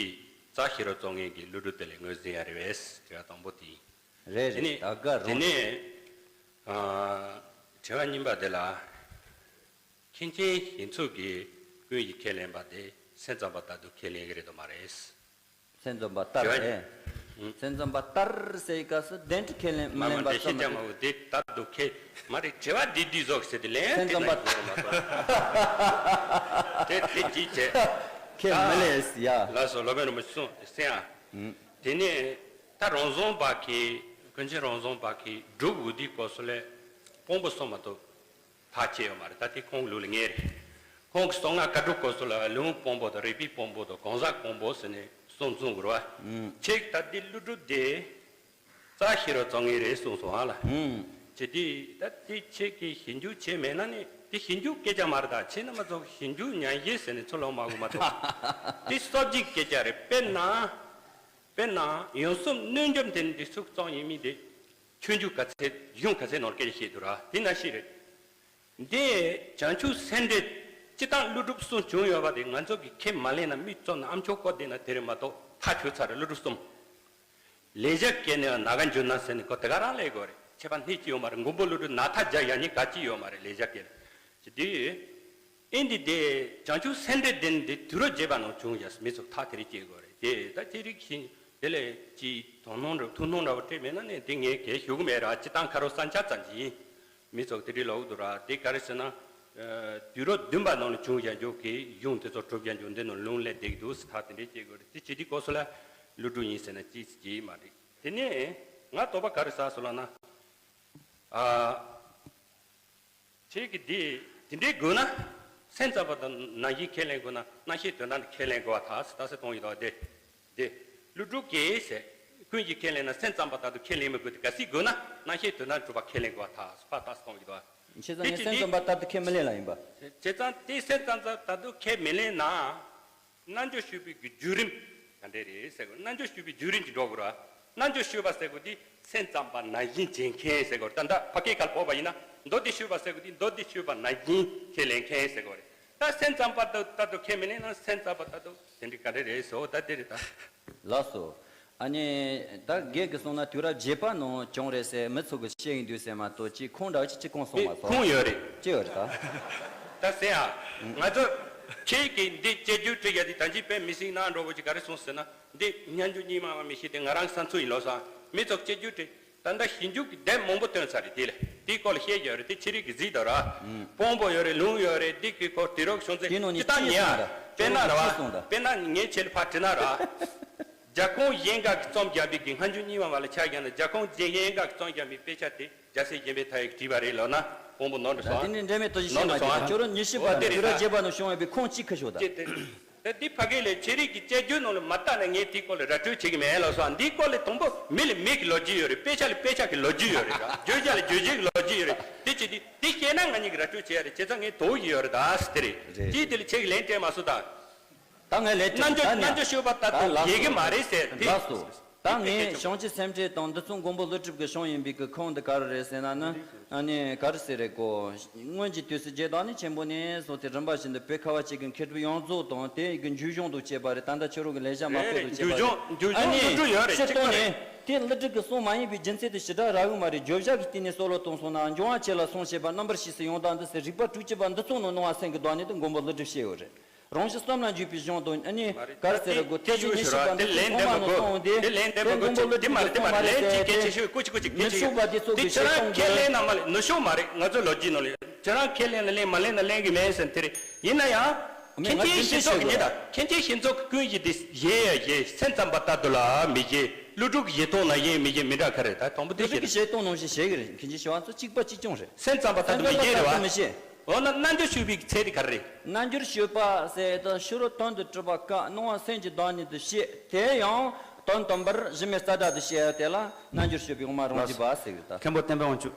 རྩ་ཤེས་རབ་རྩོམ་མཁན་གྱི་ཀླུ་སྒྲུབ་དེ་ལས་ངོས་འཛིན་ཡ་རེད་བས། དྲི་བ་དང་པོ་དེ་ཡིན། རེད་དེ་རེད། ནས་ད་ག་དེ་རང་ནས་ཨ་དྲི་བ་གཉིས་པ་དེ་ལ། མཁན་ཆེན་ཞི་འཚོ་གིས་ཀུན་གཞི་ཁས་ལེན་པ་དེ་སེམས་ཙམ་པ་ལྟར་དུ་ཁས་ལེན་གྱི་རེད་དམ་མ་རེད། སེམས་ཙམ་པ་ལྟར། དྲི་བ་ཨེ། ཨང་། སེམས་ཙམ་པ་ལྟར་ཟེར་སྐབས་སུ་གདན་འདྲེན་ཁས་ལེན་མི་མ་ལེན་མ་པ་འདྲེན་ཤེས་ཙམ་ཀྱང་མ་མ་འོ་དེ་ལྟར་དུ་ཁས་མ་རེད། དྲི་བ་འདི་འདི་ཟོག་ཟེར་དེ་ལན་སེམས་ཙམ་པ་དེ་ལ་ཡོད་མ་གཏོགས། དེ་དེ་ཅིག་བྱས། ཁས་མི་ལེན་ཡ། ལགས་སོ་སློབ་དཔོན་རིན་པོ་ཆེ་གསུངས་གསན་ཨ། ཨང་། དེ་ནས་ད་རང་བཟང་པ་གིས་ཀུན་མཁྱེན་རང་བཟང་པ་གིས་སྒྲུབ་འོས་དེའི་སྐབས་སུ་ལས་དཔང་པོ་གསུམ་མ་གཏོགས། ཐག་བཅད་ཡོད་མ་རེད། ད་དེ་ཁོང་གི་ལུགས་ལ་ངེས་རེད། ཁོང་གི་གསང་སྔགས་བཀའ་སྒྲུབ་སྐབས་སུ་ལ་ལུང་དཔང་པོ་དང་རིགས་པའི་དཔང་པོ་དང་གང་ཟག་དཔང་པོ་ཟེར་ནས་གསུམ་འཛོམས་དགོས་རེད་བ། ཨུམ། ཁྱེད་ཀྱིས་ད་འདི་ཀླུ་སྒྲུབ་དེ་རྩ་ཤེས་རབ་རྩོམ་མཁན་རེད་གསུངས་སོང་ཨ་ལ། ཨུམ། བྱས་དུས་ད་དེ་ཁྱེད་ཀྱིས་ཞིབ་འཇུག་བྱས་མེད་ན་ནི་དེ་ཞིབ་འཇུག་སྐད་ཆ་མ་རེད། ད་ཁྱེད་རྣམ་པ་ཚོ་ཞིབ་འཇུག་ཉན་ཤེས་ཟེར་ནས་ཚུར་ལོག་མ་དགོས་མ་གཏོགས། དེ་སོབ་ཇིག་སྐད་ཆ་རེད། དཔེར་ན། དཔེར་ན་ཡོན་གསུམ་གནོད་འཇོམས་དེ་འདི་ཚུགས་གཙང་ཡིན་མིན་དེ། ཆོས་འབྱུང་ག་ཚད་གཞུང་ག་ཚད་ནང་སྐད་ཆ་བཤད་འདུག་ར་དེ་ན་ཤེས་རེད། འདི་བྱང་ཆུབ་སེམས་འགྲེལ་སྤྱི་བཏང་ཀླུ་སྒྲུབ་གསུམ་བྱུང་ཡོད་པ་དེ་ང་ཚོ་གི་ཁས་མ་ལེན་ན་མིག་བཙུམ་ན་ཨ་མཆོག་བཀོད་བསྡད་ན་དེ་རེད་མ་གཏོགས་ཐག་ཆོད་ཚར་རེད། ཀླུ་སྒྲུབ་གསུམ། ལེགས་སྦྱར་སྐད་ནས་ནཱ་ག་འབྱོར་ན་ཟེར་ནས་ཁོ་དེ་ག་རང་ལས་དགོས་རེད། ཁྱད་པར་སྣེ་གཅིག་ཡོད་མ་རེད། མགོན་པོ་ཀླུ་སྒྲུབ་ནཱ་ཐ་རྒྱ་ཡ་གཉིས་ག་གཅིག་ཡོད་མ་རེད། ལེགས་སྦྱར་སྐད་ནས་བྱེད་དུས། ཨེ་འདི་དེ་བྱང་ཆུབ་སེམས་འགྲེལ་ལྡན་འདི་དུས་རབས་བརྒྱད་པ་ནང་བྱུང་ཡ་མི་ཚོ་ཐག་དེ་རིགས་སྐྱེ་དགོས་རེད། དེ་ད་དེ་རིགས་ཤིང་དེ་ལས་ཅི་དོ་སྣང་འདྲ་ཐུགས་སྣང་འདྲ་བོ་སྤྲད་མེད་ན་ནས་དེ་ངས་གལ་ཞུ་གི་མེད་ར། སྤྱི་བཏང་ཁ་རོག་ས་འཆར་ཙམ་གྱིས་མི་ཚོ་དེ་རིགས་ལོག་འདུག་ར། དེ་ག་རེ་ཟེར་ན། དུས་རབས་བདུན་པ་ནང་ལ་བྱུང་ཡ་འཇོག་གི་གཞུང་དེ་ཚོ་གྲུབ་ཡ་འཇོག་འདི་ནང་ལུང་ལས་འདེགས་འདུག་ཟེར་ཐག་དེ་འདྲས་སྐྱེ་དགོས་རེད། དེ་བྱེད་དུས་སྐབས་སུ་ལ་ཀླུ་སྒྲུབ་ཡིན་ཟེར་ན་ཅི་ཅི་མ་རེད། དེ་ནས་ང་དོགས་པ་ག་རེ་ཟ་སོང་ལབ་ན། ཨ། ཁྱེད་ཀྱིས་འདི་དེ་འདྲའི་དགོས་ན། སེམས་ཙམ་པ་དང་ནང་བཞིན་ཁས་ལེན་དགོས་ན་རྣམ་ཤེས་དོན་དམ་ཁས་ལེན་དགོས་པ་ཐག་ཟེར་ད་ཟེར་གཏོང་ཡོད་དོ། དེ་དེ་ཀླུ་སྒྲུབ་ཀྱིས་ཟེར། ཀུན་གྱིས་ཁས་ལེན་ན་སེམས་ཙམ་པ་ལྟར་དུ་ཁས་ལེན་མི་དགོས་ཏེ་གལ་སྲིད་དགོས་ན་རྣམ་ཤེས་དོན་དམ་གྲུབ་པ་ཁས་ལེན་དགོས་པ་ཐག་ཟེར་ཕར་ད་ཟེར་གཏོང་ཡོད་དོ། བྱས་ཙང་ངས་སེམས་ཙམ་པ་ལྟར་དུ་ཁས་མི་ལེན་ལ་ཡིན་པ། བྱས་ཙང་དེ་སེམས་ཙམ་པ་ལྟར་དུ་ཁས་མི་ལེན་ན། རྣལ་འབྱོར་སྤྱོད་པའི་གི་བརྒྱུད་རིམ་ག་འདྲས་རེད་ཟེར་གོ། རྣལ་འབྱོར་སྤྱོད་པའི་བརྒྱུད་རིམ་གྱི་འགྲོ་དགོས་ར། རྣལ་འབྱོར་སྤྱོད་པ་ཟེར་གོ་དེ་སེམས་ཙམ་པ་ནང་བཞིན་བྱེད་མཁན་ཟེར་གོ། ད་ལྟ་ཕ་སྐད་ཁ་ལ་བོགས་པ་ཡིན་ན་མདོ་སྡེ་སྤྱོད་པ་ཟེར་གོ་དེ་མདོ་སྡེ་སྤྱོད་པ་ནང་བཞིན་ཁས་ལེན་མཁན་ཟེར་གོ་རེད། ད་སེམས་ཙམ་པ་ལྟར་དུ་ཁས་མི་ལེན་ན་སེམས་ཙམ་པ་ལྟར་དུ་དེ་འདྲ་ག་འདྲས་རེད་ཟེར་བ་ད་དེ་རེད་ད། ལགས་སོ། ཨ་ནི། ད་སྒེར་གྱི་གསུང་ན་དུས་རབས་བརྒྱད་པ་ནང་བྱུང་རེད་ཟེར་མི་ཚོ་གི་བཤད་ཡིན་དུས་ཟེར་མ་གཏོགས་ཅིག་ཁུངས་འདྲ་བ་ཅིག་ཅིག་གང་གསུངས་མ་སོང་། ཁུངས་ཡོད་རེད། ཅི་ཡོད་རེད་ད། ད་ཟེར་ཡ། ང་ཚོ་ཁྱེད་ཀྱིས་འདི་དཔྱད་བརྗོད་བྲིས་ཡ་དེ་ད་ཅི་དཔེ་མི་སྲིད་ན་འགྲོ་བོ་ཅིག་ག་རེ་གསུངས་ཟེར་ན་འདི་སྙན་བརྒྱུད་རྙིང་མ་མ་མི་ཤེས་དེ་ང་རང་བསམ་ཚུལ་ཡིན་ལོ་ས་མི་ཚོ་དཔྱད་བརྗོད་བྲིས། ད་ལྟ་ཞིབ་འཇུག་གི་དེབ་མང་པོ་བཏོན་ཚར་རེད། དེ་ལ་དེའི་སྐོར་ལ་བཤད་ཀྱི་ཡོད་རེད། དེ་ཆེ་རིགས་ཀྱི་གཟིགས་དང་ར། དཔང་པོ་ཡོད་རེད། ལུང་ཡོད་རེད། འདི་གི་སྐོར་དུས་རབས་བྱུང་ཚེ་དེ་ནང་ནས་ཅི་ལྟར་ཅི་ཉན་གསུངས་ད། དཔེར་ན་ར་བ། ཅི་གསུངས་ད། དཔེར་ན་ངས་ཁྱེད་ལ་ཕར་དྲིས་ན་ར། རྒྱལ་ཁོངས་གཞན་འགའ་གིས་རྩོམ་རྒྱག་པའི་གི་སྔ་འགྱུར་རྙིང་མ་བ་ལ་ཆ་བཞག་ན་རྒྱལ་ཁོངས་གཞན་འགའ་གིས་རྩོམ་རྒྱག་པའི་དཔེ་ཆ་དེ་རྒྱལ་སྲས་གཞན་ཕན་མཐའ་ཡས་ཀྱིས་བྲིས་པ་རེད་ལབ་ན་དཔང་པོ་ནོར་འགྲོ་ད་སོང་། དེ་ནས་འབྲེལ་མེད་དོ་ཞིག་ནོར་བཤད་མ་འགྲོ་དེ་སོང་། ཁྱོད་རང་ཉི་ཤུ་པ་དུས་རབས་བརྒྱད་པ་ནང་བྱུང་བའི་གི་ཁུངས་གཅིག་ཁ་ཤོག་ད། ད་འདི་ཕ་གི་ལས་ཆེ་རིགས་ཀྱི་དཔྱད་བརྗོད་ནང་ལ་མ་བལྟས་ན་ངས་དེའི་སྐོར་ལ་ར་སྤྲོད་བྱེད་ཀྱི་མེད་ལབ་སོང་། འདིའི་སྐོར་ལ་དང་པོ་མི་ལ་མི་གི་ལོ་རྒྱུས་ཡོད་རེད། དཔེ་ཆ་ལ་དཔེ་ཆ་གི་ལོ་རྒྱུས་ཡོད་རེད་ར། བརྗོད་བྱ་ལ་བརྗོད་བྱའི་གི་ལོ་རྒྱུས་ཡོད་རེད། དེ་བྱེད་དུས་དེ་ཤེས་ན་ང་གཉིས་ཀྱིས་ར་སྤྲོད་བྱེད་ཡ་རེད། བྱས་ཙང་ངས་དོགས་ཀྱི་ཡོད་རེད་ད་ཟེར་དེ་རེད། རེད། དེའི་དེ་ལ་ཁྱེད་ཀྱིས་ལན་སྤྲད་མ་སོང་ད། ད་ངས་ལན་སྤྲད་རྣལ་འབྱོར་ད་ནི་རྣལ་འབྱོར་ཤོད་པ་ལྟར་ད་དུ་ལགས་ཡེ་གི་སོ། མ་རེད་ཟེར་དེ། ལགས་སོ། ད་ངས་བྱང་ཆུབ་སེམས་འགྲེལ་དང་འདི་ཚོ་མགོན་པོ་ཀླུ་སྒྲུབ་ཀྱི་གཞུང་ཡིན་པའི་གི་ཁུངས་འདི་ག་རེ་རེད་ཟེར་ན་ནི། ཨ་ནི་ག་རེ་ཟེར་རེད་གོ། སྔོན་གྱི་དུས་སུ་རྗེ་བདག་ཉིད་ཆེན་པོ་ནས་བཟུང་སྟེ་རིམ་པ་བཞིན་དུ་བོད་ཁ་བ་ཅན་གྱི་མཁས་གྲུབ་ཡོངས་རྫོགས་དང་དེ་གི་མཇུག་གཞུང་དུ་བྱས་པ་རེད། ད་ལྟ་ཁྱོད་རང་གི་ལས་བྱ་མ་རེད་རེད། དཔེ་དུ་མཇུག་བྱས་པ་གཞུང་རེད། མཇུག་ཨ་གཞུང་ནི་ཀླུ་སྒྲུབ་ཡོད་རེད། སྤྱིར་གཅིག་པ་བཏང་རེད། ནས་དེ་ཀླུ་སྒྲུབ་ཀྱི་གསུང་མ་ཡིན་པའི་རྒྱུ་མཚན་དེ་ཞེ་དྲག་རག་གི་མ་རེད། བརྗོད་བྱ་གི་སྟེང་ནས་སྲོལ་ལོ་གཏོང་སོང་ན་འབྱུང་བ་ཆེ་ལ་གསུང་བྱེད་པ་རྣམ་པར་ཤེས་སུ་ཡང་དག་འདི་ཟེར་རིགས་པ་དྲུག་ཅུ་པ་འདི་ཚོ་ནང་སྣང་བ་སེང་གེ་བདག་ཉིད་དུ་མགོན་པོ་ཀླུ་སྒྲུབ་བཤད་ཡོད་རེད། རང་བཞིན་གསུམ་ལ་འཇུག་པའི་གཞུང་དང་ཨ་ནི་མ་རེད། ག་རེ་ཟེར་ར་གོ་ཐེག་ཆེན་ཉི་ཤུ་པ་འདི་ཚོ་ཁོ་མ་ནང་སོང་སྟེ་དེ་ལན་འདེབས་དགོས་ཚེ་འདི་མ་རེད། འདི་མ་རེད། ལན་གཅིག་གལ་ཆེ་ཤོས་ཀུ་ཅི་ཀུ་ཅི་གལ་ཆེ་ཤོས། དེ་ཁྱེད་རང་ཁས་ལེན་ན་མ་ལེན་ནུ་ཤོ་མ་རེད། ང་ཚོའི་ལོ་རྒྱུས་ནང་ལ་ཁྱེད་རང་ཁས་ལེན་ན་ལེན་མ་ལེན་ན་ལེན་གི་མེད་ཟེར་དེ་རེད། ཡིན་ན་ཡང་། མཁན་ཆེན་ཞི་མཆོག་གི་ཉེ་དང་མཁན་ཆེན་ཞི་མཆོག་གི་ཀུན་གཞི་དེ་ཞེས་ཡ་ཞེས་སེམས་ཙམ་པ་ལྟར་དུ་ལ་མི་ཞེས། ཀླུ་སྒྲུབ་ཀྱི་ཞེས་སྟོང་ན་ཡེ་མི་ཞེས་མི་འདྲ་ག་རེ་ད་དང་པོ་དེ་ཀླུ་སྒྲུབ་ཀྱི་ཞེས་སྟོང་ནང་བཞིན་ཞེས་ཀྱི་རེད། མཁན་ཆེན་ཞི་བ་འཚོ་གཅིག་པ་གཅིག་རྐྱང་རེད། སེམས་ཙམ་པ་ལྟར་དུ་མི་ཞེས་རེད་བ། འོ་ན་རྣལ་འབྱོར་སྤྱོད་པའི་ཚད་དེ་ག་རེ་རེད། རྣལ་འབྱོར་སྤྱོད་པ་ཟེར་ད་ཕྱི་རོལ་དོན་དུ་གྲུབ་པ་ཀ་སྣང་བ་སེམས་ཀྱི་བདག་ཉིད་དུ་བཤད་དེ་ཡང་དོན་དམ་པར་གཞི་མེད་རྩ་བྲལ་དུ་བཤད་དེ་ལ་རྣལ་འབྱོར་སྤྱོད་པའི་དབུ་མ་རང་རྒྱུད་པ་ཟེར་གི་རེད་ད། མཁན་པོ་བསྟན་པའི་དབང་ཕྱུག་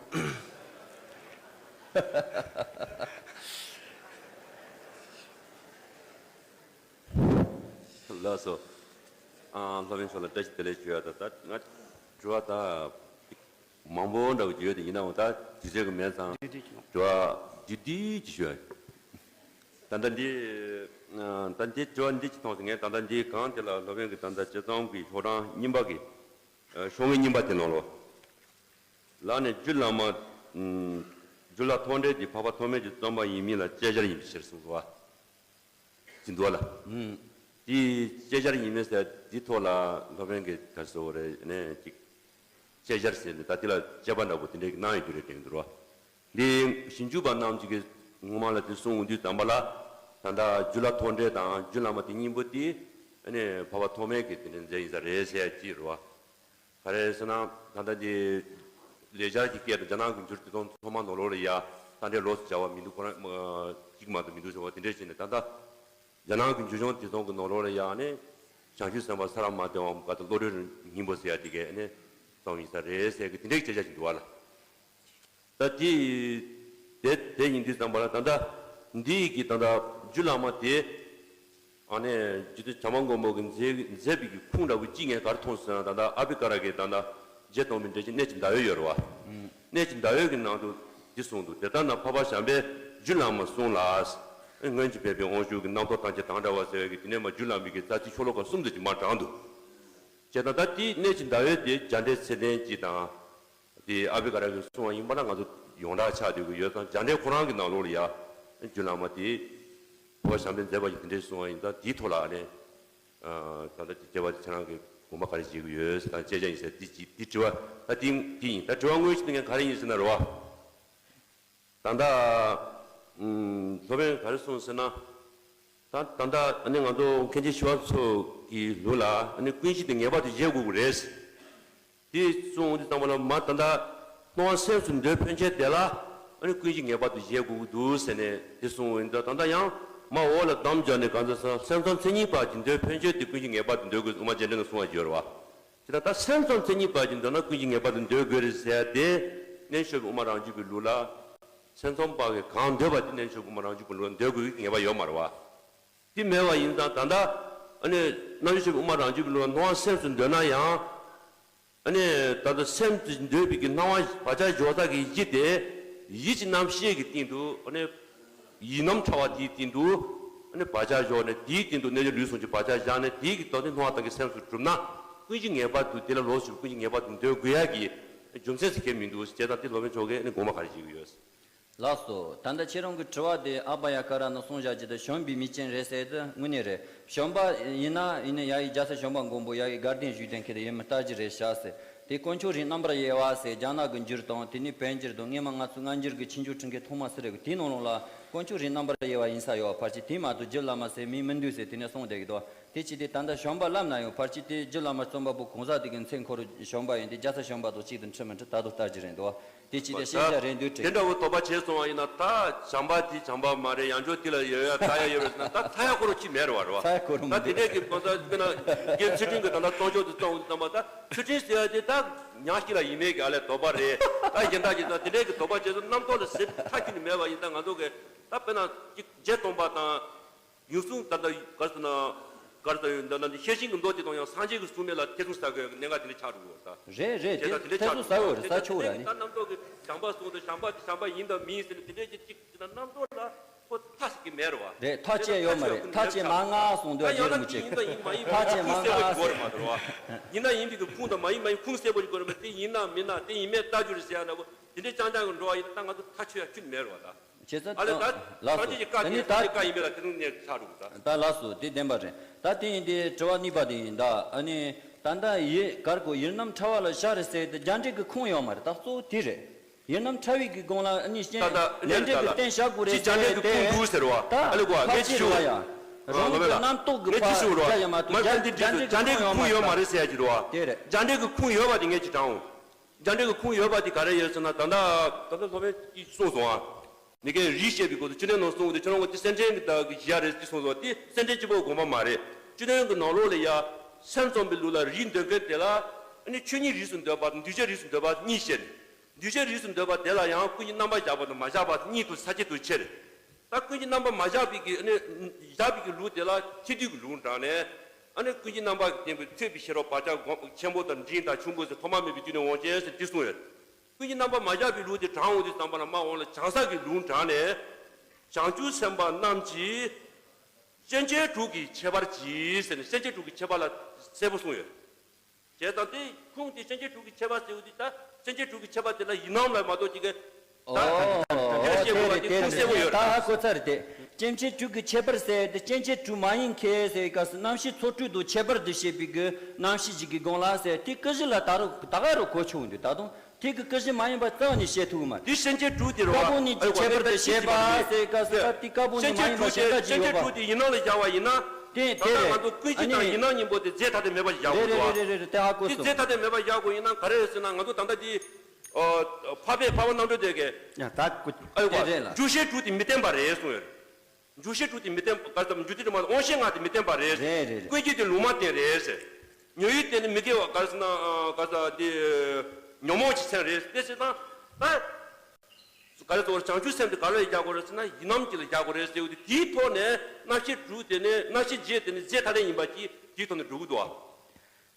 ལགས་སོ། ཨ། སློབ་དཔོན་མཆོག་ལ་བཀྲ་ཤིས་བདེ་ལེགས་ཞུ་ཡ་ད། ད་ང་དྲི་བ་ད་མང་པོ་འདྲ་བོ་ཡོད་དེ་ཡིན་ནའང་ད་དུས་ཚོད་ཀྱི་མེད་ཙང་དྲི་བ་བསྡུས་བསྡུས་ཅིག་ཞུ་ཡ། ད་ལྟ་འདི་ཨ། ད་འདི་དྲི་བ་འདི་ཅིག་མཐོང་སོང་། ངས་ད་ལྟ་འདི་གང་དེ་ལ་སློབ་དཔོན་གྱིས་ད་ལྟ་དཔྱད་རྩོམ་གྱི་ཤོག་གྲངས་རྙིང་པ་གི་ཨ། ཤོག་ངོས་རྙིང་པ་དེ་ནང་ལོགས་ལ་ནས་རྒྱུད་བླ་མ་ཨ། རྒྱུད་བླ་ཐོག་འགྲེལ་འདི་འཕགས་པ་ཐོགས་མེད་ཀྱི་རྩོམ་པ་ཡིན་མིན་ལ་དཔྱད་བྱར་ཡིན་པའི་ཕྱིར་གསུངས་སོ། ཅི་འདུག་བ་ལ། ཨུམ། དེའི་དཔྱད་བྱར་ཡིན་མིན་ཟེར་དེའི་ཐོག་ལ་སློབ་དཔོན་གྱིས་ག་རེ་ཟེར་བ་རེད་ནས་ཅིག་དཔྱད་བྱར་ཟེར་ནས་ད་དེ་ལ་དཔྱད་པ་འདྲ་པོ་དེ་འདྲའི་གནང་ཡོད་རྒྱུ་རེད་དྲན་འདུག་བ། འདི་ཞིབ་འཇུག་པ་རྣམས་ཀྱིས་ངོ་མ་ལ་དེ་གསུང་དུས་ཙམ་པ་ལ་ད་ལྟ་རྒྱུད་བླ་ཐོག་འགྲེལ་དང་རྒྱུད་བླ་མ་དེ་གཉིས་པོ་དེ་ཨ་ནི་འཕགས་པ་ཐོགས་མེད་ཀྱི་དེ་འདྲའི་མཛད་ཡིན་ས་རེད་ཟེར་ཡ་ཅིག་རེད་བ། ག་རེ་ཟེར་ན་ད་ལྟ་འདི་ལེགས་སྦྱར་གྱི་སྐད་དུ་རྒྱ་ནག་གི་འགྱུར་དེ་དང་ཚང་མ་ནང་ལོགས་ལ་ཡ་ད་འདྲའི་ལོགས་སུ་སྦྱར་བ་མི་འདུག་ཁོ་རང་གཅིག་མ་གཏོགས་མི་འདུག་ཟེར་བ་དེ་འདྲས་བྱས་ནས་ད་ལྟ་རྒྱ་ནག་གི་འགྱུར་སྦྱོང་དེ་དང་གི་ནང་ལོགས་ལ་ཡ་ནི་བྱང་ཆུབ་སེམས་དཔའ་ས་ར་མ་ཏི་བ་ག་ད་བློ་གྲོས་སྙིང་པོ་ཟེར་ཡ་དེ་གས་ནི་གསུངས་ཡིན་ས་རེད་ཟེར་གི་དེ་འདྲས་སྐད་ཆ་ཞིག་འདུག་བ་ལ། ད་དེ་དེ་དེ་ཡིན་དུས་ཙམ་པ་ལ་ད་ལྟ་འདི་ཡི་གི་ད་ལྟ་རྒྱུད་བླ་མ་དེ་ཨ་ནི་རྒྱུད་སྟོད་བྱམས་པ་མགོན་པོ་གི་མཛད་མཛད་པའི་གི་ཁུངས་འདྲ་བོ་གཅིག་ངས་ག་རེ་མཐོང་སོང་ཟེར་ན་ད་ལྟ་ཨ་བྷི་ཀ་ར་གི་ད་ལྟ་རྗེ་སྟོན་པའི་འགྲེལ་ཆེན་གནས་ཀྱི་ཟླ་འོད་ཡོད་རེད་བ། གནས་ཀྱི་ཟླ་འོད་ཀྱི་ནང་དུ་འདི་གསུངས་འདུག་དེ་ལྟར་ན་འཕགས་པ་བྱམས་པས་རྒྱུད་བླ་མ་གསུངས་ལ། སྔོན་གྱི་ཕལ་པའི་དབང་ཕྱུག་གི་རྣམ་ཐར་ཐམས་ཅད་དང་འདྲ་བ་ཟེར་བའི་གི་དེ་ནས་མ་རྒྱུད་བླ་མའི་གི་རྩ་ཚིག་ཤོ་ལོ་ཀ་གསུམ་དུ་ཅིག་མར་དྲངས་འདུག་བྱས་ཙང་ད་དེའི་གནས་ཀྱི་ཟླ་འོད་དེ་རྒྱ་འགྲེལ་ཚད་ལྡན་གཅིག་དང་། དེ་ཨ་བྷི་ཀ་ར་གིས་གསུངས་པ་ཡིན་པ་ན་ང་ཚོ་ཡོངས་གྲགས་ཆགས་བསྡད་ཀྱི་ཡོད་ཙང་རྒྱ་འགྲེལ་ཁོ་རང་གི་ནང་ལོགས་ལ་ཡ། རྒྱུད་བླ་མ་དེ། འཕགས་པ་བྱམས་པས་མཛད་པ་ཡིན་དེ་འདྲས་གསུངས་པ་ཡིན་ཙང་དེའི་ཐོག་ལ་ཨ་ནི། ད་ལྟ་དེ་དཔྱད་པ་དེ་ཁྱེད་རང་གིས་དགོངས་པ་ག་རེ་བཞེས་ཀྱི་ཡོད་ཟེར་དང་དཔྱད་བྱ་ཡིན་ཟེར་དེ་ཅི་དེ་དྲི་བ་ད་དེ་དེ་ཡིན། ད་དྲི་བ་དངོས་གཞི་དེ་ངས་ག་རེ་ཡིན་ཟེར་ན་རེད་བ། ད་ལྟ། ཨུམ། སློབ་དཔོན་ག་རེ་གསུངས་ཟེར་ན། ད་ད་ལྟ་ཨ་ནི་ང་ཚོ་མཁན་ཆེན་ཞི་བ་འཚོ་གི་ལུགས་ལ་ཨ་ནི་ཀུན་གཞི་དེ་ངེས་པར་དུ་བཞེད་དགོས་ཀྱི་རེད། དེ་གསུངས་དུས་ཙམ་པ་ལ་མ་ད་ལྟ་སྣང་བ་སེམས་སུ་འདོད་ཕན་ཆད་དེ་ལ་ཨ་ནི་ཀུན་གཞི་ངེས་པར་དུ་བཞེད་དགོས་ཀྱི་འདུག་ཟེར་ནས་དེ་གསུངས་ཡིན། ད་ད་ལྟ་ཡང་མ་འོག་ལ་གདམས་སྦྱར་ནས་གང་ཟེར་ན་སེམས་ཙམ་མཚན་ཉིད་པ་ཅིག་འདོད་ཕན་ཆད་དེ་ཀུན་གཞི་ངེས་པར་དུ་འདོད་དགོས་དབུ་མ་རྒྱས་འབྲིང་ལ་གསུངས་པ་ཡོད་རེད་བ། དེ་ལྟར་ད་སེམས་ཙམ་མཚན་ཉིད་པ་ཅིག་འདོད་ན་ཀུན་གཞི་ངེས་པར་དུ་འདོད་དགོས་རེད་ཟེར་ཏེ། རྣལ་འབྱོར་པའི་དབུ་མ་རང་རྒྱུད་པའི་ལུགས་ལ། སེམས་ཙམ་པ་གིས་གང་འདོད་པ་དེ་རྣལ་འབྱོར་པའི་དབུ་མ་རང་རྒྱུད་པའི་ལུགས་ལ་འདོད་དགོས་ཀྱི་ངེས་པ་ཡོད་མ་རེད་བ། དེ་མེད་པ་ཡིན་ཙང་ད་ལྟ་ཨ་ནི་རྣལ་འབྱོར་པའི་དབུ་མ་རང་རྒྱུད་པའི་ལུགས་ལ་སྣང་བ་སེམས་སུ་འདོད་ན་ཡང་། ཨ་ནི་ད་ལྟ་སེམས་སུ་འདོད་པའི་གི་སྣང་བ་བག་ཆགས་འཇོག་ས་གི་གཞི་དེ་ཡིད་ཀྱི་རྣམ་ཤེས་ཀྱི་སྟེང་དུ་ཨ་ནི། ཡིད་རྣམ་ཕྲ་བ་དེའི་སྟེང་དུ་ཨ་ནི་བག་ཆགས་བཞག་ནས་དེའི་སྟེང་དུ་རྣལ་འབྱོར་ལུས་ཟུངས་ཀྱི་བག་ཆགས་བཞག་ནས་དེའི་གི་ད་ལྟའི་སྣང་བ་དང་གི་སེམས་སུ་གྲུབ་ན་ཀུན་གཞི་ངེས་པར་དུ་དེ་ལ་ལོགས་སུ་ཀུན་གཞི་ངེས་པར་དུ་འདོད་དགོས་ཡ་གི་རྒྱུ་མཚན་ཟེར་མཁན་མི་འདུག་ཅེས་དང་དེ་སློབ་དཔོན་མཆོག་གིས་ཨ་ནི་དགོངས་པ་ག་རེ་བཞེས་ཀྱི་ཡོད། ལགས་སོ། ད་ལྟ་ཁྱེད་རང་གི་དྲི་བ་དེ་ཨ་བྷ་ཡ་ཀ་ར་ན་གསུངས་བཞག་ཅིག་ཏུ་བྱོན་པའི་མིང་ཅན་རེད་ཟེར་དུས་དངོས་གནས་རེད། བྱོན་པ་ཡིན་ན་ཡིན་ན་ཡ་ཡི་རྒྱལ་སྲས་བྱོན་པ་མགོན་པོ་ཡ་ཡི་དགའ་ལྡན་བཞུགས་གདན་ཁྱེད་དེ་ཡིན་མིན་ལྟ་རྒྱུ་རེད་བཞག་ཟེར། དེ་དཀོན་མཆོག་རིགས་རྣམ་པར་དབྱེ་བ་ཟེར་རྒྱ་ནག་གི་འགྱུར་དང་དེ་ནས་བོད་འགྱུར་དང་སྔས་མ་ང་ཚོའི་སྔ་འགྱུར་གྱི་ཕྱིན་ཅི་ལོག་ཁྲིད་མཁན་ཐོག་མ་སུ་རེད་གི་དེའི་ནང་ལོགས་ལ་དཀོན་མཆོག་རིགས་རྣམ་པར་དབྱེ་བ་ཡིན་ས་ཡོད་བ། ཕལ་ཆེར་དེ་མ་གཏོགས་རྒྱུད་བླ་མ་ཟེར་མིང་མི་འདུག་ཟེར་དེ་ནས་གསུངས་བསྡད་ཀྱི་འདུག་དེ་ཅི་སྟེ་ད་ལྟ་བྱོན་པ་ལབ་ན་ཡང་ཕལ་ཆེར་དེ་རྒྱུད་བླ་མ་རྩོམ་པ་པོ་གང་ཟག་དེ་གི་མཚན་འཁོར་བྱོན་པ་ཡིན་ཏེ་རྒྱལ་སྲས་བྱོན་པ་དང་གཅིག་ཏུ་འཁྲིལ་མི་འཁྲིལ་ད་དུང་ལྟ་རྒྱུ་རེད་འདུག་དེ་ཅི་སྟེ་ཤེས་བྱ་རེད་འདུག་དྲན། དེ་འདྲ་བོ་དོགས་པ་བྱས་སོང་བ་ཡིན་ན་ད་བྱམས་པ་དེ་བྱམས་པ་མ་རེད། ཡང་ཅོ་དེ་ལ་ཡོད་ཡ་ད་ཡ་ཡོད་རེད་ཟེར་ན་ད་ད་ཡ་ཁོ་རོ་ཅི་མེད་རེད་བ་རེད་བ། ད་དེ་འདྲས་ཀྱི་གང་ཟག་དཔེར་ན་རྒན་ཚུལ་ཁྲིམས་ཀྱི་ད་ལྟ་གཙང་ཕྱོགས་དུ་གཙང་བོ་དུ་བཏང་བ་ད་ཚུལ་ཁྲིམས་ཟེར་ཡ་དེ་ད་ཉག་གཅིག་ལ་ཡིན་མེད་ཀྱི་ཨ་ལས་དོགས་པ་རེད། ད་གཞན་དག་གི་ད་དེ་འདྲས་ཀྱི་དོགས་པ་བྱས་སོང་རྣམ་རྟོག་ལ་ཟེར་ཐག་གཅོད་ནི་མེད་པ་ཡིན་ད་ང་ཚོ་གི་ད་དཔེར་ན་ཅིག་རྗེ་སྟོན་པ་དང་། ཡུལ་སྲུང་ད་ལྟ་གར་སོང་ན། གར་སོང་ཡོད་འདི་ན་འདི་ཤེར་ཕྱིན་གྱི་མདོ་དེ་དང་ཡང་སངས་རྒྱས་ཀྱི་གསུང་མེད་ལ་ཐེ་ཚོམ་ཟ་དགོས་ཡ་གི་གནད་འགག་དེ་འདྲ་ཆགས་འགྲོ་གི་ཡོད་ད། རེད་རེད། དེ་དེ་ད་དེ་འདྲ་ཐེ་ཆགས་ཚོམ་ཟ་འགྲོ་གི་ཡོད་རེད། ད་ས་ཆོག་དེ་ར་ནི་ད་རྣམ་རྟོག་གི་བྱམས་པ་གསུང་དང་བྱམས་པ་དེ་བྱམས་པ་ཡིན་དང་མིན་ཟེར་ནས་དེ་འདྲ་ཅིག་ཅིག་ཅིག་ན་རྣམ་རྟོག་ལ་ཁོ་ཐག་ཞིག་གི་མེད་རེད་བ། རེད། ཐག་བཅད་ཡོད་མ་རེད། ཐག་བཅད་མ་ང་གསུང་དུ་ཡ་རྒྱལ་རིན་པོ་ཆེ། ཐག་བཅད་མ་ང་གསུང་དུ་ཡ། ཡིན་ན་ཡིན་པའི་གི་ཁུངས་དང་མ་ཡིན་མ་ཡིན་ཁུངས་གསལ་པོ་ཞིག་དགོས་རེད་མ་དེ་ཡིན་ན་མིན་ན་དེ་ཡིན་མེད་ལྟ་རྒྱུ་རེད་ཟེར་ཡ་འདྲ་པོ་དེ་འདྲའི་རྐྱང་རྐྱང་གི་འགྲོ་བ་ཡིན་ན་ད་ང་ཚོ་ཐག་ཆོད་ཡ་ཁྱོན་མེད་རེད་བ་ད། བྱས་ཙང་། ཨ་ལས་ད། ལགས་སོ། སངས་རྒྱས་ཀྱི་བཀའ་དེ་ནི་ད། སངས་རྒྱས་བཀའ་ཡིན་པས་ལ་དེ་ཚོ་ནས་ཆགས་འགྲོ་གི་ད། ད་ལགས་སོ་དེ་བདེན་པ་རེད། ད་དེ་ཡིན་དེ་དྲི་བ་གཉིས་པ་དེ་ཡིན་ད་ཨ་ནི། ད་ལྟ་ཡི་གར་གོ་ཡིད་རྣམ་ཕྲ་བ་ལ་བཞག་རེད་ཟེར་དེ་རྒྱ་འགྲེལ་གྱི་ཁུངས་ཡོད་མ་རེད། ད་གཙོ་བོ་དེ་རེད། ཡིན་ནམ་ཕྲ་བའི་གི་སྒང་ལ་ནི་རྐྱེན་ད་ད་ལས་འབྲས་ཀྱི་རྟེན་བཞག་དགོས་རེད་ཅི་ཟེར་བ་དེ། ད་ལས་གོ་ཕལ་ཆེར་རེད་བ་ཡ། རང་གི་རྣམ་རྟོག་གི་ཕར་རྒྱ་ཡ་མ་གཏོགས་རྒྱ་འབྲས་ཀྱི་ཁུངས་ཡོད་མ་རེད་ཟེར་ཡ་ཅིག་རེད་བ། དེ་རེད། རྒྱ་འབྲས་ཀྱི་ཁུངས་ཡོད་པ་དེ་ངས་ཅིག་དྲངས་འོང་། རྒྱ་འབྲས་ཀྱི་ཁུངས་ཡོད་པ་དེ་ག་རེ་ཡོད་ཟེར་ན། ད་ལྟ་ད་ལྟ་སློབ་དཔོན་གྱིས་གསུངས་སོང་ཨ། ནི་ཀའི་རིགས་བཤད་པའི་སྐོར་དུ་བཅུད་ལེན་ནང་གསུངས་པ་དེ་ཁྱོད་རང་གི་དེ་སེམས་ཅན་གྱི་བདག་གི་གཞི་ཡ་རེད་ཅེས་གསུངས་སོང་། དེ་སེམས་ཅན་གཅིག་པོའི་དགོངས་པ་མ་རེད། བཅུད་ལེན་གྱི་ནང་ལོགས་ལ་ཡ། སེམས་ཙམ་པའི་ལུགས་ལ་རིགས་འདོད་མཁན་དེ་ལ་ཨ་ནི་ཆོས་ཉིད་རིགས་སུ་འདོད་པ་དང་འདུས་བྱས་རིགས་སུ་འདོད་པ་གཉིས་བཤད་ནས། འདུས་བྱས་རིགས་སུ་འདོད་པ་དེ་ལ་ཡང་ཀུན་གྱི་རྣམ་པ་བཞག་པ་དང་མ་བཞག་པ་གཉིས་དུ་ས་བཅད་དུ་ཕྱེ་རེད། ད་ཀུན་གྱི་རྣམ་པ་མ་བཞག་པའི་གི་ཨ་ནི་བཞག་པའི་གི་ལུགས་དེ་ལ་ཐེག་བསྡུས་ཀྱི་ལུགས་དྲངས་ནས། ཨ་ནི་ཀུན་གྱི་རྣམ་པ་གི་བརྟེན་པའི་ཐེག་པའི་ཤེས་རབ་བག་ཆགས་སྒོམ་ཆེན་པོ་དང་འབྲིང་དང་ཆུང་ཀུ་ཟེར་ཐོག་མ་མེད་པའི་རྒྱུད་ནས་འོངས་ཅན་ཟེར་འདི་གསུངས་ཡོད། ཀུན་གྱི་རྣམ་པ་མ་བཞག་པའི་ལུགས་དེ་དྲངས་འོང་དུས་ཙམ་པ་ན་མ་འོངས་ལ་བྱང་ས་གི་ལུང་དྲངས་ནས། བྱང་ཆུབ་སེམས་དཔའ་རྣམས་ཀྱིས་སྐྱེ་མཆེད་དྲུག་གི་ཁྱད་པར་གྱིས་ཟེར་ནས་སྐྱེ་མཆེད་དྲུག་གི་ཁྱད་པར་ལ་གསལ་པོ་གསུངས་ཡོད། བྱས་ཙང་དེ་ཁུངས་དེ་སྐྱེ་མཆེད་དྲུག་གི་ཁྱད་པར་ཟེར་བ་དེ་ད་སྐྱེ་མཆེད་དྲུག་གི་ཁྱད་པར་དེ་ལ་ཡིན་ནམ་ལ་མ་གཏོགས་ཅིག་གི་ད་ད་ད་ད་ད་ཤེས་དགོས་པ་དེ་ཁུངས་གསལ་པོ་ཡོད་རེད། ད་ཧ་གོ་ཚར་ཏེ། སྐྱེ་མཆེད་དྲུག་གི་ཁྱད་པར་ཟེར་དེ་སྐྱེ་མཆེད་དྲུག་མ་ཡིན་མཁན་ཟེར་བའི་སྐབས་སུ་རྣམ་ཤེས་ཚོགས་དྲུག་དང་ཁྱད་པར་དུ་བྱེད་པའི་གི་རྣམ་ཤེས་ཅིག་གི་སྒང་ལ་ཟེར་དེ་ཀུན་གཞི་ལ་ད་རུང་ད་ག་རུ་གོ་ཆོག་འདུག་ད་དུང་། དེ་གི་ཀུན་གཞི་མ་ཡིན་པ་རྩ་བ་ནས་བཤད་ཐུབ་ཀྱི་མ་རེད། དེ་སྐྱེ་མཆེད་དྲུག་དེ་རེད་བ། ཀ་པོ་ཉིད་ཀྱི་ཁྱད་པར་དུ་བྱེད་པ་ཟེར་སྐབས་སུ་ད་དེ་ཀ་པོ་ཉིད་མ་ཡིན་པ་གཞན་དག་ཅིག་ཡོད་པ། སྐྱེ་མཆེད་དྲུག་དེ་ཡིན་ནམ་ལ་བཞག་པ་ཡིན་ན། དེ་ད་ལྟ་ང་ཚོ་ཀུན་གཞི་དང་ཡིན་ནམ་གཉིས་པོ་དེ་རྫས་ཐ་དད་མེད་པ་བཞག་དགོས་འདུག་བ། རེད་རེད་རེད་རེད། དེ་ཧ་གོ་སོང་། དེ་རྫས་ཐ་དད་མེད་པ་བཞག་དགོས་ཡིན་ན་ག་རེ་རེད་ཟེར་ན། ང་ཚོ་ད་ལྟ་དེ་འཕགས་པས་འཕགས་པ་རྣམ་གྲོལ་སྡེ་གི་ཡ་ད་ཀུ་ཨ་ཡོ་དེ་རེད་ལ། འཇུག་ཤེས་དྲུག་དེ་མི་བརྟེན་པ་རེད་གསུངས་ཡོད། འཇུག་ཤེས་དྲུག་དེ་མི་བརྟེན་པ་ག་ཙམ་འཇུག་དེ་དྲི་མ་དབང་ཤེས་ལྔ་དེ་མི་བརྟེན་པ་རེད། རེད་རེད་རེད། ཀུན་གཞི་དེ་ལུང་མ་བསྟན་རེད་ཟེར། ཉོན་ཡིད་དེ་ནི་མི་དགེ་བ་ག་རེ་ཟེར་ན་ག་ས་དེ་ཉོན་མོངས་ཀྱི་མཚན་རེད་དེ་ཟེར་ན། ད་ག་རེ་ཟེར་བྱང་ཆུབ་སེམས་དེ་ག་ལ་རྒྱག་དགོས་རེད་ཟེར་ན་ཡིན་ནམ་གྱི་ལ་རྒྱག་དགོས་རེད་ཟེར་བ་དེ་དེའི་ཐོག་ནས་རྣམ་ཤེས་དྲུག་དེ་ནི་རྣམ་ཤེས་བརྒྱད་དེ་ནི་རྫས་ཐ་དད་ཡིན་པ་གྱིས་དེའི་ཐོག་ནས་འགྲོ་གི་འདུག་ཨ།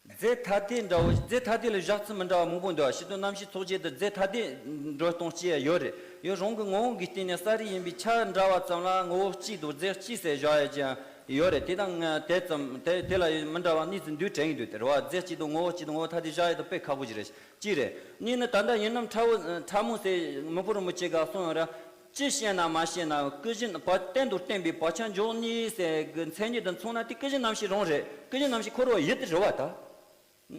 རྫས་ཐ་དད་འདྲ་བོ་རྫས་ཐ་དད་ལ་བཞག་ཚུལ་མི་འདྲ་བ་མང་པོ་འདུག་ཨ། སྤྱིར་བཏང་རྣམ་ཤེས་ཚོགས་བརྒྱད་དུ་རྫས་ཐ་དད་འགྲོ་སྟངས་སྤྱི་ཡང་ཡོད་རེད། ཡང་རང་གི་ངོ་བོ་གི་སྟེང་ནས་ས་རིགས་ཡིན་པའི་ཆ་འདྲ་བ་ཙམ་ལ་ངོ་བོ་གཅིག་དང་རྫས་གཅིག་ཟེར་བཞག་ཡ་ཅིག་ཡང་ཡོད་རེད། དེ་དང་དེ་ཙམ་དེ་དེ་ལ་མི་འདྲ་བ་གཉིས་ཙམ་འདུས་དྲན་གྱི་འདུག་དེ་རེད་བ། རྫས་གཅིག་དང་ངོ་བོ་གཅིག་དང་ངོ་བོ་ཐ་དད་བཞག་ཡ་དང་དཔེ་ཁག་པོ་ཞིག་རེད། གཅིག་རེད། གཉིས་ནི་ད་ལྟ་ཡིན་ནམ་ཕྲ་བོ་ཕྲ་མོ་ཟེར་མི་བུ་རིན་པོ་ཆེ་ག་གསུངས་ཡོད་ར། ཅི་ཤེས་ན་མ་ཤེས་ན་ཀུན་གཞི་བ་གཏན་དུ་བརྟན་པའི་བག་ཆགས་འཇོག་ནུས་ཟེར་གི་མཚན་ཉིད་དང་མཚུངས་ན་དེ་ཀུན་གཞི་རྣམ་ཤེས་རང་རེད། ཀུན་གཞི་རྣམ་ཤེས་འཁོར་བ་ཡུལ་དེ་རེད་བ་ད།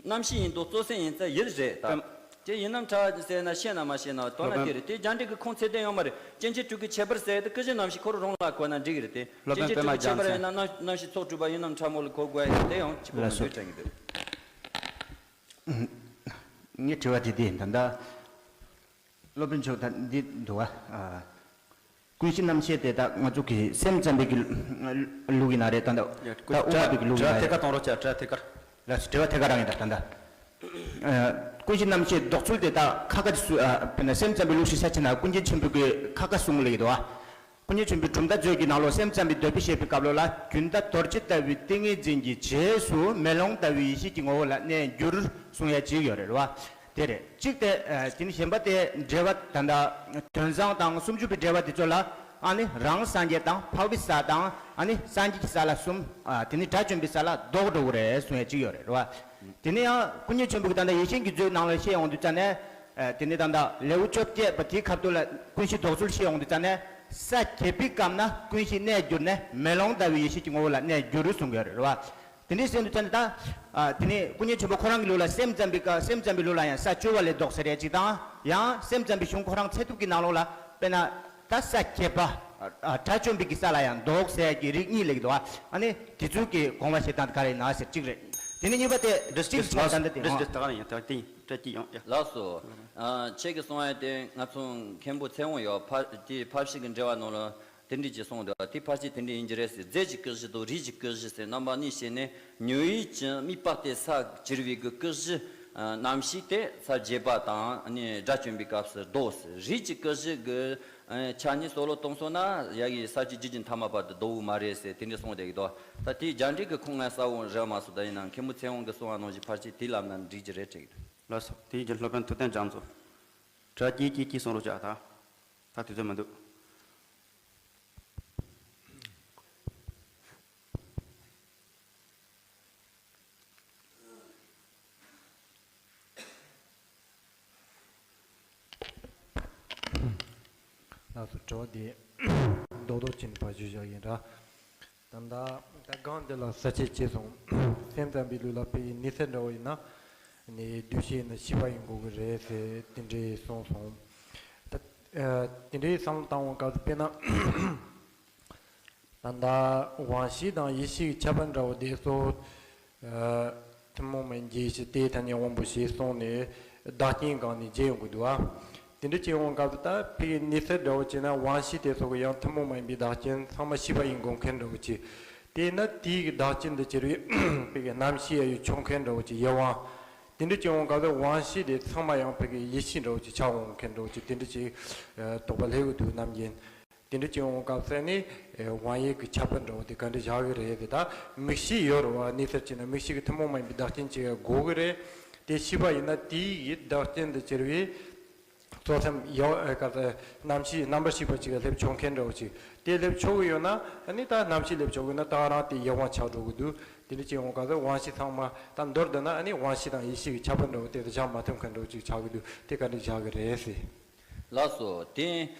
རྣམ་ཤེས་ཡིན་དང་གཙོ་སེམས་ཡིན་ཚད་ཡུལ་རེད་ད། ཨམ། དེ་ཡིན་ནམ་ཕྲ་ཟེར་ན་ཤེས་ན་མ་ཤེས་ན་དོན་ན་དེ་རེད། དེ་རྒྱ་འགྲེལ་གྱི་ཁུངས་ཚད་ལྡན་ཡོད་མ་རེད། སྐྱེ་མཆེད་དྲུག་གི་ཁྱད་པར་ཟེར་དེ་ཀུན་གཞི་རྣམ་ཤེས་འཁོར་བ་རང་ལ་གོ་ན་འགྲིག་གི་རེད་དེ། སྐྱེ་མཆེད་དྲུག་གི་ཁྱད་པར་ཡིན་ན་རྣམ་རྣམ་ཤེས་ཚོགས་དྲུག་པ་ཡིན་ནམ་ཕྲ་མོ་ལ་གོ་དགོས་ཡ་དེ་ཡང་གཅིག་པ་མི་འདུག་དྲན་གྱི་འདུག་ངའི་དྲི་བ་དེ་དེ་ཡིན་ད་ལྟ། སློབ་དཔོན་མཆོག་ད་འདི་འདུག་བ། ཨ། ཀུན་གཞི་རྣམ་ཤེས་དེ་དག་ང་ཚོ་གི་སེམས་ཙམ་པའི་གི་ལུགས་ཡིན་ན་རེད་ད་ལྟ། ཡ། ད་དབུ་མ་པའི་གི་ལུགས་ཡིན་ན་རེད། དྲི་བ་ཐད་ཀར་གཏོང་རོགས་བྱ། དྲི་བ་ཐད་ཀར། ལགས་སོ། དྲི་བ་ཐད་ཀར་རང་ཡིན་ད་ད་ལྟ། ཨ། ཀུན་གཞི་རྣམ་ཤེས་ལྡོག་ཚུལ་དེ་དག་ཁ་ཁ་སུ་ཨ། དཔེར་ན་སེམས་ཙམ་པའི་ལུགས་ཤིག་ཆ་བཞག་ན་ཀུན་མཁྱེན་ཆེན་པོའི་གི་ཁ་ཁ་གསུང་གི་ལ་ཡོད་དོ། ཀུན་མཁྱེན་ཆེན་པོའི་གྲུབ་མཐའ་མཛོད་ཀྱི་ནང་ལོགས་སེམས་ཙམ་པའི་འདོད་པས་བཤད་པའི་སྐབས་ལོ་ལ། རྒྱུན་མཐའ་རྡོ་རྗེ་ལྟ་བུའི་ཏིང་ངེ་འཛིན་གྱི་རྗེས་སུ་མེ་ལོང་ལྟ་བུའི་ཡེ་ཤེས་ཀྱི་ངོ་བོ་ལ་གནས་འགྱུར་གསུང་ཡ་ཅིག་ཡོད་རེད་བ། དེ་རེད། གཅིག་དེ། ཨ། དེ་ནི་གཞན་པ་དེ་འགྲེལ་པ་ད་ལྟ་དོན་བཟང་དང་སུམ་ཅུ་པའི་འགྲེལ་པ་དེ་ཚོ་ལ་ཨ་ནི་རང་སངས་རྒྱས་དང་འཕགས་པའི་ས་དང་ཨ་ནི་སངས་རྒྱས་ཀྱི་ས་ལ་གསུམ། ཨ། དེ་ནི་དགྲ་བཅོམ་པའི་ས་ལ་ལྡོག་འགྲོ་གི་རེད་གསུང་ཡ་ཅིག་ཡོད་རེད་བ། དེ་ནི་ཡང་ཀུན་མཁྱེན་ཆེན་པོ་གི་ད་ལྟ་ཡེ་ཤེས་ཀྱི་མཛོད་ནང་ལ་བཤད་ཡོང་དུས་ཙ་ནས། ཨ། དེ་ནི་ད་ལྟ་ལེའུ་བཅོ་བརྒྱད་པ་དེའི་ཁ་ཐུག་ལ་ཀུན་གཞི་ལྡོག་ཚུལ་བཤད་ཡོང་དུས་ཙ་ནས། ས་བརྒྱད་པའི་སྐབས་ན་ཀུན་གཞི་གནས་འགྱུར་ནས་མེ་ལོང་ལྟ་བུའི་ཡེ་ཤེས་ཀྱི་ངོ་བོ་ལ་གནས་འགྱུར་གསུང་གི་ཡོད་རེད་བ། དེ་འདྲའི་ཟེར་དུས་ཙམ་ད། ཨ། དེ་ནས་ཀུན་མཁྱེན་ཆེན་པོ་ཁོ་རང་གི་ལུགས་ལ་སེམས་ཙམ་པའི་སྐབས། སེམས་ཙམ་པའི་ལུགས་ལ་ཡང་ས་བཅུ་པ་ལས་ལྡོག་ཟེར་ཡ་གཅིག་དང་། ཡང་སེམས་ཙམ་པའི་གཞུང་ཁོ་རང་ཚད་ཐུབ་ཀྱི་ནང་ལོགས་ལ་དཔེར་ན་ད་ས་བརྒྱད་པ། ཨ། དགྲ་བཅོམ་པའི་གི་ས་ལ་ཡང་ལྡོག་ཟེར་ཡ་གི་རིགས་གཉིས་སླེབས་ཀྱི་འདུག་ཨ་ནི་དེ་ཚོའི་གི་དགོངས་པ་བཞེས་སྟངས་དེ་ག་རེ་ཡིན་ན་ཟེར་གཅིག་རེད། དེ་ནས་གཉིས་པ་དེ་འདྲི་གཅིག་ལགས་སོ། སོང་ད་འདི་དེ་འདྲི་ཧོ། ད་ག་རེ་ཡིན་ད་དེ་ཡིན་ད་ཅི་ཡོང་ཡ། ལགས་སོ། ཨ། ཁྱེད་ཀྱིས་གསུང་ཡ་དེ་ང་ཚོ་མཁན་པོ་ཚེ་དབང་ཡོད་ཕ་དེ་ཕར་ཕྱིན་གྱི་འགྲེལ་པ་ནང་ལ། དེ་འདྲ་ཅིག་གསུངས་འདུག་དེ་ཕལ་ཆེར་དེ་འདྲ་ཡིན་གྱི་རེད་ཟེར། རྫས་ཀྱི་ཀུན་གཞི་དང་རིགས་ཀྱི་ཀུན་གཞི་ཟེར་རྣམ་པ་གཉིས་བཤད་ནས། ཉོན་ཡིད་ཀྱི་དམིགས་པ་སྟེ་ས་བཅུ་པའི་གི་ཀུན་གཞི། ཨ། རྣམ་ཤེས་དེ་ས་བརྒྱད་པ་དང་ནི་དགྲ་བཅོམ་པའི་སྐབས་སུ་ལྡོག་ཟེར། རིགས་ཀྱི་ཀུན་གཞི་གི། ཨ། ཆ་གཉིས་སོ་ལོ་གཏོང་སོང་ན་ཡ་གི་ས་བཅུ་རྒྱུད་ཀྱི་མཐའ་མ་བར་དུ་ལྡོག་གི་མ་རེད་ཟེར་དེ་འདྲ་གསུངས་བསྡད་ཀྱི་འདུག་ད་དེའི་རྒྱ་འགྲེལ་གྱི་ཁུངས་ང་གསལ་བོ་རག་མ་སོང་། ད་ཡིན་ནའང་མཁན་པོ་ཚེ་དབང་གིས་གསུངས་པ་ནང་བཞིན་ཕལ་ཆེར་དེ་ལབ་ན་འགྲིག་གི་རེད་དྲན་གྱི་འདུག་ལགས་སོ། དེའི་རྒྱུན་སློབ་དཔོན་ཐུབ་བསྟན་རྒྱ་མཚོ། དྲི་བ་གཅིག་གཅིག་གཅིག་གསུང་རོགས་བྱ། ད་ད་དུས་ཚོད་མི་འདུག་ལགས་སོ། དྲི་བ་འདི་རྡོག་རྡོག་བྱས་ནས་ཕར་ཞུས་བཞག་ཡིན་ར། ད་ལྟ་ད་སྒང་འདི་ལ་ས་བཅད་བྱས་སོང་། སེམས་ཙམ་པའི་ལུགས་ལ་དཔེ་ཡི་ནུས་ཚད་འདྲ་བོ་ཡིན་ན། ནི་འདུས་བྱས་ཡིན་ན་ཤེས་པ་ཡིན་དགོས་ཀྱི་རེད་ཟེར་དེ་འདྲས་གསུངས་སོང་། ཨ། དེ་འདྲའི་བསམ་བློ་བཏང་བའི་སྐབས་སུ་དཔེར་ན། ད་ལྟ་དབང་ཤེས་དང་ཡེ་ཤེས་ཀྱི་ཁྱད་པར་འདྲ་བོ་དེ་ཚོ། ཨ། ཐུན་མོང་མ་ཡིན་གྱི་ཡེ་ཤེས་དེའི་ཐ་སྙད་དབང་པོ་ཞེས་གསུངས་ནས་བདག་རྐྱེན་སྒང་ནས་བརྗོད་ཡོང་གི་འདུག་ཨ། དེ་འདྲ་བྱས་ཡོང་སྐབས་སུ་ད་ཕ་གི་གནས་ཚུལ་འདྲ་བོ་བྱས་ན་དབང་ཤེས་དེ་ཚོ་གི་ཡང་ཐུན་མོང་མ་ཡིན་པའི་བདག་རྐྱེན་ཚང་མ་ཤེས་པ་ཡིན་དགོས་མཁན་འདྲ་བོ་ཅིག་དེས་ན་དེའི་གི་བདག་རྐྱེན་དུ་གྱུར་བའི་ཕ་གི་རྣམ་ཤེས་ཡ་ཡོད་ཆོག་མཁན་འདྲ་བོ་ཅིག་ཡེ་དབང་། དེ་འདྲ་བྱས་ཡོང་སྐབས་སུ་དབང་ཤེས་དེ་ཚང་མ་ཡང་ཕ་གི་ཡེ་ཤེས་འདྲ་བོ་ཅིག་ཆགས་འོང་མཁན་འདྲ་བོ་ཅིག་དེ་འདྲ་ཅིག་ཨ། དོགས་པ་སླེབས་ཀྱི་འདུག་ནམ་རྒྱུན། དེ་འདྲ་བྱས་ཡོང་སྐབས་སུ་ནི་ཨེ། དབང་ཡེ་གི་ཁྱད་པར་འདྲ་བོ་དེ་ག་འདྲ་བཞག་གི་རེད་དེ། ད་མིག་ཤེས་ཡོད་རེད་བ། གནས་ཚུལ་བྱས་ན་མིག་ཤེས་ཀྱི་ཐུན་མོང་མ་ཡིན་པའི་བདག་རྐྱེན་བྱེད་དགོས་ཀྱི་རེད། དེ་ཤེས་པ་ཡིན་ན་དེའི་གི་བདག་རྐྱེན་དུ་གྱུར་བའི་གཙོ་སེམས་ཡོད། ཨེ། ག་ཚོད་རྣམ་ཤེས་རྣམ་པར་ཤེས་པ་ཅིག་ལ་སླེབས་ཆོག་མཁན་འདྲ་བོ་ཅིག་དེ་སླེབས་ཆོག་གི་ཡོད་ན་ཨ་ནི་ད་རྣམ་ཤེས་སླེབས་ཆོག་གི་ཡོད་ན་ད་རང་དེ་ཡེ་དབང་ཆགས་འགྲོ་གི་འདུག་དེ་འདྲ་བྱས་ཡོང་སྐབས་སུ་དབང་ཤེས་ཚང་མ་ད་མདོར་བསྡུ་ན་ཨ་ནི་དབང་ཤེས་དང་ཡེ་ཤེས་ཀྱི་ཁྱད་པར་འདྲ་བོ་དེ་ཚོ་བཞག་མ་ཐུབ་མཁན་འདྲ་བོ་ཅིག་ཆགས་ཀྱི་འདུག་དེ་ག་འདྲ་བཞག་གི་རེད་ཟེར། ལགས་སོ། དེ་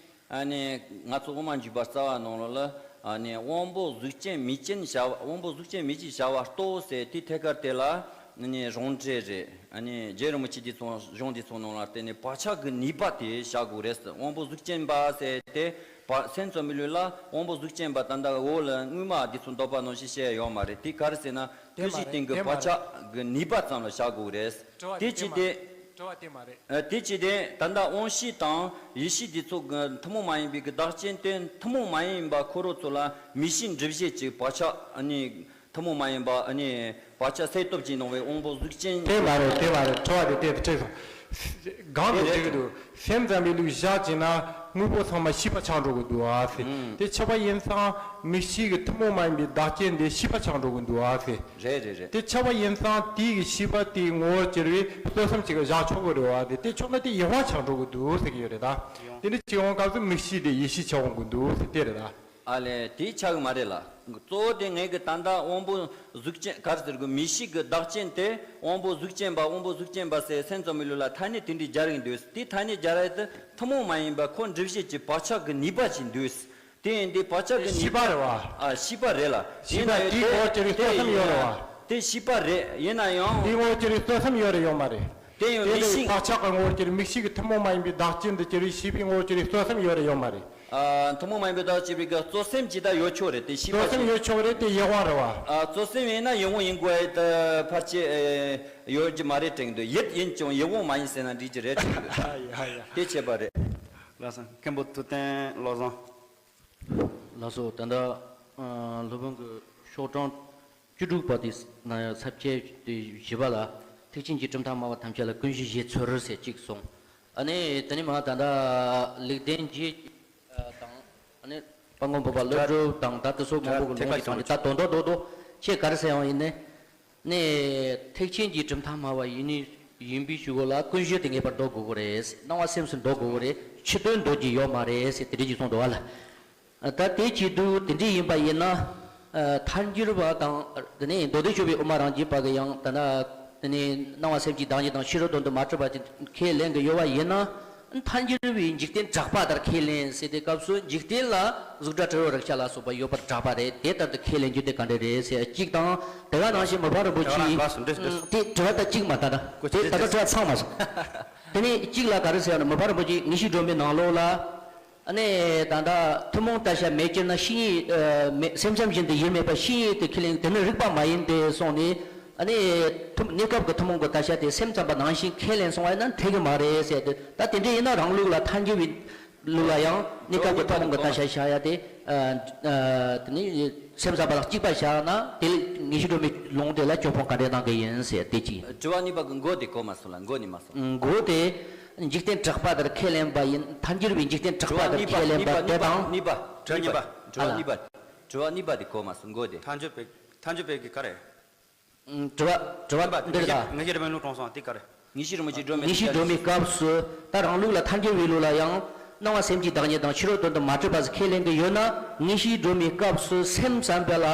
ཨ་ནི་ང་ཚོ་དབུ་མ་འཇུག་པ་རྩ་བ་ནང་ལོགས་ལ་ཨ་ནི་དབང་པོ་གཟུགས་ཅན་མིག་ཅན་བྱ་བ། དབང་པོ་གཟུགས་ཅན་མིག་ཅན་བྱ་བ་རྟོགས་ཟེར་དེ་ཐད་ཀར་དེ་ལ་ཨ་ནི་རང་འགྲེལ་རེད། ཨ་ནི་རྗེ་རིན་པོ་ཆེ་དེ་ཚོ་གཞུང་དེ་ཚོ་ནང་ལ་བརྟེན་ནས་བག་ཆགས་ཀྱི་ནུས་པ་དེ་བཞག་དགོས་རེད། དབང་པོ་གཟུགས་ཅན་པ་ཟེར་དེ་བ། སེམས་ཙམ་པའི་ལུགས་ལ་དབང་པོ་གཟུགས་ཅན་པ་ད་ལྟ་འོག་ལ་དངོས་མ་དེ་ཚོ་འདོད་པ་ནང་བཞིན་བཤད་ཡོད་མ་རེད། དེ་ག་རེ་ཟེར་ན་དེ་ཐོས་གཞི་སྟེང་གི་བག་ཆགས་ཀྱི་ནུས་པ་ཙམ་ལ་བཞག་དགོས་རེད། དྲི་བ་དེ་དེ་ཅི་མ་སྟེ། དྲི་བ་དེ་མ་རེད། ཨ། དེ་ཅི་སྟེ་ད་ལྟ་དབང་ཤེས་དང་ཡེ་ཤེས་འདི་ཚོ་གི་ཐུན་མོང་མ་ཡིན་པའི་གི་བདག་རྐྱེན་ཏེ། ཐུན་མོང་མ་ཡིན་པ་ཁོ་རང་ཚོ་ལ་མིག་ཤེས་འགྲུབ་བྱེད་ཀྱི་བག་ཆགས། ཨ་ནི་ཐུན་མོང་མ་ཡིན་པ་ཨ་ནི་བག་ཆགས་སད་སྟོབས་ཀྱིས་སྣང་བའི་དབང་པོ་གཟུགས་ཅན། དེ་མ་རེད། དེ་མ་རེད། དྲི་བ་དེ་དེ་དྲིས་སོང་། གང་དུ་དེ་འགྲིག་གི་འདུག་སེམས་ཙམ་པའི་ལུགས་བཞག་བྱས་ན་དངོས་པོ་ཚང་མ་ཤེས་པ་ཆགས་འགྲོ་གི་འདུག་ཨ་ཟེར། ཨུམ། དེ་ཆགས་པ་ཡིན་ཙང་མིག་ཤེས་ཀྱི་ཐུན་མོང་མ་ཡིན་པའི་བདག་རྐྱེན་དེ་ཤེས་པ་ཆགས་འགྲོ་གི་འདུག་ཨ་ཟེར། རེད་རེད་རེད། དེ་ཆགས་པ་ཡིན་ཙང་དེའི་གི་ཤེས་པ་དེའི་ངོ་བོར་གྱུར་བའི་རྩོལ་སེམས་ཅིག་གི་བཞག་ཆོག་གི་རེད་བ། དེ་དེ་ཆོག་ན་དེ་ཡེ་དབང་ཆགས་འགྲོ་གི་འདུག་ཟེར་གི་ཡོད་རེད་ད། དེ་འདྲ་བྱེད་འོང་སྐབས་སུ་མིག་ཤེས་དེ་ཡེ་ཤེས་ཆགས་འོང་གི་འདུག་ཟེར་དེ་རེད་ད། ཨ་ལས། དེ་ཆགས་གི་མ་རེད་ལ། གཙོ་བོ་དེ་ངས་གི་ད་ལྟ་དབང་པོ་གཟུགས་ཅན་ག་རེ་ཟེར་གི། མིག་ཤེས་ཀྱི་བདག་རྐྱེན་དེ་དབང་པོ་གཟུགས་ཅན་པ། དབང་པོ་གཟུགས་ཅན་པ་ཟེར་སེམས་ཙམ་པའི་ལུགས་ལ་ཐ་སྙད་དེ་འདྲའི་སྦྱར་གི་འདུག་དེ་ཐ་སྙད་སྦྱར་ཡ་དེ་ཐུན་མོང་མ་ཡིན་པ་ཁོ་འགྲུབ་བྱེད་ཀྱི་བག་ཆགས་ཀྱི་ནུས་པ་ཅིག་འདུག་དེ་ཡིན་དུས་བག་ཆགས་ཀྱི་ནུས་པ། ཤེས་པ་རེད་བ། ཨ། ཤེས་པ་རེད་ལ། ཤེས་པ་ཡིན་ན་ཡང་དེའི་ངོ་བོར་གྱུར་པའི་རྩོལ་སེམས་ཡོད་རེད་བ། དེ་ཤེས་པ་རེད། ཡིན་ན་ཡང་། དེའི་ངོ་བོར་གྱུར་པའི་རྩོལ་སེམས་ཡོད་རེད་ཡོད་མ་རེད། དེ་ཡང་དེ་མིག་ལས་ཤེས། བག་ཆགས་ཀྱི་ངོ་བོར་གྱུར་པའི་མིག་ཤེས་ཀྱི་ཐུན་མོང་མ་ཡིན་པའི་བདག་རྐྱེན་དུ་གྱུར་པའི་ཤེས་པའི་ངོ་བོར་གྱུར་པའི་རྩོལ་སེམས་ཡོད་རེད་ཡོད་མ་རེད། ཨ། ཐུན་མོང་མ་ཡིན་པའི་བདག་ཅེས་པའི་གི་རྩོལ་སེམས་ཇི་ལྟར་ཡོད་ཆོག་རེད། དེ་ཤེས་པ་རྩོལ་སེམས་ཅིག་ཡོད་ཆོག་རེད། དེ་ཡེ་དབང་རེད་བ། ཨ། རྩོལ་སེམས་ཡིན་ན་ཡེ་དབང་ཡིན་དགོས་ཡ་དེ་ཕལ་ཆེར་ཡོད་ཀྱི་མ་རེད་དྲན་གྱི་འདུག་ཡིད་ཡིན་ཀྱང་ཡེ་དབང་མ་ཡིན་ཟེར་ན་འགྲིག་གི་རེད་དྲན་གྱི་འདུག་ཡ་ཡ་ཡ། དེ་བྱས་པ་རེད། ལགས་སོ། མཁན་པོ་ཐུབ་བསྟན་བློ་བཟང་། ལགས་སོ། ད་ལྟ་ཨ་སློབ་དཔོན་གྱིས་ཤོག་གྲངས་བཅུ་དྲུག་པ་དེ་ན་ས་བཅད་དེ་བཞི་པ་ལ། ཐེག་ཆེན་གྱི་གྲུབ་མཐའ་སྨྲ་བ་ཐམས་ཅད་ལ་ཀུན་གཞི་ཞེས་ཚོལ་ཟེར་གཅིག་གསུངས། ཨ་ནི་དེ་ནས་མ་ད་ལྟ་ལེགས་ལྡན་འབྱེད་དང་། ཨ་ནི་དཔལ་མགོན་འཕགས་པ་ཀླུ་སྒྲུབ་དང་ད་དེ་ཚོ་མང་པོ་གི་ལུང་གི་སྟེང་ནས་ད་དོན་དག་རྡོག་རྡོག་ཁྱེད་ག་རེ་ཟེར་ཡང་ཡིན་ནི། ནས་ཐེག་ཆེན་གྱི་གྲུབ་མཐའ་སྨྲ་བ་ཡིན་ནི་ཡིན་པའི་གཞུག་གུ་ལ་ཀུན་གཞི་དེ་ངེས་པར་འདོགས་དགོས་ཀྱི་རེད། སྣང་བ་སེམས་སུ་འདོགས་དགོས་ཀྱི་རེད། ཕྱི་དོན་འདོགས་ཀྱི་ཡོད་མ་རེད་ཟེར་དེ་འདྲ་ཞིག་གསུངས་འདུག་བ་ལ། ད་དེ་བྱེད་དུས་དེ་འདྲ་ཡིན་པ་ཡིན་ན། ཐལ་འགྱུར་བ་དང་དེ་ནས་མདོ་སྡེ་མཆོག་པའི་དབུ་མ་རང་རྒྱུད་པ་གི་ཡང་ད་ནི་དེ་ནས་སྣང་བ་སེམས་ཀྱི་བདག་ཉིད་དང་ཕྱི་རོལ་དོན་དུ་མ་གྲུབ་པ་ཅིག་ཁས་ལེན་གྱི་ཡོད་པ་ཡིན་ན། ཐལ་འགྱུར་བའི་འཇིག་རྟེན་གྲགས་པ་ལྟར་ཁས་ལེན་ཟེར་དུས་སྐབས་སུ་འཇིག་རྟེན་ལ་གཟུགས་སྒྲ་དྲི་རོ་རེག་བྱ་ལ་སོགས་པ་ཡོད་པར་གྲགས་པ་རེད། དེ་ལྟར་དུ་ཁས་ལེན་རྒྱུ་དེ་ག་འདྲ་རེད་ཟེར་གཅིག་དང་། དེ་ག་ནང་བཞིན་མི་ཕམ་རིན་པོ་ཆེ། དེ་ག་ནང་ལགས་སོ། འདི་འདི། དེ་དྲི་བ་ད་གཅིག་མ་ད་ད། ཀུ་དེ་ཅི་ད་ལྟ་དྲི་བ་ཚང་མ་སོང་། དེ་ནས་གཅིག་ལ་ག་རེ་ཟེར་ན་མི་ཕམ་རིན་པོ་ཆེ་ངེས་ཤེས་སྒྲོན་མེའི་ནང་ལོགས་ལ། ཨ་ནི་ད་ལྟ་ཐུན་མོང་ལྟ་བྱ་མེད་ཅེ་ན་ཤེས་ཉིད་ཨ་མེད། སེམས་ཙམ་བཞིན་དུ་ཡུལ་མེད་པ་ཤེས་ཉིད་དུ་ཁས་ལེན། དེ་ནི་རིགས་པ་མ་ཡིན་ཏེ་གསུངས་ནས། ཨ་ནི་ཐུན་གནས་སྐབས་ཀྱི་ཐུན་མོང་གི་ལྟ་བྱ་དེ་སེམས་ཙམ་པ་ནང་བཞིན་ཁས་ལེན་སོང་བ་ཡིན་ན་འཐད་གི་མ་རེད་ཟེར་ཏེ། ད་དེ་འདྲ་ཡིན་ན་རང་ལུགས་ལ་ཐལ་འགྱུར་བའི་ལུགས་ལ་ཡང་གནས་སྐབས་ཀྱི་ཐུན་མོང་གི་ལྟ་བྱ་བཞག་ཡ་དེ། ཨ་ཨ་དེ་ནི་སེམས་ཙམ་པ་དང་གཅིག་པ་བཞག་ན་དེ་ངེས་ཤེས་སྒྲོན་མེའི་ལུང་དེ་ལ་གྱོད་དཔང་ག་འདྲས་གནང་གི་ཡིན་ཟེར་དེ་གཅིག་ཡིན། དྲི་བ་གཉིས་པ་གི་མགོ་དེ་གོ་མ་སོང་ལ། མགོ་ནི་མ་སོང་། མགོ་དེ། འཇིག་རྟེན་གྲགས་པ་ལྟར་ཁས་ལེན་པ་ཡིན། ཐལ་འགྱུར་བའི་འཇིག་རྟེན་གྲགས་པ་ལྟར་ཁས་ལེན་པ་དེ་དང་། གཉིས་པ། དྲི་བ་གཉིས་པ། དྲི་བ་གཉིས་པ། དྲི་བ་གཉིས་པ་དེ་གོ་མ་སོང་མགོ་དེ། ཐལ་འགྱུར་བའི་ཐལ་འགྱུར་བའི་གི་ག་རེ། དྲི་བ་དྲི་བ་འདི་རེད་ད། ངེས་ཤེས་སྒྲོན་མེའི་ལུང་དྲངས་སོང་དེ་ག་རེ། ངེས་ཤེས་སྒྲོན་མེ་གཅིག་སྒྲོན་མེ། ངེས་ཤེས་སྒྲོན་མེའི་སྐབས་སུ་ད་རང་ལུགས་ལ་ཐལ་འགྱུར་བའི་ལུགས་ལ་ཡང་སྣང་བ་སེམས་ཀྱི་བདག་ཉིད་དང་ཕྱི་རོལ་དོན་དུ་མ་གྲུབ་པ་ཟེར་ཁས་ལེན་གྱི་ཡོད་ན། ངེས་ཤེས་སྒྲོན་མེའི་སྐབས་སུ་སེམས་ཙམ་པ་ལ་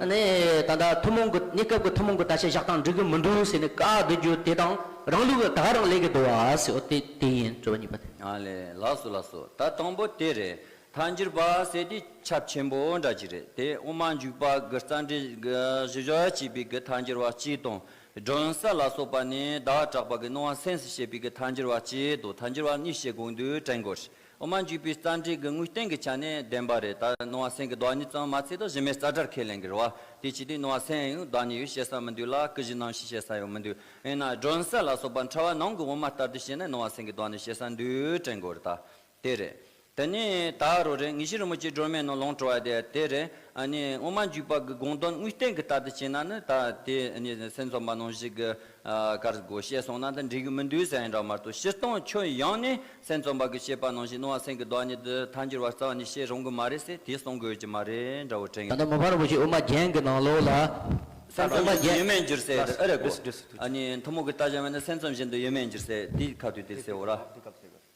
ཨ་ནི་ད་ལྟ་ཐུན་མོང་གི་གནས་སྐབས་ཀྱི་ཐུན་མོང་གི་ལྟ་བྱ་བཞག་སྟངས་འགྲིག་གི་མི་འདུག་ཟེར་ནས་བཀག་སྡོད་རྒྱུ་དེ་དང་རང་ལུགས་ལ་ད་ག་རང་ལས་ཀྱི་འདུག་བ་ཟེར། འོ་དེ་དེ་ཡིན། དྲི་བ་གཉིས་པ་དེ། ཨ་ལས། ལགས་སོ་ལགས་སོ། ད་དང་པོ་དེ་རེད། ཐལ་འགྱུར་བ་ཟེར་དེ་ཁྱབ་ཆེན་པོ་འདྲ་ཅིག་རེད། དེ་དབུ་མ་འཇུག་པ་གི་རྩ་འགྲེལ་གི་བཞི་བཞག་བྱས་པའི་གི་ཐལ་འགྱུར་བ་གཅིག་དང་། སྒྲོན་གསལ་ལ་སོགས་པ་ནི་བདག་གྲགས་པ་གི་སྣང་བ་སེམས་སུ་བྱེད་པའི་གི་ཐལ་འགྱུར་བ་གཅིག་དང་། ཐལ་འགྱུར་བ་གཉིས་བྱེད་དགོས་འདུག་དྲན་དགོས། དབུ་མ་འཇུག་པའི་རྩ་འགྲེལ་གྱི་དངོས་བསྟན་གྱི་ཆ་ནས་བདེན་པ་རེད། ད་སྣང་བ་སེམས་ཀྱི་བདག་ཉིད་ཙམ་མ་ཚད་ད་གཞི་མེད་རྩ་བྲལ་ཁས་ལེན་གྱི་རེད་བ། དེ་བྱེད་དུས་སྣང་བ་སེམས་ཡང་བདག་ཉིད་ཡོད་བཤད་ས་མི་འདུག་ལ། ཀུན་གཞི་རྣམ་ཤེས་བཤད་ས་ཡང་མི་འདུག་ཡིན་ན་སྒྲོན་གསལ་ལ་སོགས་པ་ཕྲ་བ་ནང་གི་དབུ་མ་ལྟར་དུ་བཤད་ན་སྣང་བ་སེམས་ཀྱི་བདག་ཉིད་བཤད་ས་འདུག་དྲན་དགོས་རེད་ད། དེ་རེད། དེ་ནས་ད་རུང་རེད། དངོས་གཞི་རིན་པོ་ཆེ་སྒྲོན་མེ་ནང་ལུང་དྲངས་པ་དེ་དེ་རེད། ཨ་ནི་དབུ་མ་འཇུག་པ་གི་དགོངས་དོན་དངོས་བསྟན་གྱི་ལྟར་དུ་བྱས་ན་ནི་ད་དེ་ཨ་ནི་སེམས་ཙམ་པ་ནང་བཞིན་གྱི་ཨ་གར་དགོས་བཤད་སོང་ན་ད་འགྲིག་གི་མི་འདུག་ཟེར་ཡིན་འདྲ་མ་གཏོགས། སྤྱིར་བཏང་ཁྱོན་ཡོངས་ནས་སེམས་ཙམ་པ་གི་བཤད་པ་ནང་བཞིན་སྣང་བ་སེམས་ཀྱི་བདག་ཉིད་དུ་ཐལ་འགྱུར་བ་རྩ་བ་ནས་བཤད་རུང་གི་མ་རེད་ཟེར་དེ་གསུང་དགོས་ཀྱི་མ་རེད་འདྲ་བོ་དྲན་ད་ཡོད། ལྟ་མོ་ཕ་རིན་པོ་ཆེ་དབུ་མ་རྒྱན་གྱི་ནང་ལོགས་ལ་སེམས་ཙམ་པ་རྒྱན་ཡོད་མེད་འགྱུར་ཟེར་ཨེ་རེད་གོ། ཨ་ནི་ཐུན་མོང་གི་ལྟ་བྱ་མེད་ན་སེམས་ཙམ་བཞིན་དུ་ཡོད་མེད་འགྱུར་ཟེར་དེའི་ཁ་ཐུག་དེ་ཟེར་འོ་ར།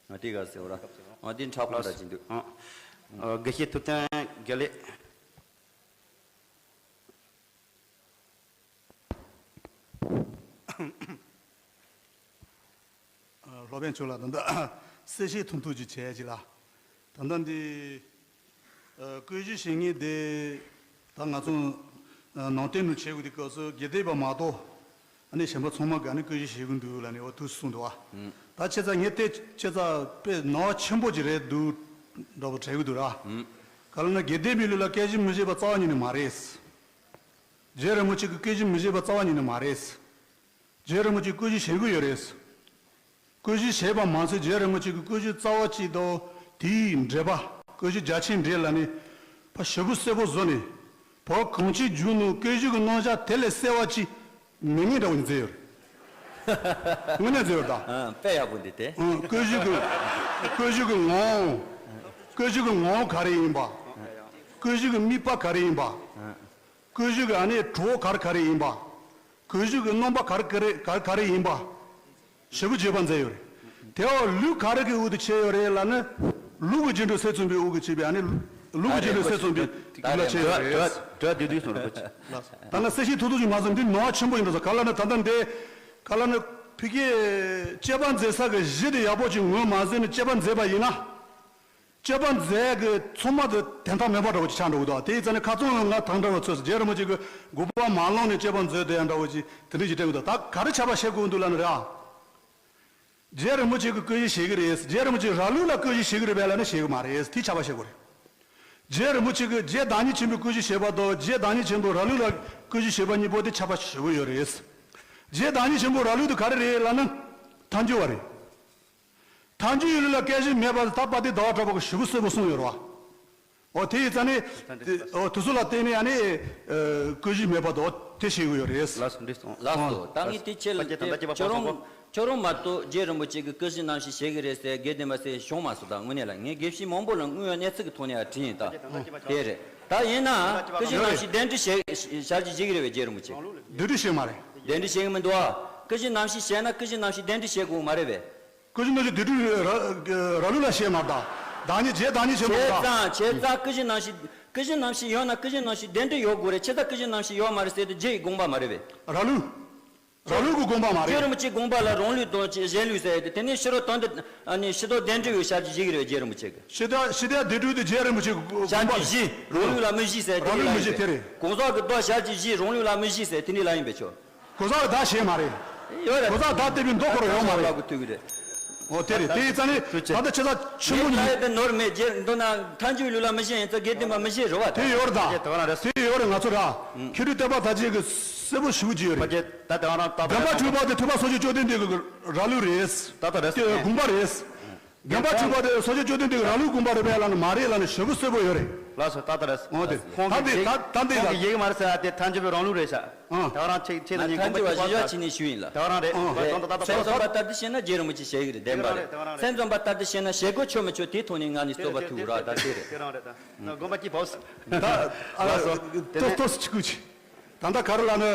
ང་དེ་ག་ཟེར་བ་ར། ང་དེ་འཁྲབ་ཁོང་འདྲ་ཅིག་འདུག་ཨ། ཨ། དགེ་བཤེས་ཐུབ་བསྟན་དགེ་ལེགས། ཨ། སློབ་དཔོན་མཆོག་ལ་ད་ལྟ་གསལ་བཤད་ཐུང་ཐུང་ཅིག་བྱས་ཅིག་ལ། ད་ལྟ་འདི། ཨ། བཀོད་ཞིབ་བྱེད་མཁན་དེ་ད་ང་ཚོ་ཨ་ནང་བསྟན་ནང་བྱེད་དགོས་དུས་སྐབས་སུ་དགེ་ལྡན་པ་མ་གཏོགས་ཨ་ནི་གཞན་པ་ཚང་མ་གིས་ཨ་ནི་བཀོད་ཞིབ་བྱེད་ཀྱི་འདུག་ལབ་ནས་འོ་ཐུགས་སུ་གསུངས་འདུག་བ། ཨུམ། ད་ཁྱེད་ཚ་ངས་བལྟས་ཁྱེད་ཚ་དཔེ་ནང་ཆེན་པོ་ཅིག་རེད་འདུག་འདྲ་པོ་དྲན་གྱི་འདུག་ར། ཨུམ། ག་ལ་ན་དགེ་ལྡན་པའི་ལུགས་ལ་བཀོད་ཞིབ་མི་བྱེད་པ་རྩ་བ་ཉིད་ནས་མ་རེད། རྗེ་རིན་པོ་ཆེ་གིས་བཀོད་ཞིབ་མི་བྱེད་པ་རྩ་བ་ཉིད་ནས་མ་རེད། རྗེ་རིན་པོ་ཆེས་བཀོད་ཞིབ་བྱེད་ཀྱི་ཡོད་རེད། བཀོད་ཞིབ་བྱས་པ་མ་ཟད་རྗེ་རིན་པོ་ཆེ་གི་བཀོད་ཞིབ་རྩ་བ་གཅིག་དང་དེའི་འགྲེལ་པ། བཀོད་ཞིབ་རྒྱ་ཆེན་འགྲེལ་ལ་ནི་ཕ་ཞེ་པོ་གསལ་པོ་བཟོ་ནས། བོད་གངས་ཅན་ལྗོངས་ནང་བཀོད་ཞིབ་ཀྱི་རྣམ་གཞག་དེ་ལས་གསལ་བ་ཅིག་མེད་ངེས་འདྲ་བོ་ནས་མཛད་ཡོད་རེད། དངོས་གནས་མཛད་ཡོད་ད། ཨ། དཔེ་ཡག་པོ་འདི་སྟེ། ཨ། བཀོད་ཞིབ་ཀྱི་བཀོད་ཞིབ་ཀྱི་ངོ་བོ། བཀོད་ཞིབ་ཀྱི་ངོ་བོ་ག་རེ་ཡིན་པ། བཀོད་ཞིབ་ཀྱི་དམིགས་པ་ག་རེ་ཡིན་པ། བཀོད་ཞིབ་ཀྱི་ཨ་ནི་གྲོགས་ག་རེ་ག་རེ་ཡིན་པ། བཀོད་ཞིབ་ཀྱི་རྣམ་པ་ག་རེ་ག་རེ་ག་རེ་ག་རེ་ཡིན་པ། ཞེ་པོ་བརྗོད་པ་མཛད་ཡོད་རེད། དེ་འོ་ལུགས་ག་རེ་གི་འོག་ཏུ་ཕྱེ་ཡོད་རེད་ལབ་ན། ལུགས་ཀྱི་རྗེས་འགྲོ་ཚད་མཚོན་པའི་འོག་གི་ཕྱེ་བའི་ཨ་ནི། ལུགས་ཀྱི་རྗེས་འགྲོ་ཚད་མཚོན་པའི་རྒྱུད་ལ་ཕྱེ་ཡོད་རེད། ད་ལྟ་གསལ་བཤད་ཐུང་ཐུང་ཞིག་མ་གསུངས་འདི་ནང་ཆེན་པོ་ཡིན་འགྲོ་ས་ག་ལ་ན་ད་ལྟ་འདི། ག་ལ་ན་ཕ་གིའི་དཔྱད་པ་མཛད་ས་གི་གཞི་དེ་ཡག་པོ་ཅིག་ངོས་མ་ཟིན་ནས་དཔྱད་པ་མཛད་པ་ཡིན་ན། དཔྱད་པ་མཛད་གི་ཚང་མ་དེ་དོན་དག་མེད་པ་འདྲ་བོ་ཅིག་ཆགས་འགྲོ་གི་འདུག་དེ་ཡིན་ཙང་ནི་ཁ་ཚང་ལ་ང་ཐང་འདྲ་བོ་ཚོས་རྗེ་རིན་པོ་ཆེ་གི་དགོངས་པ་མ་བླངས་ནས་དཔྱད་པ་མཛད་དེ་ཡང་འདྲ་བོ་ཅིག་དེ་འདྲ་ཅིག་དྲན་གི་འདུག་ད་ག་རེ་ཆགས་པ་བཤད་དགོས་འདུག་ལབ་ན་རེད་ཨ། རྗེ་རིན་པོ་ཆེ་གི་བཀོད་ཞིབ་བྱེད་གི་རེད། རྗེ་རིན་པོ་ཆེ་ར་ལུག་ལ་བཀོད་ཞིབ་བྱེད་གི་རེད་པས་ལབ་ན་བྱེད་གི་མ་རེད། དེ་ཆགས་པ་བཤད་དགོས་རེད། རྗེ་རིན་པོ་ཆེ་གི་རྗེ་བདག་ཉིད་ཆེན་པོའི་བཀོད་ཞིབ་བྱེད་པ་དང་རྗེ་བདག་ཉིད་ཆེན་པོ་ར་ལུག་ལ་བཀོད་ཞིབ་བྱེད་པ་གཉིས་པོ་དེ་ཆགས་པ་ཞེ་པོ་ཡོད་རེད། རྗེ་བདག་ཉིད་ཆེན་པོ་ར་ལུག་དེ་ག་རེ་རེད་ལབ་ན་ཐལ་འགྱུར་བ་རེད། ཐལ་འགྱུར་ཡུལ་ལ་སྐད་ཅིག་མེད་པ་དེ་ད་དཔལ་ལྡན་ཟླ་བ་གྲགས་པ་གིས་ཞེ་པོ་གསལ་པོ་གསུངས་ཡོད་རེད་བ། འོ་དེ་ཡིན་ཙང་ནི། ཐལ་འགྱུར་འོ་དེ་ཚོ་ལ་བརྟེན་ནས་ཨ་ནི། ཨ། བཀོད་ཞིབ་མེད་པ་དེ་འོ་དེ་བྱེད་དགོས་ཡོད་རེད། ལགས་སོ་འགྲིག་སོང་། ལགས་སོ། ད་ངས་དེ་ཆེད་ལ་དེ་ཁྱོད་རང་ཁྱོད་རང་མ་གཏོགས་རྗེ་རིན་པོ་ཆེ་གི་བཀོད་ཞིབ་རྣམ་བཤད་བྱེད་གི་རེད་ཟེར་དགེ་ལྡན་པ་ཟེར་བྱུང་མ་སོང་། ད་དངོས་གནས་ལ་ངས་དགེ་བཤེས་མང་པོ་ལ་དངོས་ཡོད་གནས་ཚུལ་གི་ཐོག་ནས་ཡང་དྲིས་ཡིན་ད། དེ་རེད། ད་ཡིན་ན་བཀོད་ཞིབ་རྣམ་བཤད་གདན་འདྲེན་བྱེད་བྱ་རྒྱུ་བྱེད་གི་རེད་པས་རྗེ་རིན་པོ་ཆེ། གདན་འདྲེན་བྱེད་མ་རེད། གདན་འདྲེན་བྱེད་གི་མི་འདུག་ཨ། བཀོད་ཞིབ་རྣམ་བཤད་བྱས་ན་བཀོད་ཞིབ་རྣམ་བཤད་གདན་འདྲེན་བྱེད་དགོས་མ་རེད་པས། བཀོད་ཞིབ་རྣམ་བཤད་གདན་འདྲེན་ར་ར་ལུག་ལ་བྱེད་མ་རེད་ད། བདག་ཉིད་རྗེ་བདག་ཉིད་ཆེན་པོ་བྱས་ད། ཙང་བྱས་ཙང་བཀོད་ཞིབ་རྣམ་བཤད་བཀོད་ཞིབ་རྣམ་བཤད་ཡོད་ན་བཀོད་ཞིབ་རྣམ་བཤད་གདན་འདྲེན་ཡོད་དགོས་རེད། བྱས་ཙང་བཀོད་ཞིབ་རྣམ་བཤད་ཡོད་མ་རེད་ཟེར་དུས་རྗེ་ཡི་དགོངས་པ་མ་རེད་པས། ར་ལུག་ར་ལུག་གི་དགོངས་པ་མ་རེད། རྗེ་རིན་པོ་ཆེའི་དགོངས་པ་ལ་རང་ལུགས་དང་གཞན་ལུགས་ཟེར་ཡོད་དེ། དེ་ནས་ཕྱི་རོལ་དོན་དུ་ཨ་ནི་ཕྱི་དོན་གདན་འདྲེན་ཡོད་བྱ་རྒྱུ་བྱེད་གི་རེད་པས་རྗེ་རིན་པོ་ཆེ་གིས། ཕྱི་དོན་ཕྱི་དོན་གདན་འདྲེན་དེ་རྗེ་རིན་པོ་ཆེ་གི་བྱ་རྒྱུ་བཞི་རང་ལུགས་ལ་མི་བཞི་ཟེར་དེ་རང་ལུགས་མི་བཞི་དེ་རེད། གང་ཟག་གི་བདག་བྱ་རྒྱུ་བཞི་རང་ལུགས་ལ་མི་བཞི་ཟེར་དེ་འདྲ་ལ་ཡིན་པས་ཆོག་གང་ཟག་གི་བདག་བྱེད་མ་རེད། ཡོད་རེད། གང་ཟག་བདག་བསྟན་པའི་མདོ་ཁོ་རང་ཡོད་མ་རེད། ལ་གི་ཐུག་གི་རེད། འོ་དེ་རེད། དེ་ཡིན་ཙང་ནི་ད་ལྟ་ཁྱེད་ཚ་ཆུ་མོ་ངས་ལ་ཡོད་པའི་ནོར་མེད་རྗེ་མདོར་ན་ཐལ་འགྱུར་ལུགས་ལ་མི་བཞེད་ཡིན་ཙང་དགེ་ལྡན་པ་མི་བཞེད་རེད་བ། དེ་ཡོད་རེད་ད། དེ་ཡོད་རེད། ང་ཚོ་ར་མཁས་གྲུབ་བསྟན་པ་དར་རྒྱས་ཀྱི་གསལ་པོ་ཞེ་པོ་ཅིག་ཡོད་རེད། ད་ལྟ་ང་རང་ད་ལྟ་བདེན་པ་འཁྲུལ་པ་དེ་ཐོས་པ་སངས་རྒྱས་བཅོམ་ལྡན་འདས་ཀྱི་ར་ལུགས་རེད། ད་ལྟ་རེད། དེ་དགོངས་པ་རེད། བདེན་པ་འཁྲུལ་པ་དེ་སངས་རྒྱས་བཅོམ་ལྡན་འདས་ཀྱི་ར་ལུགས་དགོངས་པ་རེད་པས་ལབ་ན་མ་རེད་ལབ་ན་ཞེ་པོ་གསལ་པོ་ཡོད་རེད། ལགས་སོ། ད་ལྟ་རེད། འོ་དེ་ཁོང་ད་འདི་གིས་ད་ད་འདི་ཁོང་ལ་གིས་ཡི་གེ་མ་རེད་ཟེར་ཡ་དེ་ཐལ་འགྱུར་བའི་རང་ལུགས་རེད་ཤག་ཨ། ད་རང་ཆེ་ཆེ་ན་ཉིན་ཐལ་འགྱུར་བ་གཞི་བཞག་བྱས་ནས་ཞུས་ཡིན་ལ། ད་རང་རེད། ཨ། ད་ད་ད་ད་སེམས་ཙམ་པ་ལྟར་དུ་བཤད་ན་རྗེ་རིན་པོ་ཆེ་བྱེད་ཀྱི་རེད། བདེན་པ་རེད། ད་རང་རེད། སེམས་ཙམ་པ་ལྟར་དུ་བཤད་ན་བྱེད་དགོས་ཆོག་མི་ཆོག་དེའི་ཐོག་ནས་ང་ནི་རྩོད་པ་ཐུག་ར་ད་དེ་རེད། དེ་རང་རེད་ད། དགོངས་པ་ཅི་བབས། ད་ཨ་ལགས་སོ། དེ་ཏོག་ནས་ཏོག་ཙམ་ཅིག་སྐུ་མཁྱེན། ད་ལྟ་ག་རེ་ལབ་ན།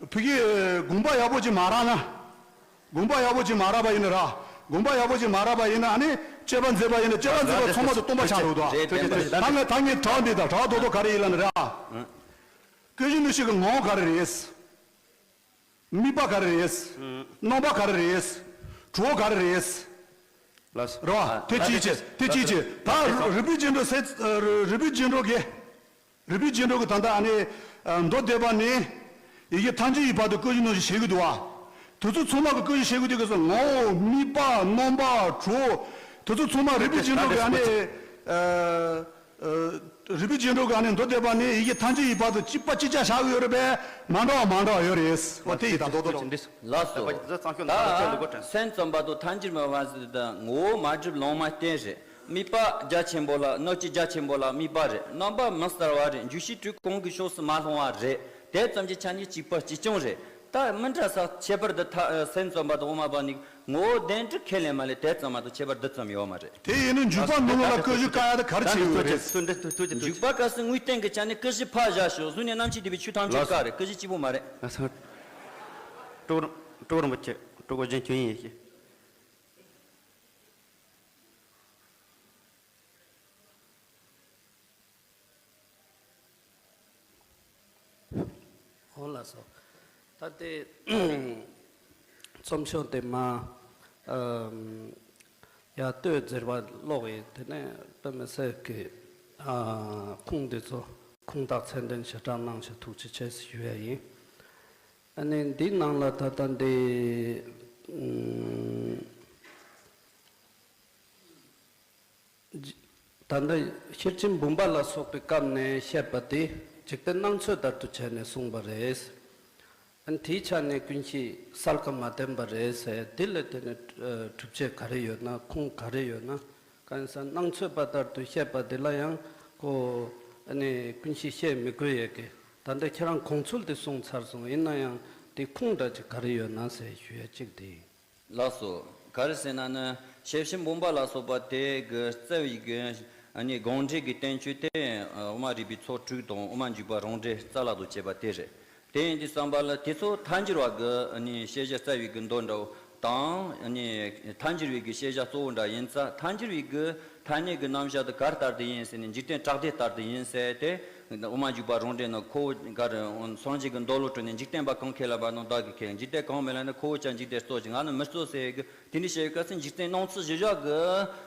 ཕ་གིའི་དགོངས་པ་ཡག་པོ་ཅིག་མ་རག་ན། དགོངས་པ་ཡག་པོ་ཅིག་མ་རག་པ་ཡིན་ན་ར། དགོངས་པ་ཡག་པོ་ཅིག་མ་རག་པ་ཡིན་ན་ཨ་ནི་དཔྱད་པ་མཛད་པ་ཡིན་ན་དཔྱད་པ་མཛད་པ་ཚང་མ་དེ་སྟོང་པ་ཆགས་འགྲོ་འདུག་རེད། བདེན་པ་རེད། ད་ངས་ད་ངས་དྲང་བདེན་དང་དྲང་དོ་དོ་ག་རེ་ཡིན་ལབ་ན་ར། བཀོད་ཞིབ་ནུས་ཤུགས་ཀྱི་ངོ་བོ་ག་རེ་རེད། དམིགས་པ་ག་རེ་རེད། རྣམ་པ་ག་རེ་རེད། གྲོགས་ག་རེ་རེད། ལགས་སོ། རེད་བ། དེ་གཅིག་བྱས། དེ་གཅིག་བྱས། ད་རིགས་པའི་རྗེས་འགྲོ་ཟེར། རིགས་པའི་རྗེས་འགྲོ་གི། རིགས་པའི་རྗེས་འགྲོ་གི་ད་ལྟ་ཨ་ནི། མདོ་སྡེ་པ་ནས་ཡི་གེ་ཐམས་ཅད་ཀྱི་བར་དུ་བཀོད་ཞིབ་ནང་བཞིན་བྱེད་ཀྱི་འདུག་བ། དེ་ཚོ་ཚང་མ་གི་བཀོད་ཞིབ་བྱེད་དགོས་དུས་སྐབས་སུ་ངོ་བོ། དམིགས་པ། རྣམ་པ། གྲོགས། དེ་ཚོ་ཚང་མ་རིག་པའི་རྗེས་འགྲོ་གི་ཨ་ནི། ཨ། ཨ། རིག་པའི་རྗེས་འགྲོ་གི་ཨ་ནི་མདོ་སྡེ་པ་ནི་ཡི་གེ་ཐམས་ཅད་ཀྱི་བར་དུ་གཅིག་པ་གཅིག་ཆ་བཞག་གི་ཡོད་རེད་པས། མ་འདྲ་བ་མ་འདྲ་བ་ཡོད་རེད། འོ་དེ་ཡི་དྭགས་རྡོག་རྡོག་རེད། ལགས་སོ། ད་སེམས་ཙམ་པ་དང་ཐལ་འགྱུར་མེད་པ་ཟེར་དུས་ངོ་བོ་མ་གྲུབ་ལོང་མ་བསྟན་རེད། དམིགས་པ་རྒྱ་ཆེན་པོ་ལ་གནོད་བྱེད་རྒྱ་ཆེན་པོ་ལ་དམིགས་པ་རེད། རྣམ་པ་མི་གསལ་བ་རེད། འཇུག་ཤེས་དྲུག་གང་གི་ཕྱོགས་སུ་མ་ལྷུང་བ་རེད། དེ་ཙམ་གྱི་ཆ་ནས་གཅིག་པ་གཅིག་རྐྱང་རེད། ད་མི་འདྲ་ས་ཁྱད་པར་འདི་ཐ་སེམས་ཙམ་པ་དང་དབུ་མ་པ་ནི། ངོ་བོ་བདེན་གྲུབ་ཁས་ལེན་མ་ལས་དེ་ཙམ་མ་གཏོགས་ཁྱད་པར་འདི་ཙམ་ཡོད་མ་རེད། དེ་ཡིན་ན་འཇུག་པ་ནང་ལོགས་ལ་ཀུན་གཞི་བཀག་ཡ་དེ་ག་རེ་བྱས་ཡོད་རེད། འཇུག་པ་སྐབས་སུ་དངོས་བསྟན་གྱི་ཆ་ནས་ཀུན་གཞི་ཕར་བཞག་ཤོག་གཟུགས་ནས་རྣམ་ཤེས་འདུས་པའི་ཆོས་ཐམས་ཅད་བཀག་རེད། ཀུན་གཞི་གཅིག་པུ་མ་རེད། ལགས་སོ། ཀྲོ་ཀྲོ་རིན་པོ་ཆེ། ཀྲོ་གོ་རྒྱན་ཁྱོད་ཡིན་ཞེས། འོ་ལགས་སོ། ད་ལྟའི་རྩོམ་ཤོག་དེ་མ། ཨམ། ཡར་ལྟོས་ཟེར་བ་ཀློག་ཡིན། དེ་ནས་དཔེ་མི་སྲིད་ཀྱི། ཨ། ཁུངས་དེ་ཚོ་ཁུངས་དག་མཚན་ལྡན་ཞེ་དྲག་གནང་ཞེས་ཐུགས་རྗེ་ཆེ་ཞུ་ཡ་ཡིན། ཨ་ནི་འདིའི་ནང་ལ་ད་ལྟ་འདི། ཨམ། ད་ལྟ་ཤེར་ཕྱིན་འབུམ་པ་ལ་སོགས་པའི་སྐབས་ནས་བཤད་པ་དེ་འཇིག་རྟེན་སྣང་ཚོད་ལྟར་དུ་བྱས་ནས་གསུངས་པ་རེད། ཨ་ནི་དེའི་ཆ་ནས་ཀུན་གཞི་གསལ་ཁ་མ་བསྟན་པ་རེད་ཟེར། དེ་ལ་དེ་ནི་ཨ་སྒྲུབ་བྱེད་ག་རེ་ཡོད་ན། ཁུངས་ག་རེ་ཡོད་ན། གང་ཡིན་ཟེར་ན་སྣང་ཚོད་པ་ལྟར་དུ་བཤད་པ་དེ་ལ་ཡང་ཁོ་ཨ་ནི་ཀུན་གཞི་བཤད་མི་དགོས་ཡས་ཀྱི། ད་ལྟ་ཁྱེད་རང་གོང་ཚུལ་དེ་གསུངས་ཚར་སོང་། ཡིན་ན་ཡང་དེ་ཁུངས་འདྲ་ཅིག་ག་རེ་ཡོད་ན་ཟེར་ཞུ་ཡ་གཅིག་དེ་ཡིན། ལགས་སོ། ག་རེ་ཟེར་ན་ནི་ཤེར་ཕྱིན་འབུམ་པ་ལ་སོགས་པ་དེ་གི་རྩ་བའི་གི་ཨ་ནི་དགོངས་འགྲེལ་གྱི་བསྟན་བཅོས་དེ་དབུ་མ་རིག་པའི་ཚོགས་དྲུག་དང་དབུ་མ་འཇུག་པ་རང་འགྲེལ་རྩ་བརླག་ཏུ་བྱས་པ་དེ་རེད། དེ་ཡིན་དུས་ཙམ་པ་ལ་དེ་ཚོ་ཐལ་འགྱུར་བ་གི་ཨ་ནི་བཤད་བྱ་རྩ་བའི་གི་མདོ་འདྲ་བོ་དང་། ཨ་ནི་ཐལ་འགྱུར་བའི་གི་བཤད་བྱ་གཙོ་བོ་འདྲ་ཡིན་ཙང་། ཐལ་འགྱུར་བའི་གི་ཐ་སྙད་ཀྱི་རྣམ་གཞག་དེ་ག་རེ་ལྟར་དུ་ཡིན་ཟེར་ནས། འཇིག་རྟེན་བྲག་སྡེ་ལྟར་དུ་ཡིན་ཟེར་ཏེ། དབུ་མ་འཇུག་པ་རང་འགྲེལ་ནང་ཁོ་བོ་ག་རེ། སངས་རྒྱས་ཀྱི་མདོ་ལོ་དྲུག་ནས་འཇིག་རྟེན་པ་གང་ཁས་ལེན་པ་རྣམས་བདག་གིས་ཁས་ལེན། འཇིག་རྟེན་གང་མི་ལེན་ན་ཁོ་བོ་ཀྱང་འཇིག་རྟེན་རྩོད་ཅིང་ང་ནི་མི་རྩོད་ཟེར་གི། དེ་འདྲ་བཤད་པའི་སྐབས་སུ་འཇིག་རྟེན་སྣང་ཚུལ་གཞི་བཞག་གི་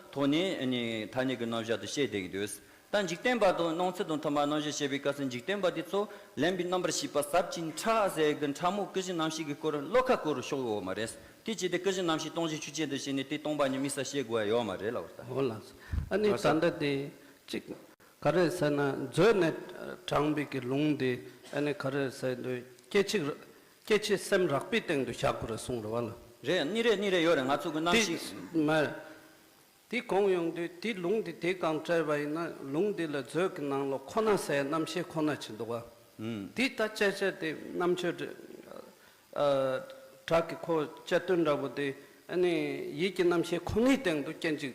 ཐོག་ནས་ཨ་ནི་ཐ་སྙད་ཀྱི་རྣམ་གཞག་དེ་བཤད་བསྡད་ཀྱི་འདུག་ད་འཇིག་རྟེན་པ་དང་སྣང་ཚུལ་དང་མཐུན་པ་རྣམ་གཞག་བཤད་པའི་སྐབས་སུ་འཇིག་རྟེན་པ་དེ་ཚོ་ལེན་པའི་རྣམ་པར་ཤེས་པ་ཟབ་ཅིང་ཕྲ་ཟེར་གི་ཕྲ་མོ་ཀུན་གཞི་རྣམ་ཤེས་ཀྱི་སྐོར་བློ་ཁ་སྐོར་ཕྱོགས་ཡོད་མ་རེད། དེ་བྱས་ཏེ་ཀུན་གཞི་རྣམ་ཤེས་སྟོང་ཞིང་ཆོས་ཅན་དུ་བྱས་ནས་དེ་སྟོང་པ་ཉིད་དམིགས་བསལ་བཤད་དགོས་ཡ་ཡོད་མ་རེད་ལབ་པ་རེད། འོ་ལགས་སོ། ཨ་ནི་ད་ལྟ་དེ་གཅིག་ག་རེ་ཟེར་ན། མཛོད་ནས་དྲངས་པའི་གི་ལུང་དེ་ཨ་ནི་ག་རེ་ཟེར་འདུག་སྐྱེ་འཆི། སྐྱེ་འཆི་སེམས་རགས་པའི་སྟེང་དུ་བཞག་དགོས་རེད་གསུངས་རེད་བ་ལ། རེད། གཉིས་རེ་གཉིས་རེ་ཡོད་རེད། ང་ཚོ་གི་རྣམ་དེ་ཤེས། མ་རེད། དེ་གོང་ཡོང་དུས་དེ་ལུང་དེ་དེ་གང་སྤྲད་པ་ཡིན་ན། ལུང་དེ་ལ་མཛོད་ཀྱི་ནང་ལོགས་ཁོ་ན་ཟེར་རྣམ་ཤེས་ཁོ་ན་ཅིག་འདུག་བ། ཨུམ། དེ་ད་དཔྱད་བྱས་ཏེ་རྣམ་དཔྱོད་ཨ་བྲག་གི་ཁོ་དཔྱད་དོན་འདྲ་པོ་དེ་ཨ་ནི་ཡིད་ཀྱི་རྣམ་ཤེས་ཁོ་ནའི་སྟེང་དུ་སྐྱེ་འཆི་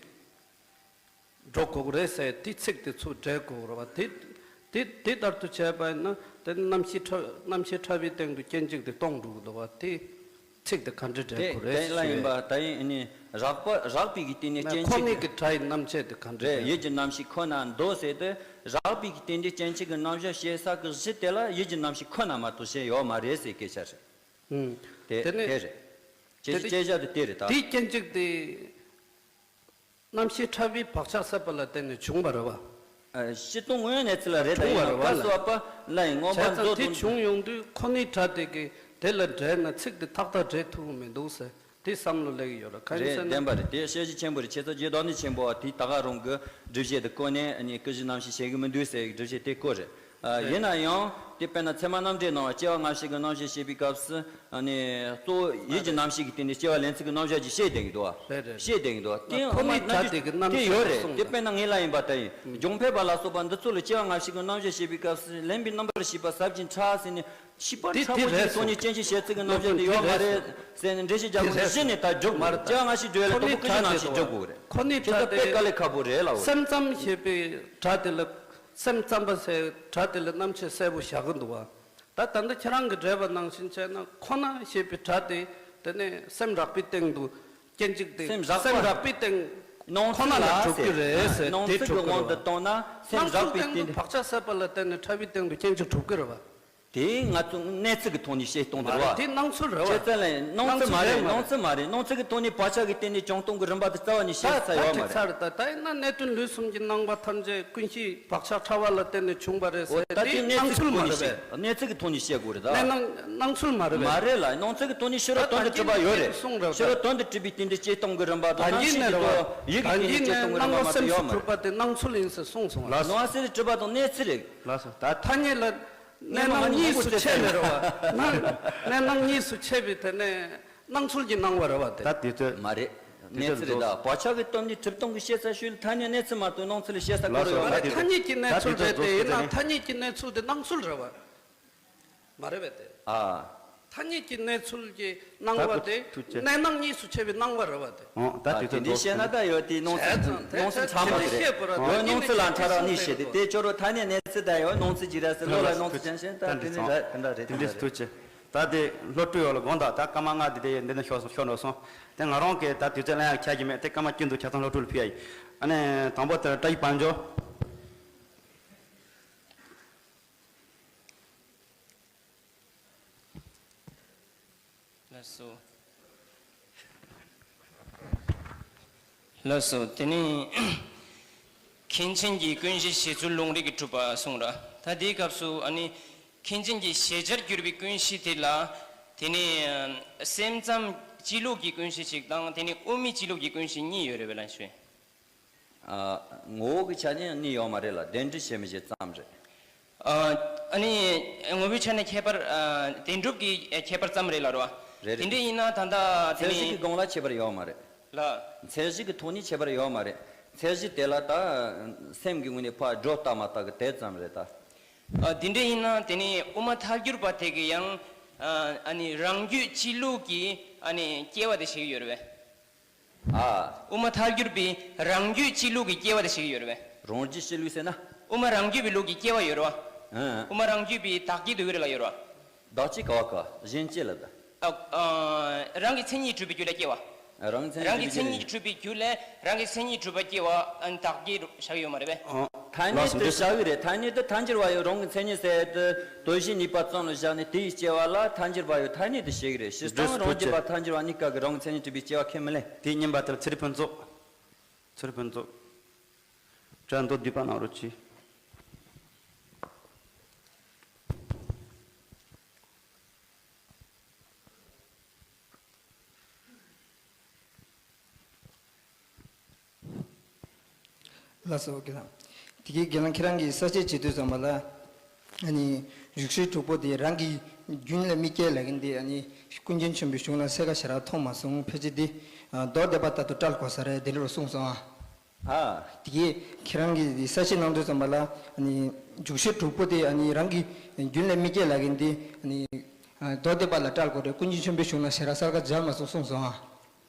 འགྲོ་དགོས་ཀྱི་རེད་ཟེར་དེ་ཚིག་དེ་ཚུར་འགྲེལ་དགོས་ཀྱི་རེད་བ། དེ་དེ་དེ་ལྟར་དུ་བྱས་པ་ཡིན་ན་དེ་རྣམ་ཤེས་ཕྲ། རྣམ་ཤེས་ཕྲ་བའི་སྟེང་དུ་སྐྱེ་འཆི་དེ་སྟོང་འགྲོ་གི་འདུག་བ། དེ་ཚིག་དེ་ག་འདྲ་འགྲེལ་དེ་དགོས་རེད་དེ་ལ་ཡིན་པ། ད་ཡིན་ནི་རགས་པ་རགས་པའི་གི་སྟེང་ནས་སྐྱེ་འཆི་ཁོ་ནའི་གི་སྒྲ་ཡི་རྣམ་བཅད་དེ་ག་འདྲ་རེད། རེད། ཡིད་ཀྱི་རྣམ་ཤེས་ཁོ་ན་འདུག་ཟེར་ཏེ། རགས་པའི་གི་སྟེང་དུ་སྐྱེ་འཆི་གི་རྣམ་གཞག་བཤད་ས་གི་གཞི་དེ་ལ་ཡིད་ཀྱི་རྣམ་ཤེས་ཁོ་ན་མ་གཏོགས་གཞན་ཡོད་མ་རེད་ཟེར་སྐད་ཆ་རེད། ཨུམ། དེ་དེ་ནས་དེ་རེད། དེ་སྐད་ཆ་དེ་དེ་རེད་ད། དེ་སྐྱེ་འཆི་དེ། རྣམ་ཤེས་ཕྲ་བའི་བག་ཆགས་ཟད་པ་ལ་བརྟེན་ནས་བྱུང་བ་རེད་བ། ཨ། སྤྱིར་བཏང་དངོས་ཡོད་གནས་ཚུལ་ལ་རེད། ད་ཡིན་ནའང་བཀའ་སྩལ་བ་ལ་ཡིན། མངོན་པ་མཛོད་དེ་དང་། བྱུང་ཡོང་དུས་ཁོ་ནའི་སྒྲ་དེ་གིས་དེ་ལ་འགྲེལ་ན་ཚིག་དེ་ཏག་ཏག་འགྲེལ་ཐུབ་ཀྱི་མི་འདུག་ཟེར་དེ་བསམ་བློ་སླེབས་ཀྱི་ཡོད་རེད། གང་ཡིན་ཟེར་ན། རེད། བདེན་པ་རེད། དེ་དཔྱད་གཞི་ཆེན་པོ་རེད། ཁྱེད་ཚོ་རྗེ་བདག་ཉིད་ཆེན་པོ་བ་དེས་ད་ག་རང་གི་སྒྲུབ་བྱེད་དེ་བཀོད་ནས་ནི་ཀུན་གཞི་རྣམ་ཤེས་བཤད་ཀྱི་མི་འདུག་ཟེར་སྒྲུབ་བྱེད་དེ་བཀོད་རེད། ཨ། རེད། ཡིན་ན་ཡང་དེ་དཔེར་ན་ཚད་མ་རྣམ་འགྲེལ་ནང་སྐྱེ་བ་སྔ་ཕྱི་གི་རྣམ་གཞག་བཤད་པའི་སྐབས་སུ། ཨ་ནི་གཙོ་བོ་ཡིད་ཀྱི་རྣམ་ཤེས་ཀྱི་སྟེང་ནས་སྐྱེ་བ་ལེན་ཚུལ་གྱི་རྣམ་གཞག་ཅིག་བཤད་བསྡད་ཀྱི་འདུག་བ། རེད་རེད། བཤད་བསྡད་ཀྱི་འདུག་བ། དེ་ཁོ་ནའི་སྒྲ་དེ་གི་རྣམ་གཞག་དེ་ཡོད་རེད། གསུངས་དེ་དཔེར་ན་ངེད་ལ་ཡིན་པ་ལྟ་ཡིན། ཨུམ། རྒྱང་འཕེན་པ་ལ་སོགས་པ་འདི་ཚོ་ལ་སྐྱེ་བ་སྔ་ཕྱི་གི་རྣམ་གཞག་བཤད་པའི་སྐབས་སུ་ལེན་པའི་རྣམ་པར་ཤེས་པ་ཟབ་ཅིང་ཕྲ་ཟེར་ནས་ཤེས་པ་དེ་ཕྲ་དེ་མོ་རེད་ཅིག་གི་སོང་། ཐོག་ནས་སྐྱེ་འཆི་བཤད་ཚུལ་གྱི་རྣམ་གཞག་དེ་ཡོད་མ་རེད་ཟེར་ནས་འགྲེལ་བཤད་རྒྱག་དགོས་ནས་གཞི་ནས་ད་འཇོག་དགོས་རེད། སྐྱེ་བ་སྔ་ཕྱི་བརྗོད་ཡ་ལ་དང་པོ་ཀུན་གཞི་རྣམ་ཤེས་འཇོག་དགོས་རེད། ཁོ་ནའི་སྒྲ་དེ་དེ་ཚོ་དཔེ་དཀའ་ལས་ཁག་པོ་རེད་ལབ་པ་རེད། སེམས་ཙམ་ཞེས་པའི་སྒྲ་དེ་ལ། སེམས་ཙམ་པ་ཟེར་སྒྲ་དེ་ལ་རྣམ་བཅད་གསལ་པོ་བཞག་གི་འདུག་བ། ད་ད་ལྟ་ཁྱེད་རང་གིས་འགྲེལ་པ་ནང་བཞིན་བྱས་ན་ཁོ་ན་ཞེས་པའི་སྒྲ་དེ་དེ་ནས་སེམས་རགས་པའི་སྟེང་དུ་སྐྱེ་འཆི་དེ། སེམས་རགས་པ། སེམས་རགས་པའི་སྟེང་ཁོ་ན་ལ་གྲུབ་ཀྱི་རེད་ཟེར། སྣང་ཚུལ་དེ་གྲུབ་ཀྱི་རེད་བ། སྣང་ཚུལ་གྱི་དབང་དུ་བཏང་ན་སེམས་རགས་པའི་སྟེང་དུ་བག་ཆགས་ཟད་པ་ལ་བརྟེན་ནས་ཕྲ་བའི་སྟེང་དུ་སྐྱེ་འཆི་གྲུབ་ཀྱི་རེད་བ། དེ་ང་ཚོ་གནས་ཚུལ་གྱི་ཐོག་ནས་བཤད་སྟངས་དེ་རེད་བ། དེ་སྣང་ཚུལ་རེད་བ། བྱས་ཙང་ལ་སྣང་ཚུལ་མ་རེད། སྣང་ཚུལ་མ་རེད། སྣང་ཚུལ་གྱི་ཐོག་ནས་བག་ཆགས་ཀྱི་སྟེང་ནས་བྱུང་སྟངས་ཀྱི་རིམ་པ་དེ་རྩ་བ་ནས་བཤད་ས་ཡོད་མ་རེད། ད་ད་ཡིན་ན་གནད་དོན་ལུས་གསུམ་གྱི་སྣང་བ་ཐམས་ཅད་ཀུན་གཞི་བག་ཆགས་ཕྲ་བ་ལ་བརྟེན་ནས་བྱུང་བ་རེད་ཟེར། འོ་ད་དེ་དེ་གནས་ཚུལ་གྱི་ཐོག་ནས་བཤད། གནས་ཚུལ་གྱི་ཐོག་ནས་བཤད་དགོས་རེད་ད། གནས་སྣང་སྣང་ཚུལ་མ་རེད་པས། མ་རེད་ལ། སྣང་ཚུལ་གྱི་ཐོག་ནས་ཕྱི་རོལ་དོན་དུ་གྲུབ་པ་ཡོད་རེད། ཕྱི་རོལ་དོན་དུ་གྲུབ་པའི་སྟེང་དུ་བྱེད་སྟངས་ཀྱི་རིམ་པ་དང་། ད་གིན་ནས་རེད་བ། ཡིད་ཀྱི་སྟེང་ནས་བྱེད་སྟངས་ཀྱི་རིམ་པ་མ་གཏོགས་ཡོད་མ་རེད། སྣང་བ་སེམས་སུ་གྲུབ་པ་དེ་སྣང་ཚུལ་ཡིན་ཟེར་གསུངས་སོང་བ། སྣང་བ་སེམས་སུ་གྲུབ་པ་དང་གནས་ཚུལ་རེད། ལགས་སོ། ད་ཐ་སྙད་ལ་གནས་སྣང་གཉིས་སུ་ཕྱེ་ནས་རེད་བ། གནས་སྣང་གཉིས་སུ་ཕྱེ་བའི་དེ་ནས་སྣང་ཚུལ་གྱི་སྣང་བ་རེད་བ་དེ། ད་དེ་ཚོ་མ་རེད། དེ་གནས་ཚུལ་རེད་ད། བག་ཆགས་ཀྱི་སྟོབས་ནི་གྲུབ་སྟངས་ཀྱི་བཤད་ས་ཤུལ་ཐ་སྙད་གནས་ཚུལ་མ་གཏོགས་སྣང་ཚུལ་ལ་བཤད་ས་ག་རེ་ཡོད་མ་རེད། ཐ་སྙད་ཀྱི་གནས་ཚུལ་རེད་དེ། ཡིན་ན་ཐ་སྙད་ཀྱི་གནས་ཚུལ་དེ་སྣང་ཚུལ་རེད་བ། མ་རེད་པས་དེ། ཨ། ཐ་སྙད་ཀྱི་གནས་ཚུལ་གྱི་སྣང་བ་དེ་གནས་སྣང་གཉིས་སུ་ཕྱེ་བའི་སྣང་བ་རེད་བ་དེ། ཨོ་ད་དེ་ཚོ་འདི་བཤད་ན་ད་ཡོད་དེ་སྣང་ཚུལ་སྣང་ཚུལ་ཚང་མ་དེ་རེད། ཡོད་སྣང་ཚུལ་ལ་ཕྲ་རགས་གཉིས་བཤད་དེ། དེ་ཁྱོད་རོ་ཐ་སྙད་གནས་ཚུལ་ད་ཡོད་སྣང་ཚུལ་ཇི་ར་ཟེར་ལོ་ལ་སྣང་ཚུལ་ཅན་ཤན་ད་དེ་ནི་རེད། དེ་འདྲ་རེད། དེ་འདྲ་ཐུགས་ཆེ། ད་དེ་སློབ་ཕྲུག་ཡོད་ལ་དགོངས་དག་ད་སྐར་མ་ལྔ་དེ་དེ་འདི་ནས་ཤོག་ཤོག་འགྲོ་སོང་། དེ་ང་རང་གིས་ད་དུས་ཚོད་ལེན་ཡག་ཆ་གི་མེད་དེ་སྐར་མ་བཅུ་འདུག་ཆ་ཚང་སློབ་ཕྲུག་ལ་ཕུལ་ཡ་ཡིན། ཨ་ནི་དང་པོ་དེ་བཀྲ་ཤིས་དཔལ་འབྱོར། ལགས་སོ། ལགས་སོ། དེ་ནི་མཁན་ཆེན་གྱི་ཀུན་གཞི་བྱེད་ཚུལ་ལུང་རིགས་ཀྱི་གྲུབ་པ་གསུངས་ར། ད་དེའི་སྐབས་སུ་ཨ་ནི་མཁན་ཆེན་གྱི་བྱེད་བྱར་གྱུར་པའི་ཀུན་གཞི་དེ་ལ་དེ་ནི་སེམས་ཙམ་སྤྱི་ལུགས་ཀྱི་ཀུན་གཞི་གཅིག་དང་དེ་ནི་དབུ་མའི་སྤྱི་ལུགས་ཀྱི་ཀུན་གཞི་གཉིས་ཡོད་རེད་པས་ལགས་སོ། ཨ། ངོ་བོ་གི་ཆ་ནས་གནས་ཡོད་མ་རེད་ལ་གདན་འདྲེན་བྱེད་མི་བྱེད་ཙམ་རེད། ཨ། ཨ་ནི་ངོ་བོའི་ཆ་ནས་ཁྱད་པར། ཨ། བདེན་གྲུབ་ཀྱི་ཁྱད་པར་ཙམ་རེད་ལ་རོ། རེད་རེད། དེ་འདྲ་ཡིན་ན་ད་ལྟ་དེ་མཚན་གཞི་ནི་གི་དགོངས་ལ་ཁྱད་པར་ཡོད་མ་རེད། ལ། མཚན་གཞི་གི་ཐོག་ནས་ཁྱད་པར་ཡོད་མ་རེད། མཚན་གཞི་དེ་ལ་ད་སེམས་ཀྱི་ངོས་ནས་ཕར་སྒྲོ་བཏགས་མ་བཏགས་གི་དེ་ཙམ་རེད་ད། ཨ། དེ་འདྲ་ཡིན་ན་དེ་ནི་དབུ་མ་ཐལ་འགྱུར་བ་དེ་གི་ཡང་། ཨ། ཨ་ནི་རང་རྒྱུད་སྤྱི་ལུགས་ཀྱི་ཨ་ནི་སྐྱེ་བ་དེ་ཞིག་ཡོད་རེད་པས། ཨ། དབུ་མ་ཐལ་འགྱུར་བའི་རང་རྒྱུད་སྤྱི་ལུགས་ཀྱི་སྐྱེ་བ་དེ་ཞིག་ཡོད་རེད་པས། རང་རྒྱུད་སྤྱི་ལུགས་ཟེར་ན། དབུ་མ་རང་རྒྱུད་པའི་ལུགས་ཀྱི་སྐྱེ་བ་ཡོད་རེད་པ། ཨ། དབུ་མ་རང་རྒྱུད་པའི་བདག་བསྐྱེད་དུ་ཡོད་རེད་ལ་ཡོད་རེད་པ། བདག་བསྐྱེད་ག་བ་ག་གཞན་གཅེས་ལ་ད། ཨ། ཨ། རང་གི་མཚན་ཉིད་གྲུབ་པའི་རྒྱུ་ལས་སྐྱེ་བ། རང་གི་མཚན་ཉིད་རང་གི་གྲུབ་པའི་མཚན་རྒྱུ་ཉིད་གྲུབ་པའི་རྒྱུ་ལས་རང་གི་མཚན་ཉིད་གྲུབ་པ་སྐྱེ་བ་ཨ་ནི་བདག་བསྐྱེད་བཞག་ཡོད་མ་རེད་པས། ཨ། ཐ་སྙད་དུ་བཞག་གི་རེད། ཐ་སྙད་དུ་ཐལ་འགྱུར་བ་ཡོད། རང་གི་མཚན་ཉིད་ཟེར་དུས་དོན་གཞི་གཉིས་པ་ཙམ་ལ་བཞག་ནས་དེའི་སྐྱེ་བ་ལ་ཐལ་འགྱུར་བ་ཡོད། ཐ་སྙད་དུ་བཤད་གི་རེད། སྤྱིར་བཏང་རང་རྒྱུད་པ་ཐལ་འགྱུར་བ་གཉིས་ཀ་གི་རང་གི་མཚན་ཉིད་གྲུབ་པའི་སྐྱེ་བ་ཁས་མི་ལེན། དེ་ཉིན་པ་དེར་ཚེ་རིང་ཕུན་ཚོགས། ཚེ་རིང་ཕུན་ཚོགས། དྲ་མདོ་བསྡུས་པ་གནང་རོགས་གྱིས། ལགས་སོ། དགེ་ལགས། དེ་གའི་དགེ་ལགས་ཁྱེད་རང་གིས་གསལ་བཤད་བྱེད་དུས་ཙམ་པ་ལ། ཨ་ནི་བཞུགས་ཤེས་དྲུག་པོ་དེ་རང་གི་རྒྱུན་ལས་མི་སྐྱེ་ལབ་མཁན་དེ་ཨ་ནི་ཀུན་མཁྱེན་ཆེན་པོའི་གཞུང་ལ་གསལ་ཁ་ཞེ་དྲག་མཐོང་མ་སོང་། ཕལ་ཆེར་དེ་མདོ་སྡེ་པ་ལྟར་དུ་བཀྲལ་དགོས་ས་རེད་དེ་འདྲ་གསུངས་སོང་ཨ། ཨ། དེ་གའི་ཁྱེད་རང་གིས་གསལ་བཤད་གནང་དུས་ཙམ་པ་ལ་ཨ་ནི་བཞུགས་ཤེས་དྲུག་པོ་དེ་ཨ་ནི་རང་གི་རྒྱུན་ལས་མི་སྐྱེ་ལབ་མཁན་དེ་ཨ་ནི་མདོ་སྡེ་པ་ལ་བཀྲལ་དགོས་རེད། ཀུན་མཁྱེན་ཆེན་པོའི་གཞུང་ལ་ཞེ་དྲག་གསལ་ཁ་མཇལ་མ་སོང་གསུངས་སོང་ཨ།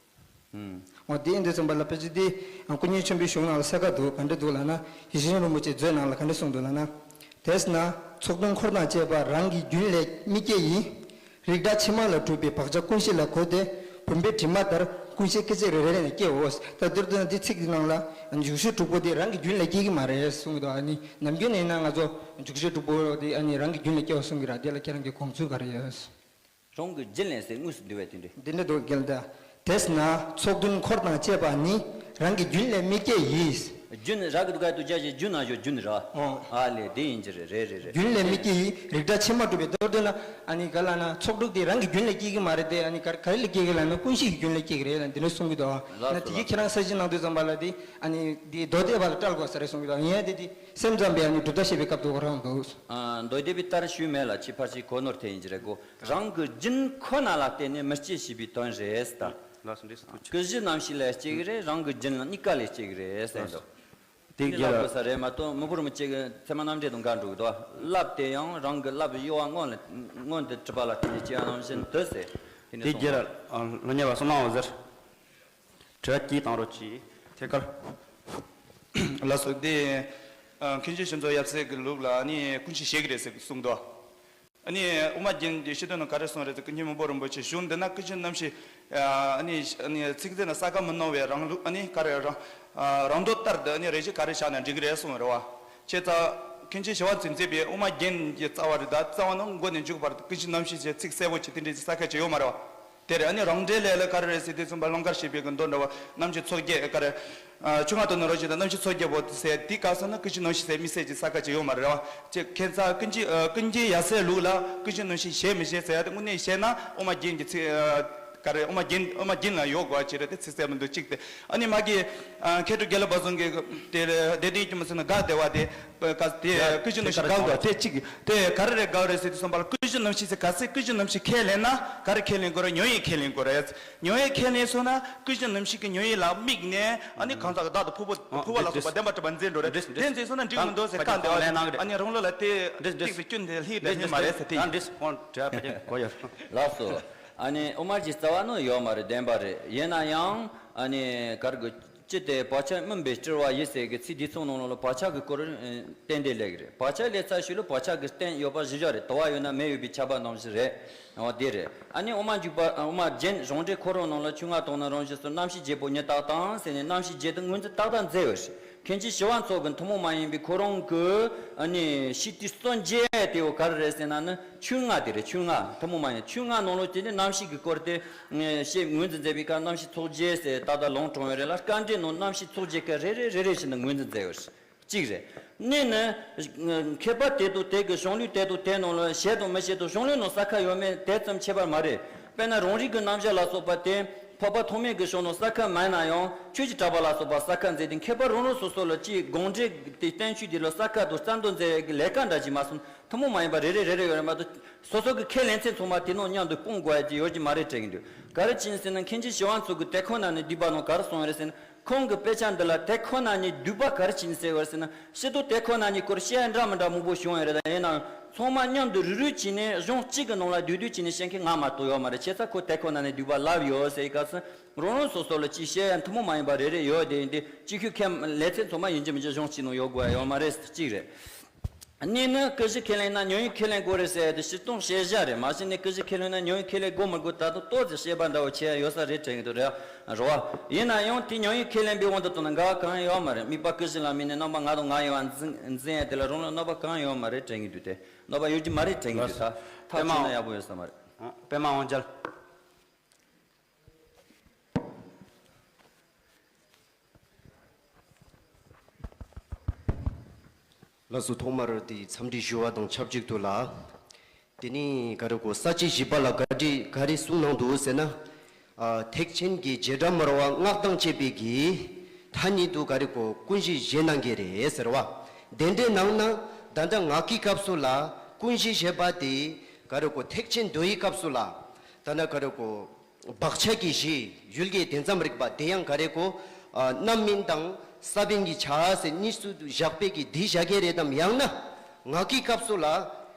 ཨུམ། འོ་དེ་ཡིན་དུས་ཙམ་པ་ལ་ཕལ་ཆེར་དེ་ཀུན་མཁྱེན་ཆེན་པོའི་གཞུང་ནང་ལ་གསལ་ཁ་འདུག་ག་འདྲ་འདུག་ལབ་ན། ཡེ་ཤེས་མཚོ་རིན་པོ་ཆེའི་མཛོད་ནང་ལ་ག་འདྲ་གསུངས་འདུག་ལབ་ན། དེས་ན་ཚོགས་དོན་འཁོར་དང་བཅས་པ་རང་གི་རྒྱུན་ལས་མི་སྐྱེ་ཡི། རིགས་འདྲ་ཕྱི་མ་ལ་གྲུབ་པའི་བག་ཆགས་ཀུན་གཞི་ལ་གོས་ཏེ་བུམ་པའི་དྲི་མ་ལྟར་ཀུན་གཞི་སྐད་ཅིག་རེ་རེ་ནས་སྐྱེའོ། ད་འདིར་འདོན་འདི་ཚིག་འདི་ནང་ལ་བཞུགས་ཤེས་དྲུག་པོ་དེ་རང་གི་རྒྱུན་ལས་སྐྱེ་གི་མ་རེད་གསུངས་འདུག་ཨ་ནི་ནམ་རྒྱུན་ནས་ན་ང་ཚོ་བཞུགས་ཤེས་དྲུག་པོ་དེ་ཨ་ནི་རང་གི་རྒྱུན་ལས་སྐྱེའོ་གསུང་གི་ར། དེ་ལ་ཁྱེད་རང་གི་དགོངས་ཚུལ་ག་རེ་ཡོད། རང་གི་རྒྱུན་ལས་ཟེར་དངོས་སུ་འདུལ་བའི་དེ་འདྲ། འདི་འདྲ་འདུག་གལ་ཏེ། དེས་ན་ཚོགས་དོན་འཁོར་དང་བཅས་པ་ནི་རང་གི་རྒྱུན་ལས་མི་སྐྱེ་ཡིས། རྒྱུན་ར་གི་འདུག་ག་དུ་བྱ་ཞིག་རྒྱུན་ན་ཞོ་རྒྱུན་ར། ཨོ། ཨ་ལས་དེ་ཡིན་གྱི་རེད་རེད་རེད་རེད། རྒྱུན་ལས་མི་སྐྱེ་ཡིས་རིགས་འདྲ་ཕྱི་མ་གྲུབ་པའི་མདོར་བསྡུ་ན་ཨ་ནི་ག་ལ་ན་ཚོགས་དྲུག་དེ་རང་གི་རྒྱུན་ལས་སྐྱེ་གི་མ་རེད་དེ། ཨ་ནི་ག་ག་རེ་ལས་སྐྱེ་གི་ལ་ན་ཀུན་གཞི་གི་རྒྱུན་ལས་སྐྱེ་གི་རེད་ལ་འདི་འདྲ་གསུང་གི་འདུག་ལགས་ན་དེ་གི་ཁྱེད་རང་གསལ་བཤད་གནང་དུས་ཙམ་པ་ལ་དེ་ཨ་ནི་དེ་མདོ་སྡེ་པ་ལ་བཀྲལ་དགོས་ས་རེད་གསུང་གི་འདུག་ཡིན་ཡང་དེ་དེ་སེམས་ཙམ་པའི་ཨ་ནི་གྲུབ་མཐའ་བཤད་པའི་སྐབས་དུ་གོ་རང་འདུག་ཨ། མདོ་སྡེ་པའི་ལྟར་ཞུས་མེད་ལ་ཕྱི་ཕར་ཕྱི་གོ་ནོར་དེ་ཡིན་གྱི་རེད་གོ། རང་གི་རྒྱུན་ཁོ་ན་ལ་བརྟེན་ནས་མི་སྐྱེ་ཞེས་པའི་དོན་རེད་ད། ལགས་སོ་འདི་སུ་ཐུགས་ཆེ། ཀུན་གཞི་རྣམ་ཤེས་ལས་སྐྱེ་གི་རེད། རང་གི་རྒྱུན་ལ་གཉིས་ཀ་ལས་སྐྱེ་གི་རེད་ཟེར་འདུག་དེ་དེ་ལབ་དགོས་ས་རེད་མ་གཏོགས་མི་བུ་རུ་མི་སྐྱེ་གི་ཚད་མ་རྣམ་འགྲེལ་དང་འགལ་འགྲོ་གི་འདུག་ལབ་དེ་ཡང་རང་གི་ལབ་གཡོ་བ་སྔོན་ལ་སྔོན་དུ་གྲུབ་པ་ལ་བརྟེན་ནས་སྐྱེ་བ་ནང་བཞིན་དུ་ཟེར་དེ་ནས་དེ་གསུངས་རྒྱལ་པོ། ལ་ལོ་ཉེ་བ་གསུང་གནང་བ་ཟེར། དྲི་བ་གཅིག་བཏང་རོགས་གྱིས། ཐད་ཀར། ལགས་སོ། འདི། ཨ། མཁན་ཆེན་ཆོས་མཛོད་ཡབ་སྲས་ཀྱི་ལུགས་ལ་ནི་ཀུན་གཞི་བཞེད་ཀྱི་རེད་ཟེར་གསུངས་འདུག་ཨ་ནི་དབུ་མ་རྒྱན་གྱི་བཤད་དོན་ནང་ག་རེ་གསུངས་རེད་ཟེར་ཀུན་མཁྱེན་མི་བུ་རིན་པོ་ཆེ་གཞུང་འདི་ན་ཀུན་གཞི་རྣམ་ཤེས། ཨ་ནི་ཨ་ནི་ཚིག་ཟེར་ན་ས་ག་མི་སྣང་བའི་རང་ལུགས་ཨ་ནི་ག་རེ་རང་། ཨ། རང་འདོད་ལྟར་དུ་ཨ་ནི་རེ་ཞིག་ག་རེ་བཞག་ན་འགྲིག་གི་རེད་གསུངས་རེད་བ། བྱས་ཙང་ མཁན་ཆེན་ཞི་བ་འཚོས་མཛད་པའི་དབུ་མ་རྒྱན་གྱི་རྩ་བ་རེད། ད་རྩ་བ་ནས་མགོ་ནས་མཇུག་བར་དུ་ཀུན་གཞི་རྣམ་ཤེས་ཅེས་ཚིག་གསལ་པོ་ཅིག་དེ་འདྲའི་ས་ཁ་ཅིག་ཡོད་མ་རེད་བ། དེ་རེད། ཨ་ནི་རང་འགྲེལ་ལས་ལ་ག་རེ་རེད་ཟེར་དུས་ཙམ་པ་ཀློག་མཁར་བཞད་པའི་གི་མདོ་འདྲ་བ། རྣམ་བཤད་མཚོ་རྒྱལ་ག་རེ། ཨ། ཆོས་ལྔ་སྟོང་ནས་རང་བཞིན་དང་རྣམ་བཤད་མཚོ་རྒྱལ་པོ་ཟེར་དེའི་སྐབས་སུ་ན་ཀུན་གཞི་རྣམ་ཤེས་ཟེར་དམིགས་བསལ་གྱི་ས་ཁ་ཅིག་ཡོད་མ་རེད་བ། ཅེས་ཁྱད་མཚར་ཀུན་གཞི། ཨ། ཀུན་མཁྱེན་ཡབ་སྲས་ལུགས་ལ་ཀུན་གཞི་རྣམ་ཤེས་ཞེས་མི་བཞེད་ཟེར་ཡ་དེ་དངོས་གནས་བཤད་ན་དབུ་མ་རྒྱན་གྱི་ཚིག་ཨ། ག་རེ། དབུ་མ་རྒྱན། དབུ་མ་རྒྱན་ལ་ཡོད་དགོས་པ་ཅིག་རེད། དེ་ཚིག་གསལ་པོ་འདུག་གཅིག་དེ། ཨ་ནི་མ་གི། ཨ། མཁས་གྲུབ་དགེ་ལེགས་དཔལ་བཟང་གིས་དེ་ལས་དད་ལྡན་སྐྱེས་བུ་ཚོ་ནི་དགའ་བདེ་བ་དེ། ག་དེ་ཀུན་གཞི་རྣམ་ཤེས་དགའ་བ་དེ་གཅིག་དེ་ག་རེ་རེད། དགའ་བ་རེད་ཟེར་དུས་ཙམ་པ་ལ་ཀུན་གཞི་རྣམ་ཤེས་ཟེར་ག་ཚད། ཀུན་གཞི་རྣམ་ཤེས་ཁས་ལེན་ན་ག་རེ་ཁས་ལེན་དགོས་རེད། ཉོན་ཡིད་ཁས་ལེན་དགོས་རེད། ཉོན་ཡིད་ཁས་ལེན་སོང་ན་ཀུན་གཞི་རྣམ་ཤེས་ཀྱི་ཉོན་ཡིད་ལ་དམིགས་ནས། ཨ་ནི་གང་ཟག་གི་བདག་དང་ཕུང་པོ། ཨ། ཕུང་པོ་ལ་སོགས་པ་བདེན་པར་གྲུབ་པ་འཛིན་འགྲོ་རེད། འདི་འདི་དེ་འཛིན་སོང་ན་འགྲིག་མི་འདུག་ཟེར། བཀའ་འདི་བ་ལན་གནང་གི་རེད། ཨ་ནི་རང་ལུགས་ལ་དེ། འདི་འདི་ཏིག་ཙམ་སྐྱོན་དེ་ལྷིག་དེ་ལྷིག་མ་རེད་ཟེར། དེ་ཨ། འདི་ཁོང་དྲ་བ་གོ་ཡོད། ལགས་སོ། ཨ་ནི་དབུ་མ་གི་རྩ་བ་ནི་ཡོད་མ་རེད། བདེན་པ་རེད། ཡིན་ན་ཡང་ཨ་ནི་ག་རེ་དགོས། ཅི་སྟེ་བག་ཆགས་སྨིན་པའི་སྤྲུལ་བ་ཡིས་ཟེར་གི་ཚིག་འདི་ཚོ་ནང་ལོགས་ལ་བག་ཆགས་ཀྱི་སྐོར་བསྟན་ཏེ་ལེགས་རེད། བག་ཆགས་ལས་ཚར་ཞིག་ལ་བག་ཆགས་ཀྱི་རྟེན་ཡོད་པ་གཞི་བཞག་རེད། དུ་བ་ཡོད་ན་མེ་ཡོད་པའི་ཆར་པ་ནང་བཞིན་རེད། འོ་དེ་རེད། ཨ་ནི་དབུ་མ་འཇུག་པ། དབུ་མ་རྒྱན་གཞུང་འགྲེལ་ཁོ་རང་ནང་ལ་ཆོས་ལྔ་སྟོང་ནས་རང་བཞིན་སོགས་རྣམ་ཤེས་བརྒྱད་པོ་ཉིད་རྟག་དང་ཟེར་ནས་རྣམ་ཤེས་བརྒྱད་དེ་ངོས་འཛིན་ཏག་ཏག་མཛད་ཡོད་རེད། མཁན་ཆེན་ཞི་བ་འཚོ་གི་ཐུན་མོང་མ་ཡིན་པའི་ཁོ་རང་གི་ཨ་ནི་ཤེས་བྱའི་སྲོལ་འབྱེད་དེ་བོ་ག་རེ་རེད་ཟེར་ན་ནི་ཆོས་ལྔ་དེ་རེད། ཆོས་ལྔ་ཐུན་མོང་མ་ཡིན། ཆོས་ལྔ་ནང་ལོགས་དེ་ནི་རྣམ་ཤེས་ཀྱི་སྐོར་དེ་ཤེས། ངོས་འཛིན་མཛད་པའི་སྐབས་རྣམ་ཤེས་ཚོགས་བརྒྱད་ཟེར་ཏག་ཏག་ལུང་དྲངས་ཡོད་རེད་ལ། སྐབས་འགྲེལ་ནང་རྣམ་ཤེས་ཚོགས་བརྒྱད་ཀ་རེ་རེ་རེ་རེ་བཞིན་དུ་ངོས་འཛིན་མཛད་ཡོད་རེད། གཅིག་རེད། གཉིས་ནི། མཁས་པ་དེ་དང་དེ་གི་གཞུང་ལུགས་དེ་དང་དེ་ནང་ལ་བཞེད་དང་མི་བཞེད་དང་གཞུང་ལུགས་ནང་ས་ཁ་ཡོད་མེད་དེ་ཙམ་ཁྱད་པར་མ་རེད། དཔེར་ན་རང་རིག་གི་རྣམ་གཞག་ལ་སོགས་པ་དེ་འཕགས་པ་ཐོགས་མེད་ཀྱི་གཞུང་ནང་ས་ཁ་མེད་ན་ཡང་ཆོས་ཀྱི་གྲགས་པ་ལ་སོགས་པ་ས་ཁ་མཛད་དེ། མཁས་པ་རང་རང་སོ་སོ་ལ་ཅིག་དགོངས་འགྲེལ་དེ་བསྟན་བཅོས་དེ་ལ་ས་ཁ་དང་རྩ་འདོན་མཛད་ཡས་ཀྱི་ལས་ཀ་འདྲ་ཅིག་མ་སོང་། ཐུན་མོང་མ་ཡིན་པ་རེ་རེ་རེ་རེ་ཡོད་རེད་མ་གཏོགས། སོ་སོ་གི་ཁས་ལེན་ཚད་ཚང་མ་དེ་ནང་མཉམ་དུ་སྤུངས་དགོས་ཡ་ཅིག་ཡོད་ཀྱི་མ་རེད་དྲན་གྱི་འདུག་ག་རེ་བྱས་ནས་ཟེར་ན་མཁན་ཆེན་ཞི་བ་འཚོ་གི་དེ་ཁོ་ན་ནས་བསྡུས་པ་ནང་ག་རེ་གསུངས་ཡོད་རེད་ཟེར་ན། ཁོང་གི་དཔེ་ཆ་འདི་ལ་དེ་ཁོ་ན་ཉིད་བསྡུས་པ་ག་རེ་བྱས་ནས་ཟེར་བ་ཟེར་ན། སྤྱིར་བཏང་དེ་ཁོ་ན་ཉིད་སྐོར་བཤད་ཡ་འདྲ་མི་འདྲ་མང་པོ་བྱུང་ཡོད་རེད། ད་ཡིན་ནའང་ཚང་མ་མཉམ་དུ་རུག་རུག་བྱས་ནས་གཞུང་གཅིག་གི་ནང་ལ་བསྡུས་བསྡུས་བྱས་ནས་བཤད་མཁན་ང་མ་གཏོགས་ཡོད་མ་རེད། བྱས་ཙང་ཁོ་དེ་ཁོ་ན་ནས་བསྡུས་པ་ལབ་ཡོད་ཟེར་བའི་སྐབས་སུ་རང་རང་སོ་སོ་ལ་ཅིག་བཤད་ཡ་ཐུན་མོང་མ་ཡིན་པ་རེ་རེ་ཡོད་དེ། ཡིན་དེ་གཅིག་ཁྱོད་ཁས་ལེན་ཚད་ཚང་མ་ཡིན་གཅིག་མིན་གཅིག་གཞུང་གཅིག་ནང་ཡོད་དགོས་ཡ་ཡོད་མ་རེད། གཅིག་རེད། གཉིས་ནི་ཀུན་གཞི་ཁས་ལེན་ན་ཉོན་ཡིད་ཁས་ལེན་དགོས་རེད་ཟེར་ཡ་དེ་སྤྱིར་བཏང་བཤད་བྱ་རེད། མ་གཞི་ནས་ཀུན་གཞི་ཁས་ལེན་ན་ཉོན་ཡིད་ཁས་ལེན་དགོས་མི་དགོས་ད་དུང་ཏོག་ཙམ་བཤད་པ་འདྲ་བོ་བྱེད་ཡ་ཡོད་ས་རེད་དྲན་གྱི་འདུག་རེད་བ། ཡིན་ན་ཡང་དེ་ཉོན་ཡིད་ཁས་ལེན་པའི་དབང་དུ་བཏང་ན་འགལ་བ་གང་ཡང་ཡོད་མ་རེད། དམིགས་པ་ཀུན་གཞི་ལ་དམིགས་ནས་རྣམ་པ་ང་དང་ང་ཡིན་པ་འཛིན་འཛིན་ཡ་དེ་ལ་རང་ལ་རྣམ་པ་གང་ཡང་ཡོད་མ་རེད་དྲན་གྱི་འདུག་དེ་རྣམ་པ་ཡོད་ཀྱི་མ་རེད་དྲན་གྱི་འདུག་ད་ཐག་པདྨ་བཅད་ན་ཡག་པོ་ཡོད་ས་མ་རེད། པདྨ་དབང་རྒྱལ། ལགས་སོ། ཐོག་མར་དེ་འཚམས་འདྲི་ཞུ་བ་དང་ཆབས་ཅིག་ཏུ་ལ། དེ་ནི་ག་རེ་གོ། ས་བཅད་བཞི་པ་ལ་ག་རེ་ག་རེ་གསུངས་གནང་འདུག་ཟེར་ན། ཨ། ཐེག་ཆེན་གྱི་རྗེས་འབྲང་མར་པ་སྔགས་དང་བཅས་པའི་གི་ཐ་སྙད་དུ་ག་རེ་གོ། ཀུན་གཞི་བཞེད་གནང་གི་རེད་ཟེར་བ། དེ་འདྲའི་ནང་ན་ད་ལྟ་ངག་གི་སྐབས་སུ་ལ་ཀུན་གཞི་ཞེས་པ་དེ་ག་རེ་གོ། ཐེག་ཆེན་མདོའི་སྐབས་སུ་ལ་ད་ལྟ་ག་རེ་གོ། བག་ཆགས་ཀྱི་གཞི་ཡུལ་གྱི་དོན་ཙམ་རིག་པ་དེ་ཡང་ག་རེ་གོ། ཨ། རྣམ་སྨིན་དང་ས་བོན་གྱི་ཆ་ཟེར་གཉིས་སུ་བཞག་པའི་གི་དེ་བཞག་གི་རེད་དམ། ཡང་ན་ངག་གི་སྐབས་སུ་ལ་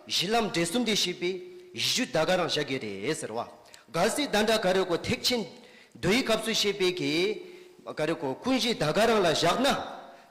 གཞི་ལམ་འབྲས་གསུམ་དེ་ཤེས་པའི་གཞི་རྒྱུད་ད་ག་རང་བཞག་གི་རེད་ཟེར་བ། གལ་སྲིད་ད་ལྟ་ག་རེ་གོ། ཐེག་ཆེན་མདོའི་སྐབས་སུ་བཤད་པའི་གི་ག་རེ་གོ། ཀུན་གཞི་ད་ག་རང་ལ་བཞག་ན།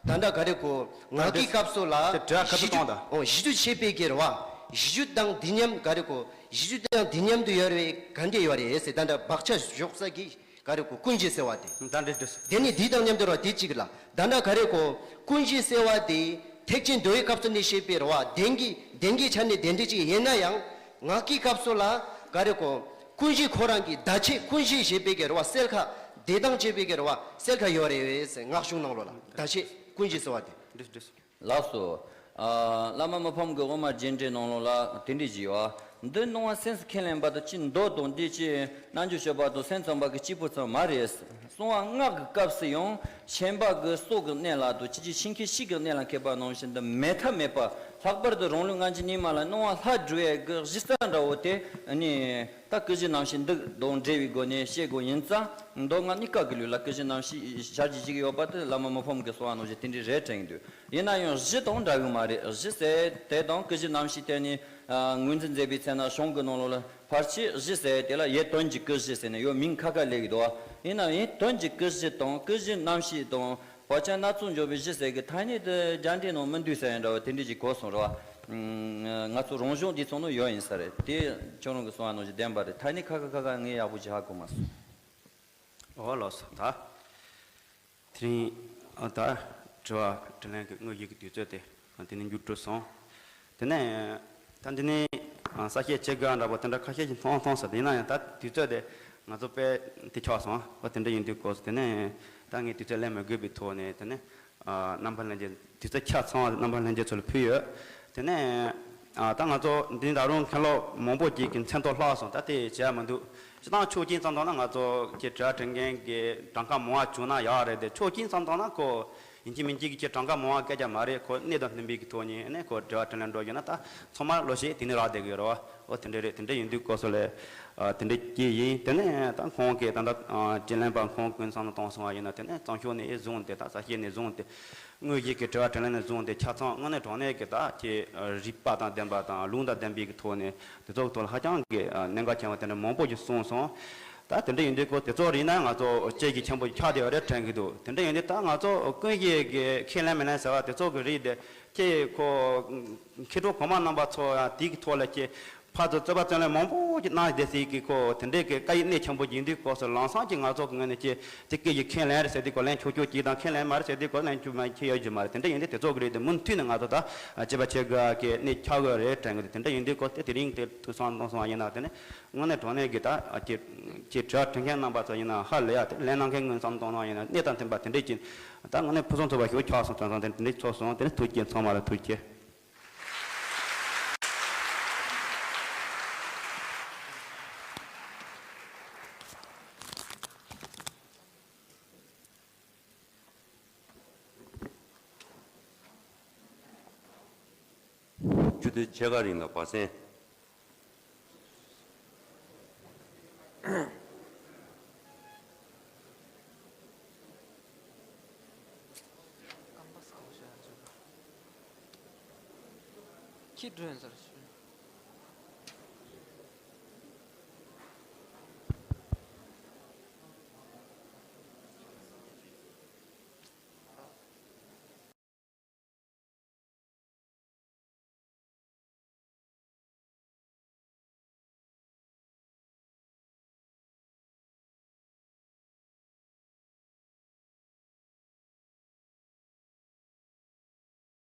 ད་ལྟ་ག་རེ་གོ། ངག་གི་སྐབས་སུ་ལ་དེ་དྲི་བ་ཁ་ཐུག་གཏོང་དང་། གཞི་རྒྱུད་ཤེས་པའི་གི་རེད་བ། གཞི་རྒྱུད་དང་དེ་མཉམ་ག་རེ་གོ། གཞི་རྒྱུད་དང་དེ་མཉམ་དུ་ཡོད་རེད། ག་འདྲ་ཡོད་རེད་ཟེར། ད་ལྟ་བག་ཆགས་བཞག་ས་གི་ག་རེ་གོ། ཀུན་གཞི་ཟེར་བ་དེ། ད་འདྲ་འདྲ། དེ་ནི་དེ་དང་མཉམ་དུ་རེད་བ། དེ་གཅིག་ལ་ད་ལྟ་ག་རེ་གོ། ཀུན་གཞི་ཟེར་བ་དེ་ཐེག་ཆེན་མདོའི་སྐབས་སུ་ནི་བཤད་པའི་རེད་བ། དོན་གྱི་དོན་གྱི་ཆ་ནས་དེ་འདྲ་གཅིག་ཡིན་ན་ཡང་ངག་གི་སྐབས་སུ་ལ་ག་རེ་གོ། ཀུན་གཞི་ཁོ་རང་གི་བརྡ་ཆད་ཀུན་གཞི་ཞེས་པའི་གི་རེད་བ། གསལ་ཁ་དེ་དང་བཅས་པའི་གི་རེད་བ། གསལ་ཁ་ཡོད་རེད་ཟེར། སྔགས་གཞུང་ནང་ལོགས་ལ་བརྡ་ཆད་ཀུན་གཞི་ཟེར་བ་དེ། འདྲ་འདྲ། ལགས་སོ། ཨ། བླ་མ་མི་ཕམ་གྱི་དབུ་མ་རྒྱན་འགྲེལ་ནང་ལོགས་ལ་དེ་འདྲ་ཞིག་ཡོད། འདི་སྣང་བ་སེམས་སུ་ཁས་ལེན་པ་དང་གཅིག། མདོ་དང་འདི་ཅི་རྣལ་འབྱོར་སྤྱོད་པ་དང་སེམས་ཙམ་པ་གི་གཅིག་པུ་ཙམ་མ་རེད། གསང་བ་སྔགས་ཀྱི་སྐབས་སུ་ཡང་ཤན་པ་གི་སྲོག་གི་གནད་ལ་དང་ཅི་ཅི་ཤིང་ཁའི་ཤིག་གི་གནད་ལ་མཁས་པ་རྣམས་བཞིན་དུ་མེད་ཐབས་མེད་པ། ལྷག་པར་དུ་རང་ལུགས་སྔ་ཕྱི་གཉིས་མ་ལ་སྣང་བ་ལྷ་སྒྲུབ་ཡས་ཀྱི་གཞི་རྩ་འདྲ་བོ་དེ་ནི། ད་ཀུན་གཞི་རྣམ་ཤེས་འདི་དང་འབྲེལ་བའི་སྒོ་ནས་བཤད་དགོས་ཡིན་ཙང་། མདོ་སྔགས་གཉིས་ཀ་གི་ལུགས་ལ་ཀུན་གཞི་རྣམ་ཤེས་ཞལ་གྱིས་བཞེས་ཀྱི་ཡོད་པ་དེ་བླ་མ་མི་ཕམ་གྱི་གསུང་བ་ནང་བཞིན་དེ་འདྲའི་རེད་དྲན་གྱི་འདུག་ཡིན་ན་ཡང་གཞི་དང་འདྲ་གི་མ་རེད། གཞི་ཟེར་དེ་དང་ཀུན་གཞི་རྣམ་ཤེས་དེ་ནི་ངོས་འཛིན་མཛད་པའི་ཚེ་ན་གཞུང་གི་ནང་ལོགས་ལ་ཕལ་ཆེར་གཞི་ཟེར་དེ་ལ་ཡེ་དོན་གྱི་ཀུན་གཞི་ཟེར་ནས་ཡོད་མིང་ཁ་ཁ་ལས་ཀྱི་འདུག་ཡིན་ན་ཡང་དོན་གྱི་ཀུན་གཞི་དང་ཀུན་གཞི་རྣམ་ཤེས་དང་བག་ཆགས་སྣ་ཚོགས་འཇོམས་པའི་གཞི་ཟེར་གི་ཐ་སྙད་དེ་རྒྱ་འགྲེལ་ནང་མི་འདུག་ཟེར་ཡང་འདྲ་བ་དེ་འདྲ་ཅིག་གོ་སོང་རེད་བ། ང་ཚོ་རང་གཞུང་འདི་ཚོ་ནང་ཡོད་ཡིན་ས་རེད། དེ་ཁྱོད་རང་གི་གསུང་བ་ནང་བཞིན་བདེན་པ་རེད། ཐ་སྙད་ཁ་ཁ་ཁ་ཁ་ངས་ཡག་པོ་ཅིག་ཧ་གོ་མ་སོང་། འོ་ལགས་སོ། ད་དེ་རིང་ཨ་ད་དྲི་བ་དྲིས་ལན་གྱི་དངོས་ཡོད་ཀྱི་དུས་ཚོད་དེ་ དེ་ནས་མཇུག་གྲུབ་སོང་། དེ་ནས་ད་འདི་ནས་ཨ་གསལ་བཤད་བྱེད་དགོས་འདྲ་པོ་དེ་འདྲ་ཁ་ཤས་ཤིག་མཐོང་སོང་ཟེར། དེ་ཡིན་ན་ཡང་ད་དུས་ཚོད་དེ་ང་ཚོ་དཔེ་དེ་ཆགས་སོང་། ཨོ་དེ་འདྲ་ཡིན་དུས་སྐབས་སུ་དེ་ནས་ད་ངས་དུས་ཚོད་ལེན་མི་དགོས་པའི་ཐོག་ནས་དེ་ནས་ཨ་རྣམ་པ་ལྷན་རྒྱས་དུས་ཚོད་ཆ་ཚང་བ་རྣམ་པ་ལྷན་རྒྱས་ཚོ་ལ་ཕུལ་ཡོད། དེ་ནས་ཨ་ད་ང་ཚོ་འདི་ད་རུང་མཁན་སློབ་མང་པོ་ཅིག་གི་མཚན་ཐོ་ལྷག་སོང་། ད་དེ་བྱས་མི་འདུག་སྤྱིར་བཏང་ཆོས་སྐྱིད་ཙམ་བཏང་ན་ང་ཚོ་ཀྱི་དྲི་བ་དྲི་མཁན་གྱི་གྲངས་ཀ་མང་བ་བྱུང་ན་ཡག་རེད་དེ། ཆོས་སྐྱིད་ཙམ་བཏང་ན་ཁོ་ཡིན་གཅིག་མིན་གཅིག་གི་ཀྱི་གྲངས་ཀ་མང་བ་སྐད་ཆ་མ་རེད། ཁོ་གནད་དང་མཐུན་པའི་གི་ཐོག་ནས་ནས་ཁོ་དྲི་བ་དྲིས་ལན་འགྲོ་རྒྱུ་ན་ད་ཚང་མ་བློ་ཤེས་དེ་ནས་རག་བསྡད་ཀྱི་ཡོད་རེད་བ། ཨོ་དེ་འདྲ་རེད། དེ་འདྲ་ཡིན་དུས་སྐབས་སུ་ལས་ཨ་དེ་འདྲ་སྐྱེས་ཡིན། དེ་ནས་ད་ཁོང་གིས་ད་ལྟ་ཨ་དྲིས་ལན་པ་ཁོང་ཀུན་བསམ་བློ་གཏོང་སོང་བ་ཡིན་ན། དེ་ནས་གཙང་ཤོག་ནས་བཟུང་སྟེ་ད་གསལ་བཤད་ནས་བཟུང་སྟེ་དངོས་གཞི་གི་དྲི་བ་དྲིས་ལན་ནས་བཟུང་སྟེ་ཆ་ཚང་དངོས་གནས་དྲང་གནས་ཀྱི་ད་ཀྱི་རིགས་པ་དང་ལྡན་པ་དང་ལུང་དང་ལྡན་པའི་གི་ཐོག་ནས་དེ་ཚོ་གི་ཐོག་ལ་ཧ་ཅང་གི་ཨ་གནད་འགག་ཆེན་པོ་དེ་འདྲ་མང་པོ་ཞིག་གསུངས་སོང་། ད་དེ་འདྲ་ཡིན་དུས་ཁོ་དེ་ཚོ་རིགས་ན་ང་ཚོ་བཅས་ཀྱི་ཆེན་པོ་ཆགས་བསྡད་པ་རེད་དྲན་གྱི་འདུག་དེ་འདྲ་ཡིན་དུས་ད་ང་ཚོ་ཀུན་གཞི་གི་ཁས་ལེན་མི་ལེན་ཟེར་བ་དེ་ཚོ་གི་རིགས་དེ་ཁྱེད་ཁོ་མཁས་གྲུབ་གོང་མ་རྣམ་པ་ཚོ་ཡང་དེ་གི་ཐོག་ལ་ཁྱེད་ཕར་ཚུར་རྩོད་པ་རྩོད་ལེན་མང་པོ་ཞིག་གནང་བསྡད་སྲིད་ཀྱི། ཁོ་དེ་འདྲའི་གི་བཀའ་ཡིག་གནད་ཆེན་པོ་ཡིན་དུས་སྐབས་སུ་ལམ་སང་གི་ང་ཚོ་གི་ངོས་ནས་ཁྱེད་དེ་སྐད་ཀྱི་ཁས་ལེན་རེད་ཟེར་དུས་སྐབས་ལེན་ཆོག་ཆོག་ཅིག་དང་། ཁས་ལེན་མ་རེད་ཟེར་དུས་སྐབས་ལེན་ཆོག་མ་ཁྱེད་ཡོད་རྒྱུ་མ་རེད། དེ་འདྲ་ཡིན་དུས་དེ་ཚོ་གི་རིགས་དེ་མུ་མཐུད་ནས་ང་ཚོ་ད་བྱེད་པ་བྱེད་དགོས་གི་གནད་ཆགས་དགོས་རེད་དྲན་གི་འདུག་དེ་འདྲ་ཡིན་དུས་སྐབས་དེ་དེ་རིང་དེ་ཐུགས་བསམ་གཏོང་སོང་བ་ཡིན་ན། དེ་ནས་དངོས་གནས་དྲང་གནས་ཀྱི་ད་ཀྱི་ཀྱི་དྲི་བ་དྲི་མཁན་རྣམ་པ་ཚོ་ཡིན་ན་ཧ་ལས་ཡ། དེ་ལན་གནང་མཁན་ཀུན་བསམ་གཏོང་སོང་བ་ཡིན་ན་གནད་དང་མཐུན་པ་དེ་འདྲས་ཀྱི་ད་དངོས་གནས་ཕུན་སུམ་ཚོགས་པ་ཞིག་ཆགས་སོང་། དོན་ཚང་དེ་འདྲས་ཚོགས་སོང་། དེ་ནས་ཐུགས་རྗེ་ཚང་མ་ལ་ཐུགས་རྗེ་ཆེ། ཆུ་ཚོད་ཕྱེད་ཀ་རིང་ལ་བག་ཟན། ཁྱི་སྒྲོན་ཟེར།